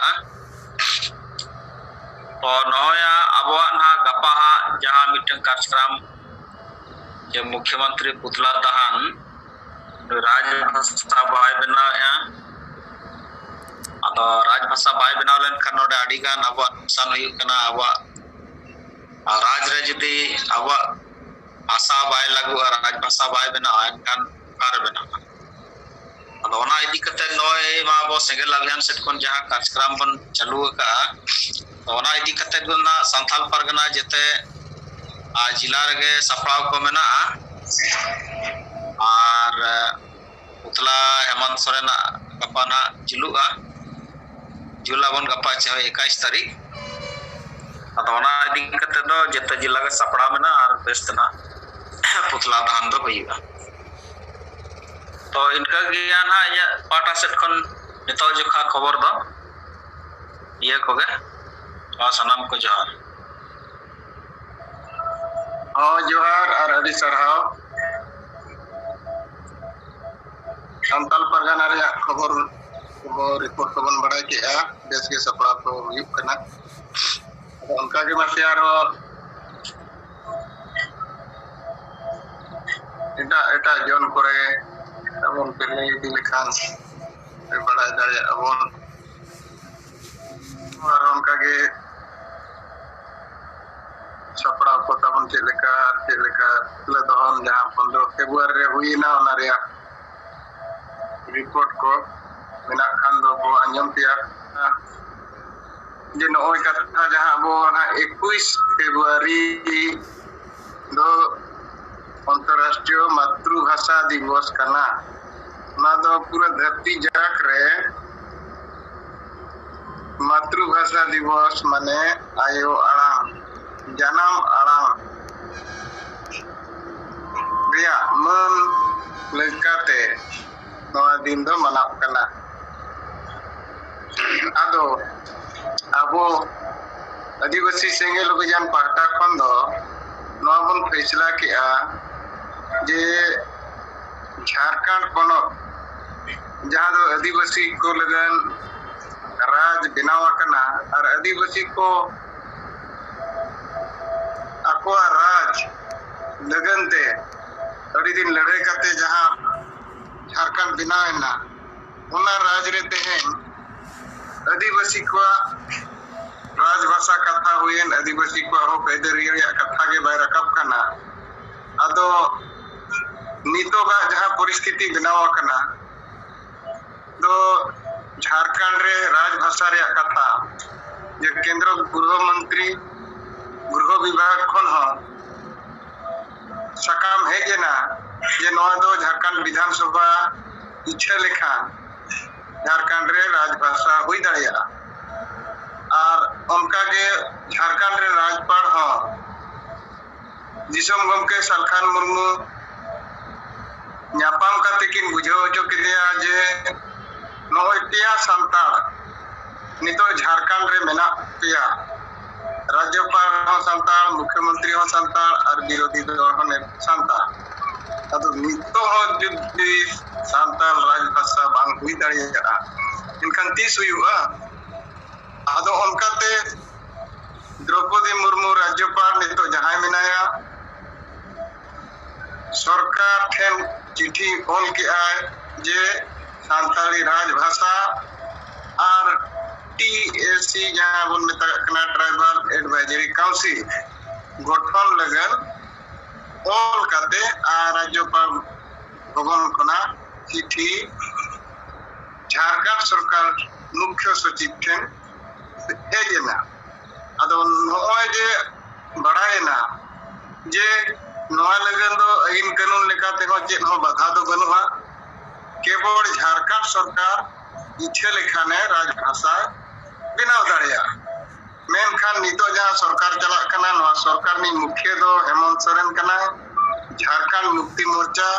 ᱛᱚ, ᱱᱚᱜᱼᱚᱭ ᱟᱵᱚᱣᱟᱜ ᱱᱟᱦᱟᱜ ᱜᱟᱯᱟ ᱦᱟᱸᱜ ᱡᱟᱦᱟᱸ ᱢᱤᱫᱴᱟᱝ ᱠᱟᱨᱡᱚᱠᱨᱚᱢ, ᱡᱮ ᱢᱩᱠᱷᱭᱚᱢᱚᱱᱛᱨᱤ ᱯᱩᱛᱞᱟ ᱫᱟᱦᱟᱱ ᱨᱟᱡᱽ ᱵᱷᱟᱥᱟ ᱵᱟᱭ ᱵᱮᱱᱟᱣᱮᱫᱼᱟ, ᱟᱫᱚ ᱨᱟᱡᱽ ᱵᱷᱟᱥᱟ ᱵᱟᱭ ᱵᱮᱱᱟᱣ ᱞᱮᱱᱠᱷᱟᱱ ᱱᱚᱰᱮ ᱟᱹᱰᱤ ᱜᱟᱱ ᱟᱵᱚᱣᱟᱜ ᱱᱩᱠᱥᱟᱱ ᱦᱩᱭᱩᱜ ᱠᱟᱱᱟ᱾ ᱟᱵᱚᱣᱟᱜ ᱨᱟᱡᱽ ᱨᱮ ᱡᱩᱫᱤ ᱟᱵᱚᱣᱟᱜ ᱵᱷᱟᱥᱟ ᱵᱟᱭ ᱞᱟᱹᱜᱩᱜᱼᱟ, ᱨᱟᱡᱽ ᱵᱷᱟᱥᱟ ᱵᱟᱭ ᱵᱮᱱᱟᱣᱟ, ᱮᱱᱠᱷᱟᱱ ᱚᱠᱟᱨᱮ ᱵᱮᱱᱟᱜᱼᱟ? ᱟᱫᱚ ᱚᱱᱟ ᱤᱫᱤ ᱠᱟᱛᱮ ᱱᱚᱜᱼᱚᱭ ᱢᱟ ᱟᱵᱚ ᱥᱮᱸᱜᱮᱞ ᱚᱵᱷᱤᱭᱟᱱ ᱥᱮᱫ ᱠᱷᱚᱱ ᱡᱟᱦᱟᱸ ᱠᱟᱨᱡᱚᱠᱨᱚᱢ ᱵᱚᱱ ᱪᱟᱹᱞᱩ ᱟᱠᱟᱫᱼᱟ, ᱛᱚ ᱚᱱᱟ ᱤᱫᱤ ᱠᱟᱛᱮ ᱫᱚ ᱱᱟᱜ ᱥᱟᱱᱛᱟᱞ ᱯᱟᱨᱜᱟᱱᱟ ᱡᱮᱛᱮ, ᱟᱨ, ᱡᱮᱞᱟ ᱨᱮᱜᱮ ᱥᱟᱯᱲᱟᱣ ᱠᱚ ᱢᱮᱱᱟᱜᱼᱟ᱾ ᱟᱨ, ᱮ, ᱯᱩᱛᱞᱟ ᱦᱮᱢᱚᱱᱛ ᱥᱚᱨᱮᱱᱟᱜ ᱜᱟᱯᱟ ᱱᱟᱜ ᱡᱩᱞᱩᱜᱼᱟ, ᱡᱩᱞ ᱟᱵᱚᱱ ᱜᱟᱯᱟ ᱪᱮ ᱮᱠᱟᱭᱤᱥ ᱛᱟᱹᱨᱤᱠᱷ᱾ ᱟᱫᱚ ᱚᱱᱟ ᱤᱫᱤ ᱠᱟᱛᱮ ᱫᱚ ᱡᱮᱛᱮ ᱡᱮᱞᱟ ᱜᱮ ᱥᱟᱯᱲᱟᱣ ᱢᱮᱱᱟᱜᱼᱟ ᱟᱨ ᱵᱮᱥ ᱛᱮ ᱱᱟᱜ ᱯᱩᱛᱞᱟ ᱫᱟᱦᱟᱱ ᱫᱚ ᱦᱩᱭᱩᱜᱼᱟ᱾ ᱛᱚ ᱤᱱᱠᱟᱹ ᱜᱮ ᱱᱟᱦᱟᱜ ᱤᱧᱟᱹᱜ ᱯᱟᱦᱴᱟ ᱥᱮᱫ ᱠᱷᱚᱱ ᱱᱤᱛᱚᱜ ᱡᱚᱠᱷᱟ ᱠᱷᱚᱵᱚᱨ ᱫᱚ ᱤᱭᱟᱹ ᱠᱚᱜᱮ᱾ ᱢᱟ ᱥᱟᱱᱟᱢ ᱠᱚ ᱡᱚᱦᱟᱨ᱾ ᱦᱚᱸ, ᱡᱚᱦᱟᱨ ᱟᱨ ᱟᱹᱰᱤ ᱥᱟᱨᱦᱟᱣ᱾ ᱥᱟᱱᱛᱟᱞ ᱯᱟᱨᱜᱟᱱᱟ ᱨᱮᱭᱟᱜ ᱠᱷᱚᱵᱚᱨ ᱠᱚ, ᱨᱤᱯᱳᱨᱴ ᱠᱚᱵᱚᱱ ᱵᱟᱲᱟᱭ ᱠᱮᱜᱼᱟ, ᱵᱮᱥ ᱜᱮ ᱥᱟᱯᱲᱟᱣ ᱠᱚ ᱦᱩᱭᱩᱜ ᱠᱟᱱᱟ᱾ ᱟᱫᱚ ᱚᱱᱠᱟ ᱜᱮ ᱢᱟᱥᱮ ᱟᱨᱦᱚᱸ ᱮᱴᱟᱜ ᱮᱴᱟᱜ ᱡᱚᱱ ᱠᱚᱨᱮ ᱟᱵᱚᱱ ᱯᱮ ᱞᱟᱹᱭ ᱤᱫᱤ ᱞᱮᱠᱷᱟᱱ ᱯᱮ ᱵᱟᱲᱟᱭ ᱫᱟᱲᱮᱭᱟᱜᱼᱟ ᱵᱚᱱ᱾ ᱟᱨ ᱚᱱᱠᱟ ᱜᱮ ᱥᱟᱯᱲᱟᱣ ᱠᱚ ᱛᱟᱵᱚᱱ ᱪᱮᱫ ᱞᱮᱠᱟ ᱟᱨ ᱪᱮᱫ ᱞᱮᱠᱟ ᱥᱤᱞᱫᱟᱹ ᱫᱚᱦᱚᱱ ᱡᱟᱦᱟᱸ ᱯᱚᱱᱨᱚ ᱯᱷᱮᱵᱽᱨᱩᱣᱟᱨᱤ ᱨᱮ ᱦᱩᱭᱮᱱᱟ, ᱚᱱᱟ ᱨᱮᱭᱟᱜ ᱨᱤᱯᱳᱨᱴ ᱠᱚ ᱢᱮᱱᱟᱜ ᱠᱷᱟᱱ ᱫᱚ ᱵᱚ ᱟᱸᱡᱚᱢ ᱯᱮᱭᱟ᱾ ᱡᱮ ᱱᱚᱜᱼᱚᱭ ᱠᱟᱛᱷᱟ ᱡᱟᱦᱟᱸ ᱟᱵᱚ ᱚᱱᱟ ᱮᱠᱩᱥ ᱯᱷᱮᱵᱽᱨᱩᱣᱟᱨᱤ ᱫᱚ ᱚᱱᱛᱚᱨᱨᱟᱥᱴᱨᱤᱭᱚ ᱢᱟᱛᱨᱩᱵᱷᱟᱥᱟ ᱫᱤᱵᱚᱥ ᱠᱟᱱᱟ᱾ ᱚᱱᱟ ᱫᱚ ᱯᱩᱨᱟᱹ ᱫᱷᱟᱹᱨᱛᱤ ᱡᱟᱠᱟᱛ ᱨᱮ ᱢᱟᱛᱨᱩᱵᱷᱟᱥᱟ ᱫᱤᱵᱚᱥ ᱢᱟᱱᱮ ᱟᱭᱳ ᱟᱲᱟᱝ, ᱡᱟᱱᱟᱢ ᱟᱲᱟᱝ ᱨᱮᱭᱟᱜ ᱢᱟᱹᱱ ᱞᱮᱠᱟᱛᱮ ᱱᱚᱣᱟ ᱫᱤᱱ ᱫᱚ ᱢᱟᱱᱟᱣ ᱠᱟᱱᱟ᱾ ᱟᱫᱚ ᱟᱵᱚ ᱟᱹᱫᱤᱵᱟᱹᱥᱤ ᱥᱮᱸᱜᱮᱞ ᱚᱵᱷᱤᱡᱟᱱ ᱯᱟᱦᱴᱟ ᱠᱷᱚᱱ ᱫᱚ ᱱᱚᱣᱟ ᱵᱚᱱ ᱯᱷᱮᱥᱞᱟ ᱠᱮᱜᱼᱟ ᱡᱮ ᱡᱷᱟᱲᱠᱷᱚᱸᱰ ᱯᱚᱱᱚᱛ, ᱡᱟᱦᱟᱸ ᱫᱚ ᱟᱹᱫᱤᱵᱟᱹᱥᱤ ᱠᱚ ᱞᱟᱹᱜᱤᱫ ᱨᱟᱡᱽ ᱵᱮᱱᱟᱣ ᱟᱠᱟᱱᱟ ᱟᱨ ᱟᱹᱫᱤᱵᱟᱹᱥᱤ ᱠᱚ ᱟᱠᱚᱣᱟᱜ ᱨᱟᱡᱽ ᱞᱟᱹᱜᱤᱫ ᱛᱮ ᱟᱹᱰᱤ ᱫᱤᱱ ᱞᱟᱹᱲᱦᱟᱹᱭ ᱠᱟᱛᱮ ᱡᱟᱦᱟᱸ ᱡᱷᱟᱲᱠᱷᱚᱸᱰ ᱵᱮᱱᱟᱣ ᱮᱱᱟ, ᱚᱱᱟ ᱨᱟᱡᱽ ᱨᱮ ᱛᱮᱦᱮᱧ ᱟᱹᱫᱤᱵᱟᱹᱥᱤ ᱠᱚᱣᱟᱜ ᱨᱟᱡᱽᱵᱷᱟᱥᱟ ᱠᱟᱛᱷᱟ ᱦᱩᱭᱮᱱ, ᱟᱹᱫᱤᱵᱟᱹᱥᱤ ᱠᱚᱣᱟᱜ ᱦᱚᱠ ᱟᱹᱭᱫᱟᱹᱨᱤ ᱨᱮᱭᱟᱜ ᱠᱟᱛᱷᱟ ᱜᱮ ᱵᱟᱭ ᱨᱟᱠᱟᱵ ᱠᱟᱱᱟ᱾ ᱟᱫᱚ ᱱᱤᱛᱚᱜᱟᱜ ᱡᱟᱦᱟᱸ ᱯᱚᱨᱤᱥᱛᱷᱤᱛᱤ ᱵᱮᱱᱟᱣ ᱟᱠᱟᱱᱟ, ᱫᱚ ᱡᱷᱟᱲᱠᱷᱚᱸᱰ ᱨᱮ ᱨᱟᱡᱽᱵᱷᱟᱥᱟ ᱨᱮᱭᱟᱜ ᱠᱟᱛᱷᱟ ᱡᱮ ᱠᱮᱱᱫᱨᱚ ᱜᱨᱚᱦᱚ ᱢᱚᱱᱛᱨᱤ ᱜᱨᱚᱦᱚ ᱵᱤᱵᱷᱟᱜᱽ ᱠᱷᱚᱱ ᱦᱚᱸ ᱥᱟᱠᱟᱢ ᱦᱮᱡ ᱮᱱᱟ ᱡᱮ ᱱᱚᱣᱟ ᱫᱚ ᱡᱷᱟᱲᱠᱷᱚᱸᱰ ᱵᱤᱫᱷᱟᱱ ᱥᱚᱵᱷᱟ ᱤᱪᱪᱷᱟᱹ ᱞᱮᱠᱷᱟᱱ ᱡᱷᱟᱲᱠᱷᱚᱸᱰ ᱨᱮ ᱨᱟᱡᱽᱵᱷᱟᱥᱟ ᱦᱩᱭ ᱫᱟᱲᱮᱭᱟᱜᱼᱟ᱾ ᱟᱨ ᱚᱱᱠᱟᱜᱮ ᱡᱷᱟᱲᱠᱷᱚᱸᱰ ᱨᱮ ᱨᱟᱡᱽᱯᱟᱲ ᱦᱚᱸ ᱫᱤᱥᱚᱢ ᱜᱚᱢᱠᱮ ᱥᱟᱞᱠᱷᱟᱱ ᱢᱩᱨᱢᱩ ᱧᱟᱯᱟᱢ ᱠᱟᱛᱮ ᱠᱤᱱ ᱵᱩᱡᱷᱟᱹᱣ ᱦᱚᱪᱚ ᱠᱮᱫᱮᱭᱟ ᱡᱮ ᱱᱚᱜᱼᱚᱭ ᱯᱮᱭᱟ ᱥᱟᱱᱛᱟᱲ ᱱᱤᱛᱚᱜ ᱡᱷᱟᱲᱠᱷᱚᱸᱰ ᱨᱮ ᱢᱮᱱᱟᱜ ᱯᱮᱭᱟ, ᱨᱟᱡᱽᱡᱚᱯᱟᱲ ᱦᱚᱸ ᱥᱟᱱᱛᱟᱲ, ᱢᱩᱠᱷᱭᱚᱢᱚᱱᱛᱨᱤ ᱦᱚᱸ ᱥᱟᱱᱛᱟᱲ ᱟᱨ ᱵᱤᱨᱳᱫᱷᱤ ᱫᱚᱞ ᱦᱚᱸ ᱥᱟᱱᱛᱟᱲ᱾ ᱟᱫᱚ ᱱᱤᱛᱚᱜ ᱦᱚᱸ ᱡᱩᱫᱤ ᱥᱟᱱᱛᱟᱲ ᱨᱟᱡᱽᱵᱷᱟᱥᱟ ᱵᱟᱝ ᱦᱩᱭ ᱫᱟᱲᱮᱭᱟᱜᱼᱟ, ᱮᱱᱠᱷᱟᱱ ᱛᱤᱥ ᱦᱩᱭᱩᱜᱼᱟ? ᱟᱫᱚ ᱚᱱᱠᱟᱛᱮ ᱫᱨᱚᱯᱚᱫᱤ ᱢᱩᱨᱢᱩ ᱨᱟᱡᱽᱡᱚᱯᱟᱲ ᱱᱤᱛᱚᱜ ᱡᱟᱦᱟᱸᱭ ᱢᱮᱱᱟᱭᱟ, ᱥᱚᱨᱠᱟᱨ ᱴᱷᱮᱱ ᱪᱤᱴᱷᱤ ᱚᱞ ᱠᱮᱜᱼᱟᱭ ᱡᱮ ᱥᱟᱱᱛᱟᱲᱤ ᱨᱟᱡᱽ ᱵᱷᱟᱥᱟ ᱟᱨ ᱴᱤ ᱮ ᱥᱤ, ᱡᱟᱦᱟᱸ ᱵᱚᱱ ᱢᱮᱛᱟᱜ ᱠᱟᱱᱟ Tribal Advisory Council, ᱜᱚᱴᱷᱚᱱ ᱞᱟᱹᱜᱤᱫ ᱚᱞ ᱠᱟᱛᱮ ᱟᱨ ᱨᱟᱡᱽᱡᱚᱯᱟᱞ ᱵᱷᱚᱵᱚᱱ ᱠᱷᱚᱱᱟᱜ ᱪᱤᱴᱷᱤ ᱡᱷᱟᱲᱠᱷᱚᱸᱰ ᱥᱚᱨᱠᱟᱨ ᱢᱩᱠᱷᱭᱚ ᱥᱚᱪᱤᱵᱽ ᱴᱷᱮᱱ ᱦᱮᱡ ᱮᱱᱟ᱾ ᱟᱫᱚ ᱱᱚᱜᱼᱚᱭ ᱡᱮ ᱵᱟᱲᱟᱭᱮᱱᱟ ᱡᱮ ᱱᱚᱣᱟ ᱞᱟᱹᱜᱤᱫ ᱫᱚ ᱟᱹᱭᱤᱱ ᱠᱟᱹᱱᱩᱱ ᱞᱮᱠᱟ ᱛᱮᱦᱚᱸ ᱪᱮᱫ ᱦᱚᱸ ᱵᱟᱫᱷᱟ ᱫᱚ ᱵᱟᱹᱱᱩᱜᱼᱟ, ᱠᱮᱵᱚᱞ ᱡᱷᱟᱲᱠᱷᱚᱸᱰ ᱥᱚᱨᱠᱟᱨ ᱤᱪᱪᱷᱟᱹ ᱞᱮᱠᱷᱟᱱᱮ ᱨᱟᱡᱽ ᱵᱷᱟᱥᱟ ᱵᱮᱱᱟᱣ ᱫᱟᱲᱮᱭᱟᱜᱼᱟ᱾ ᱢᱮᱱᱠᱷᱟᱱ ᱱᱤᱛᱚᱜ ᱡᱟᱦᱟᱸ ᱥᱚᱨᱠᱟᱨ ᱪᱟᱞᱟᱜ ᱠᱟᱱᱟ, ᱱᱚᱣᱟ ᱥᱚᱨᱠᱟᱨ ᱨᱤᱱᱤᱡ ᱢᱩᱠᱷᱤᱭᱟᱹ ᱫᱚ ᱦᱮᱢᱚᱱᱛ ᱥᱚᱨᱮᱱ ᱠᱟᱱᱟᱭ, ᱡᱷᱟᱲᱠᱷᱚᱸᱰ ᱢᱩᱠᱛᱤ ᱢᱳᱨᱪᱟ,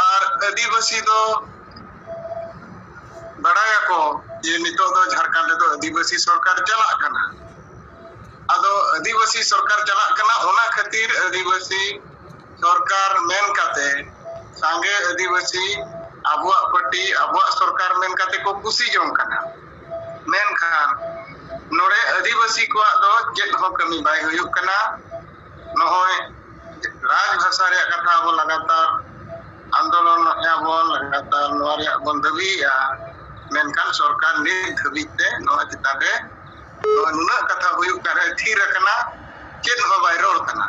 ᱟᱨ ᱟᱹᱫᱤᱵᱟᱹᱥᱤ ᱫᱚ ᱵᱟᱲᱟᱭᱟᱠᱚ ᱡᱮ ᱱᱤᱛᱚᱜ ᱫᱚ ᱡᱷᱟᱲᱠᱷᱚᱸᱰ ᱨᱮᱫᱚ ᱟᱹᱫᱤᱵᱟᱹᱥᱤ ᱥᱚᱨᱠᱟᱨ ᱪᱟᱞᱟᱜ ᱠᱟᱱᱟ᱾ ᱟᱫᱚ ᱟᱹᱫᱤᱵᱟᱹᱥᱤ ᱥᱚᱨᱠᱟᱨ ᱪᱟᱞᱟᱜ ᱠᱟᱱᱟ, ᱚᱱᱟ ᱠᱷᱟᱹᱛᱤᱨ ᱟᱹᱫᱤᱵᱟᱹᱥᱤ ᱥᱚᱨᱠᱟᱨ ᱢᱮᱱ ᱠᱟᱛᱮ, ᱥᱟᱸᱜᱮ ᱟᱹᱫᱤᱵᱟᱹᱥᱤ ᱟᱵᱚᱣᱟᱜ ᱯᱟᱨᱴᱤ, ᱟᱵᱚᱣᱟᱜ ᱥᱚᱨᱠᱟᱨ ᱢᱮᱱ ᱠᱟᱛᱮ ᱠᱚ ᱠᱩᱥᱤ ᱡᱚᱝ ᱠᱟᱱᱟ᱾ ᱢᱮᱱᱠᱷᱟᱱ ᱱᱚᱰᱮ ᱟᱹᱫᱤᱵᱟᱹᱥᱤ ᱠᱚᱣᱟᱜ ᱫᱚ ᱪᱮᱫ ᱦᱚᱸ ᱠᱟᱹᱢᱤ ᱵᱟᱭ ᱦᱩᱭᱩᱜ ᱠᱟᱱᱟ᱾ ᱱᱚᱜᱼᱚᱭ ᱨᱟᱡᱽ ᱵᱷᱟᱥᱟ ᱨᱮᱭᱟᱜ ᱠᱟᱛᱷᱟ ᱟᱵᱚ ᱞᱟᱜᱟᱛᱟᱨ ᱟᱱᱫᱳᱞᱚᱱ ᱮᱫᱼᱟ ᱵᱚᱱ, ᱞᱟᱜᱟᱛᱟᱨ ᱱᱚᱣᱟ ᱨᱮᱭᱟᱜ ᱵᱚᱱ ᱫᱟᱹᱵᱤᱭᱮᱫᱼᱟ᱾ ᱢᱮᱱᱠᱷᱟᱱ ᱥᱚᱨᱠᱟᱨ ᱱᱤᱛ ᱫᱷᱟᱹᱵᱤᱡ ᱛᱮ ᱱᱚᱣᱟ ᱪᱮᱛᱟᱱ ᱨᱮ ᱱᱚᱣᱟ ᱱᱩᱱᱟᱹᱜ ᱠᱟᱛᱷᱟ ᱦᱩᱭᱩᱜ ᱠᱟᱱ ᱨᱮ ᱛᱷᱤᱨ ᱟᱠᱟᱱᱟ, ᱪᱮᱫ ᱦᱚᱸ ᱵᱟᱭ ᱨᱚᱲ ᱠᱟᱱᱟ᱾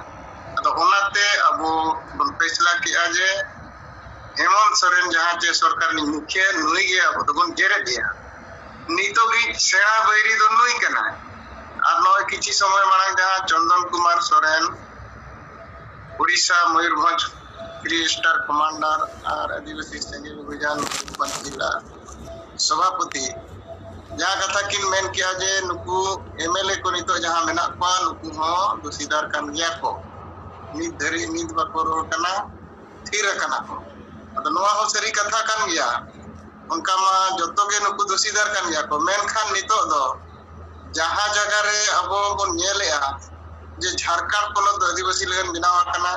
ᱟᱫᱚ ᱚᱱᱟᱛᱮ ᱟᱵᱚ ᱵᱚᱱ ᱯᱷᱮᱥᱞᱟ ᱠᱮᱜᱼᱟ ᱡᱮ ᱦᱮᱢᱚᱱᱛ ᱥᱚᱨᱮᱱ ᱡᱟᱦᱟᱸ ᱪᱮ ᱥᱚᱨᱠᱟᱨ ᱨᱤᱱᱤᱡ ᱢᱩᱠᱷᱤᱭᱟᱹ, ᱱᱩᱭ ᱜᱮ ᱟᱵᱚ ᱫᱚᱵᱚᱱ ᱡᱮᱨᱮᱫ ᱮᱭᱟ᱾ ᱱᱤᱛᱚᱜᱤᱡ ᱥᱮᱬᱟ ᱵᱟᱹᱭᱨᱤ ᱫᱚ ᱱᱩᱭ ᱠᱟᱱᱟᱭ᱾ ᱟᱨ ᱱᱚᱜᱼᱚᱭ ᱠᱤᱪᱷᱤ ᱥᱚᱢᱚᱭ ᱢᱟᱲᱟᱝ ᱡᱟᱦᱟᱸ ᱪᱚᱱᱫᱚᱱ Kumar Soren, Odisha Mayurbhanj three star commander ᱟᱨ ᱟᱹᱫᱤᱵᱟᱹᱥᱤ ᱥᱮᱸᱜᱮᱞ ᱚᱵᱷᱤᱡᱟᱱ ᱢᱚᱭᱩᱨᱵᱷᱚᱸᱡᱽ ᱡᱮᱞᱟ ᱥᱚᱵᱷᱟᱯᱚᱛᱤ, ᱡᱟᱦᱟᱸ ᱠᱟᱛᱷᱟ ᱠᱤᱱ ᱢᱮᱱ ᱠᱮᱜᱼᱟ ᱡᱮ ᱱᱩᱠᱩ ᱮᱢᱮᱞᱮ ᱠᱚ ᱱᱤᱛᱚᱜ ᱡᱟᱦᱟᱸ ᱢᱮᱱᱟᱜ ᱠᱚᱣᱟ, ᱱᱩᱠᱩ ᱦᱚᱸ ᱫᱳᱥᱤᱫᱟᱨ ᱠᱟᱱ ᱜᱮᱭᱟ ᱠᱚ᱾ ᱱᱤᱛ ᱫᱷᱟᱹᱨᱤᱡ ᱱᱤᱛ ᱵᱟᱠᱚ ᱨᱚᱲ ᱠᱟᱱᱟ, ᱛᱷᱤᱨ ᱟᱠᱟᱱᱟ ᱠᱚ᱾ ᱟᱫᱚ ᱱᱚᱣᱟ ᱦᱚᱸ ᱥᱟᱹᱨᱤ ᱠᱟᱛᱷᱟ ᱠᱟᱱ ᱜᱮᱭᱟ, ᱚᱱᱠᱟ ᱢᱟ ᱡᱚᱛᱚ ᱜᱮ ᱱᱩᱠᱩ ᱫᱳᱥᱤᱫᱟᱨ ᱠᱟᱱ ᱜᱮᱭᱟ ᱠᱚ᱾ ᱢᱮᱱᱠᱷᱟᱱ ᱱᱤᱛᱚᱜ ᱫᱚ ᱡᱟᱦᱟᱸ ᱡᱟᱭᱜᱟ ᱨᱮ ᱟᱵᱚ ᱵᱚᱱ ᱧᱮᱞᱮᱜᱼᱟ ᱡᱮ ᱡᱷᱟᱲᱠᱷᱚᱸᱰ ᱯᱚᱱᱚᱛ ᱫᱚ ᱟᱹᱫᱤᱵᱟᱹᱥᱤ ᱞᱟᱹᱜᱤᱫ ᱵᱮᱱᱟᱣ ᱟᱠᱟᱱᱟ,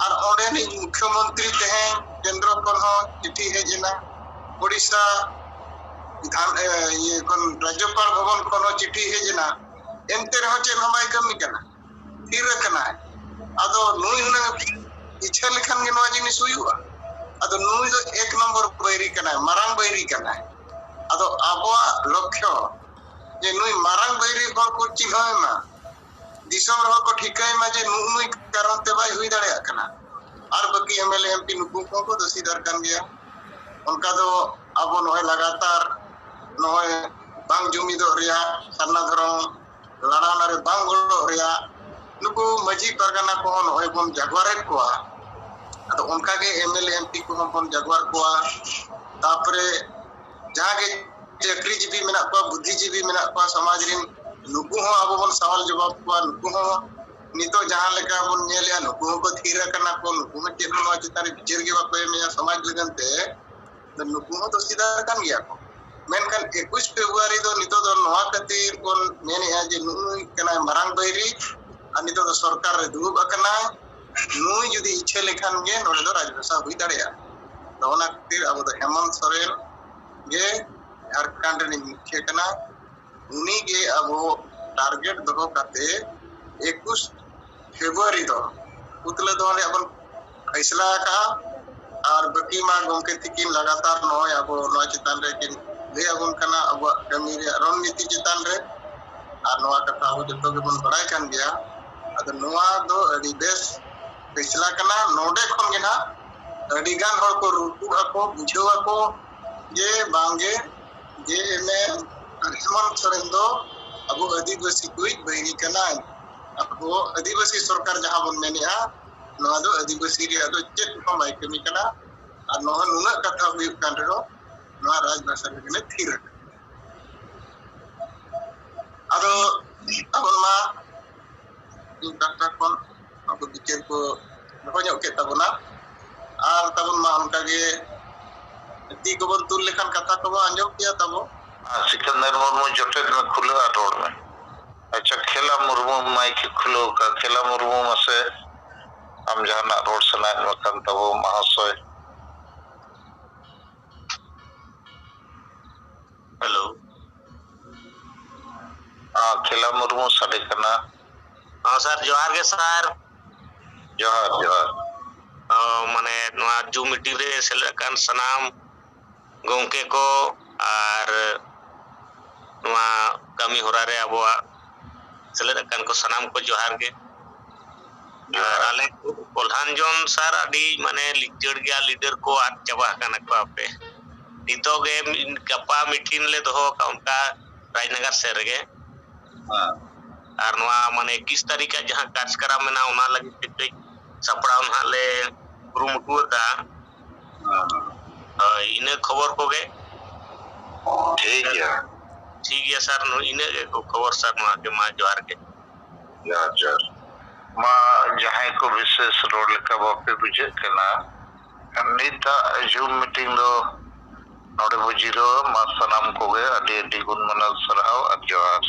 ᱟᱨ ᱚᱸᱰᱮᱱᱤᱡ ᱢᱩᱠᱷᱭᱚᱢᱚᱱᱛᱨᱤ ᱛᱮᱦᱮᱧ ᱠᱮᱱᱫᱨᱚ ᱠᱷᱚᱱ ᱦᱚᱸ ᱪᱤᱴᱷᱤ ᱦᱮᱡ ᱮᱱᱟ, ᱳᱰᱤᱥᱟ ᱵᱤᱫᱷᱟᱱ, ᱮ, ᱤᱭᱟᱹ ᱠᱷᱚᱱ ᱨᱟᱡᱽᱡᱚᱯᱟᱲ ᱵᱷᱚᱵᱚᱱ ᱠᱷᱚᱱ ᱦᱚᱸ ᱪᱤᱴᱷᱤ ᱦᱮᱡ ᱮᱱᱟ, ᱮᱱᱛᱮ ᱨᱮᱦᱚᱸ ᱪᱮᱫ ᱦᱚᱸ ᱵᱟᱭ ᱠᱟᱹᱢᱤ ᱠᱟᱱᱟ, ᱛᱷᱤᱨ ᱟᱠᱟᱱᱟᱭ᱾ ᱟᱫᱚ ᱱᱩᱭ ᱦᱩᱱᱟᱹᱝ ᱤᱪᱪᱷᱟᱹ ᱞᱮᱠᱷᱟᱱ ᱜᱮ ᱱᱚᱣᱟ ᱡᱤᱱᱤᱥ ᱦᱩᱭᱩᱜᱼᱟ᱾ ᱟᱫᱚ ᱱᱩᱭ ᱫᱚ ᱮᱠ ᱱᱚᱢᱵᱚᱨ ᱵᱟᱹᱭᱨᱤ ᱠᱟᱱᱟᱭ, ᱢᱟᱨᱟᱝ ᱵᱟᱹᱭᱨᱤ ᱠᱟᱱᱟᱭ᱾ ᱟᱫᱚ ᱟᱵᱚᱣᱟᱜ ᱞᱚᱠᱠᱷᱚ ᱡᱮ ᱱᱩᱭ ᱢᱟᱨᱟᱝ ᱵᱟᱹᱭᱨᱤ ᱦᱚᱲ ᱠᱚ ᱪᱤᱱᱦᱟᱹᱣ ᱮᱢᱟ, ᱫᱤᱥᱚᱢ ᱨᱮᱦᱚᱸ ᱠᱚ ᱴᱷᱤᱠᱟᱹᱭ ᱢᱟ ᱡᱮ ᱱᱩᱜᱼᱩ ᱱᱩᱭ ᱠᱟᱨᱚᱱ ᱛᱮ ᱵᱟᱭ ᱦᱩᱭ ᱫᱟᱲᱮᱭᱟᱜ ᱠᱟᱱᱟ᱾ ᱟᱨ ᱵᱟᱹᱠᱤ M L A, M P ᱱᱩᱠᱩ ᱠᱚᱦᱚᱸ ᱠᱚ ᱫᱳᱥᱤᱫᱟᱨ ᱠᱟᱱ ᱜᱮᱭᱟ᱾ ᱚᱱᱠᱟ ᱫᱚ ᱟᱵᱚ ᱱᱚᱜᱼᱚᱭ ᱞᱟᱜᱟᱛᱟᱨ ᱱᱚᱜᱼᱚᱭ ᱵᱟᱝ ᱡᱩᱢᱤᱫᱚᱜ ᱨᱮᱭᱟᱜ, ᱥᱟᱨᱱᱟ ᱫᱷᱚᱨᱚᱢ ᱞᱟᱲᱟᱣᱱᱟ ᱨᱮ ᱵᱟᱝ ᱜᱚᱲᱚᱜ ᱨᱮᱭᱟᱜ, ᱱᱩᱠᱩ ᱢᱟᱹᱡᱷᱤ ᱯᱟᱨᱜᱟᱱᱟ ᱠᱚᱦᱚᱸ ᱱᱚᱜᱼᱚᱭ ᱵᱚᱱ ᱡᱟᱜᱣᱟᱨᱮᱫ ᱠᱚᱣᱟ᱾ ᱟᱫᱚ ᱚᱱᱠᱟᱜᱮ M L A, M P ᱠᱚᱦᱚᱸ ᱵᱚᱱ ᱡᱟᱜᱣᱟᱨ ᱠᱚᱣᱟ᱾ ᱛᱟᱯᱚᱨᱮ ᱡᱟᱦᱟᱸ ᱜᱮ ᱪᱟᱹᱠᱨᱤᱡᱤᱵᱤ ᱢᱮᱱᱟᱜ ᱠᱚᱣᱟ, ᱵᱩᱫᱽᱫᱷᱤᱡᱤᱵᱤ ᱢᱮᱱᱟᱜ ᱠᱚᱣᱟ ᱥᱚᱢᱟᱡᱽ ᱨᱤᱱ, ᱱᱩᱠᱩ ᱦᱚᱸ ᱟᱵᱚ ᱵᱚᱱ ᱥᱟᱣᱟᱞ ᱡᱚᱵᱟᱵ ᱠᱚᱣᱟ᱾ ᱱᱩᱠᱩ ᱦᱚᱸ ᱱᱤᱛᱚᱜ ᱡᱟᱦᱟᱸ ᱞᱮᱠᱟ ᱵᱚᱱ ᱧᱮᱞᱮᱜᱼᱟ, ᱱᱩᱠᱩ ᱦᱚᱸᱠᱚ ᱛᱷᱤᱨ ᱟᱠᱟᱱᱟ ᱠᱚ, ᱱᱩᱠᱩ ᱦᱚᱸ ᱪᱮᱫ ᱦᱚᱸ ᱱᱚᱣᱟ ᱪᱮᱛᱟᱱ ᱨᱮ ᱵᱤᱪᱟᱹᱨ ᱜᱮ ᱵᱟᱠᱚ ᱮᱢᱮᱜᱼᱟ ᱥᱚᱢᱟᱡᱽ ᱞᱟᱹᱜᱤᱫ ᱛᱮ᱾ ᱟᱫᱚ ᱱᱩᱠᱩ ᱦᱚᱸ ᱫᱳᱥᱤᱫᱟᱨ ᱠᱟᱱ ᱜᱮᱭᱟ ᱠᱚ᱾ ᱢᱮᱱᱠᱷᱟᱱ ᱮᱠᱩᱥ ᱯᱷᱮᱵᱽᱨᱩᱣᱟᱨᱤ ᱫᱚ ᱱᱤᱛᱚᱜ ᱫᱚ ᱱᱚᱣᱟ ᱠᱷᱟᱹᱛᱤᱨ ᱵᱚᱱ ᱢᱮᱱᱮᱜᱼᱟ ᱡᱮ ᱱᱩᱜᱼᱩᱭ ᱠᱟᱱᱟᱭ ᱢᱟᱨᱟᱝ ᱵᱟᱹᱭᱨᱤ ᱟᱨ ᱱᱤᱛᱚᱜ ᱫᱚ ᱥᱚᱨᱠᱟᱨ ᱨᱮ ᱫᱩᱲᱩᱵ ᱟᱠᱟᱱᱟᱭ, ᱱᱩᱭ ᱡᱩᱫᱤ ᱤᱪᱪᱷᱟᱹ ᱞᱮᱠᱷᱟᱱ ᱜᱮ ᱱᱚᱰᱮ ᱫᱚ ᱨᱟᱡᱽ ᱵᱷᱟᱥᱟ ᱦᱩᱭ ᱫᱟᱲᱮᱭᱟᱜᱼᱟ᱾ ᱟᱫᱚ ᱚᱱᱟ ᱠᱷᱟᱹᱛᱤᱨ ᱟᱵᱚ ᱫᱚ ᱦᱮᱢᱚᱱᱛ ᱥᱚᱨᱮᱱ ᱜᱮ ᱡᱷᱟᱲᱠᱷᱚᱸᱰ ᱨᱤᱱᱤᱡ ᱢᱩᱠᱷᱤᱭᱟᱹ ᱠᱟᱱᱟ, ᱩᱱᱤ ᱜᱮ ᱟᱵᱚ ᱴᱟᱨᱜᱮᱴ ᱫᱚᱦᱚ ᱠᱟᱛᱮ ᱮᱠᱩᱥ ᱯᱷᱮᱵᱽᱨᱩᱣᱟᱨᱤ ᱫᱚ ᱯᱩᱛᱞᱟᱹ ᱫᱚᱦᱚ ᱨᱮᱭᱟᱜ ᱵᱚᱱ ᱯᱷᱟᱭᱥᱞᱟ ᱟᱠᱟᱫᱼᱟ᱾ ᱟᱨ ᱵᱟᱹᱠᱤ ᱢᱟ ᱜᱚᱢᱠᱮ ᱛᱤᱠᱤᱱ ᱞᱟᱜᱟᱛᱟᱨ ᱱᱚᱜᱼᱚᱭ ᱟᱵᱚ ᱱᱚᱣᱟ ᱪᱮᱛᱟᱱ ᱨᱮ ᱠᱤᱱ ᱞᱟᱹᱭ ᱟᱵᱚᱱ ᱠᱟᱱᱟ ᱟᱵᱚᱣᱟᱜ ᱠᱟᱹᱢᱤ ᱨᱮᱭᱟᱜ ᱨᱚᱱᱱᱤᱛᱤ ᱪᱮᱛᱟᱱ ᱨᱮ᱾ ᱟᱨ ᱱᱚᱣᱟ ᱠᱟᱛᱷᱟ ᱟᱵᱚ ᱡᱚᱛᱚ ᱜᱮᱵᱚᱱ ᱵᱟᱲᱟᱭ ᱠᱟᱱ ᱜᱮᱭᱟ᱾ ᱟᱫᱚ ᱱᱚᱣᱟ ᱫᱚ ᱟᱹᱰᱤ ᱵᱮᱥ ᱯᱷᱮᱥᱞᱟ ᱠᱟᱱᱟ᱾ ᱱᱚᱰᱮ ᱠᱷᱚᱱ ᱜᱮ ᱱᱟᱦᱟᱜ ᱟᱹᱰᱤ ᱜᱟᱱ ᱦᱚᱲ ᱠᱚ ᱨᱩᱠᱩᱜ ᱟᱠᱚ, ᱵᱩᱡᱷᱟᱹᱣ ᱟᱠᱚ ᱡᱮ ᱵᱟᱝᱜᱮ, ᱡᱮ ᱮᱢ ᱮ ᱦᱮᱢᱚᱱᱛ ᱥᱚᱨᱮᱱ ᱫᱚ ᱟᱵᱚ ᱟᱹᱫᱤᱵᱟᱹᱥᱤ ᱠᱚᱭᱤᱡ ᱵᱟᱹᱭᱨᱤ ᱠᱟᱱᱟᱭ᱾ ᱟᱵᱚ ᱟᱹᱫᱤᱵᱟᱹᱥᱤ ᱥᱚᱨᱠᱟᱨ ᱡᱟᱦᱟᱸ ᱵᱚᱱ ᱢᱮᱱᱮᱜᱼᱟ, ᱱᱚᱣᱟ ᱫᱚ ᱟᱹᱫᱤᱵᱟᱹᱥᱤ ᱨᱮᱭᱟᱜ ᱫᱚ ᱪᱮᱫ ᱦᱚᱸ ᱵᱟᱭ ᱠᱟᱹᱢᱤ ᱠᱟᱱᱟ᱾ ᱟᱨ ᱱᱚᱣᱟ ᱱᱩᱱᱟᱹᱜ ᱠᱟᱛᱷᱟ ᱦᱩᱭᱩᱜ ᱠᱟᱱ ᱨᱮᱦᱚᱸ ᱱᱚᱣᱟ ᱨᱟᱡᱽ ᱵᱷᱟᱥᱟ ᱨᱮᱜᱮ ᱞᱮ ᱛᱷᱤᱨ ᱟᱠᱟᱱᱟ᱾ ᱟᱫᱚ ᱟᱵᱚ ᱢᱟ ᱤᱧ ᱯᱟᱦᱴᱟ ᱠᱷᱚᱱ ᱱᱚᱣᱟ ᱠᱚ ᱵᱤᱪᱟᱹᱨ ᱠᱚ ᱫᱚᱦᱚ ᱧᱚᱜ ᱠᱮᱫ ᱛᱟᱵᱚᱱᱟ᱾ ᱟᱨ ᱛᱟᱵᱚᱱ ᱢᱟ ᱚᱱᱠᱟ ᱜᱮ ᱛᱤ ᱠᱚᱵᱚᱱ ᱛᱩᱞ ᱞᱮᱠᱷᱟᱱ ᱠᱟᱛᱷᱟ ᱠᱚᱵᱚᱱ ᱟᱸᱡᱚᱢ ᱠᱮᱭᱟ ᱛᱟᱵᱚ᱾ ᱟᱨ ᱥᱤᱠᱟᱱᱫᱟᱨ ᱢᱩᱨᱢᱩ ᱡᱚᱴᱮᱫ ᱢᱮ, ᱠᱷᱩᱞᱟᱹᱣ ᱟᱨ ᱨᱚᱲ ᱢᱮ᱾ ᱟᱪᱪᱷᱟ, ᱠᱷᱮᱞᱟ ᱢᱩᱨᱢᱩ ᱢᱟᱭᱤᱠ ᱮ ᱠᱷᱩᱞᱟᱹᱣ ᱠᱟᱜ᱾ ᱠᱷᱮᱞᱟ ᱢᱩᱨᱢᱩ, ᱢᱟᱥᱮ ᱟᱢ ᱡᱟᱦᱟᱱᱟᱜ ᱨᱚᱲ ᱥᱟᱱᱟᱭᱮᱫ ᱢᱮ ᱠᱷᱟᱱ ᱛᱟᱵᱚ ᱢᱟᱦᱟᱥᱚᱭ᱾ ᱦᱮᱞᱳ᱾ ᱟᱸ, ᱠᱷᱮᱞᱟ ᱢᱩᱨᱢᱩ ᱥᱟᱰᱮ ᱠᱟᱱᱟ᱾ ᱦᱚᱸ ᱥᱟᱨ, ᱡᱚᱦᱟᱨ ᱜᱮ ᱥᱟᱨ᱾ ᱡᱚᱦᱟᱨ, ᱡᱚᱦᱟᱨ᱾ ᱚ, ᱢᱟᱱᱮ ᱱᱚᱣᱟ ᱡᱩᱢ ᱢᱤᱴᱤᱝ ᱨᱮ ᱥᱮᱞᱮᱫ ᱟᱠᱟᱱ ᱥᱟᱱᱟᱢ ᱜᱚᱢᱠᱮ ᱠᱚ ᱟᱨ ᱱᱚᱣᱟ ᱠᱟᱹᱢᱤ ᱦᱚᱨᱟ ᱨᱮ ᱟᱵᱚᱣᱟᱜ ᱥᱮᱞᱮᱫ ᱟᱠᱟᱱ ᱠᱚ ᱥᱟᱱᱟᱢ ᱠᱚ ᱡᱚᱦᱟᱨ ᱜᱮ᱾ ᱟᱨ ᱟᱞᱮ ᱠᱚᱞᱦᱟᱱ ᱡᱚᱱ ᱥᱟᱨ ᱟᱹᱰᱤ ᱢᱟᱱᱮ ᱞᱤᱪᱟᱹᱲ ᱜᱮᱭᱟ, ᱞᱤᱰᱟᱨ ᱠᱚ ᱟᱫ ᱪᱟᱵᱟ ᱟᱠᱟᱱᱟ ᱠᱚ ᱟᱯᱮ᱾ ᱱᱤᱛᱚᱜ ᱜᱮ ᱢᱤ-, ᱜᱟᱯᱟ ᱢᱤᱴᱤᱝ ᱞᱮ ᱫᱚᱦᱚ ᱟᱠᱟᱫ ᱚᱱᱠᱟ ᱨᱟᱡᱽᱱᱟᱜᱟᱨ ᱥᱮᱫ ᱨᱮᱜᱮ᱾ ᱦᱮᱸ᱾ ᱟᱨ ᱱᱚᱣᱟ ᱢᱟᱱᱮ ᱮᱠᱤᱥ ᱛᱟᱹᱨᱤᱠᱷ ᱟᱜ ᱡᱟᱦᱟᱸ ᱠᱟᱨᱡᱚᱠᱨᱚᱢ ᱢᱮᱱᱟᱜᱼᱟ, ᱚᱱᱟ ᱞᱟᱹᱜᱤᱫ ᱛᱮ ᱠᱟᱹᱡ ᱥᱟᱯᱲᱟᱣ ᱱᱟᱦᱟᱜ ᱞᱮ ᱠᱩᱨᱩᱢᱩᱴᱩ ᱟᱠᱟᱫᱼᱟ᱾ ᱦᱮᱸ᱾ ᱦᱳᱭ, ᱤᱱᱟᱹ ᱠᱷᱚᱵᱚᱨ ᱠᱚᱜᱮ᱾ ᱴᱷᱤᱠ ᱜᱮᱭᱟ᱾ ᱴᱷᱤᱠ ᱜᱮᱭᱟ ᱥᱟᱨ, ᱱᱚ-, ᱤᱱᱟᱹᱜ ᱜᱮ ᱠᱷᱚᱵᱚᱨ ᱥᱟᱨ, ᱱᱚᱣᱟ ᱜᱮ, ᱢᱟ ᱡᱚᱦᱟᱨ ᱜᱮ᱾ ᱡᱚᱦᱟᱨ, ᱡᱚᱦᱟᱨ᱾ ᱢᱟ, ᱡᱟᱦᱟᱸᱭ ᱠᱚ ᱵᱤᱥᱮᱥ ᱨᱚᱲ ᱞᱮᱠᱟ ᱵᱟᱯᱮ ᱵᱩᱡᱷᱟᱹᱜ ᱠᱟᱱᱟ, ᱱᱤᱛᱟᱜ ᱡᱩᱢ ᱢᱤᱴᱤᱝ ᱫᱚ ᱱᱚᱰᱮ ᱵᱚ ᱡᱤᱨᱟᱹᱣᱟ᱾ ᱢᱟ, ᱥᱟᱱᱟᱢ ᱠᱚᱜᱮ ᱟᱹᱰᱤ ᱟᱹᱰᱤ ᱜᱩᱱ ᱢᱟᱱᱟᱣ ᱥᱟᱨᱦᱟᱣ ᱟᱨ ᱡᱚᱦᱟᱨ᱾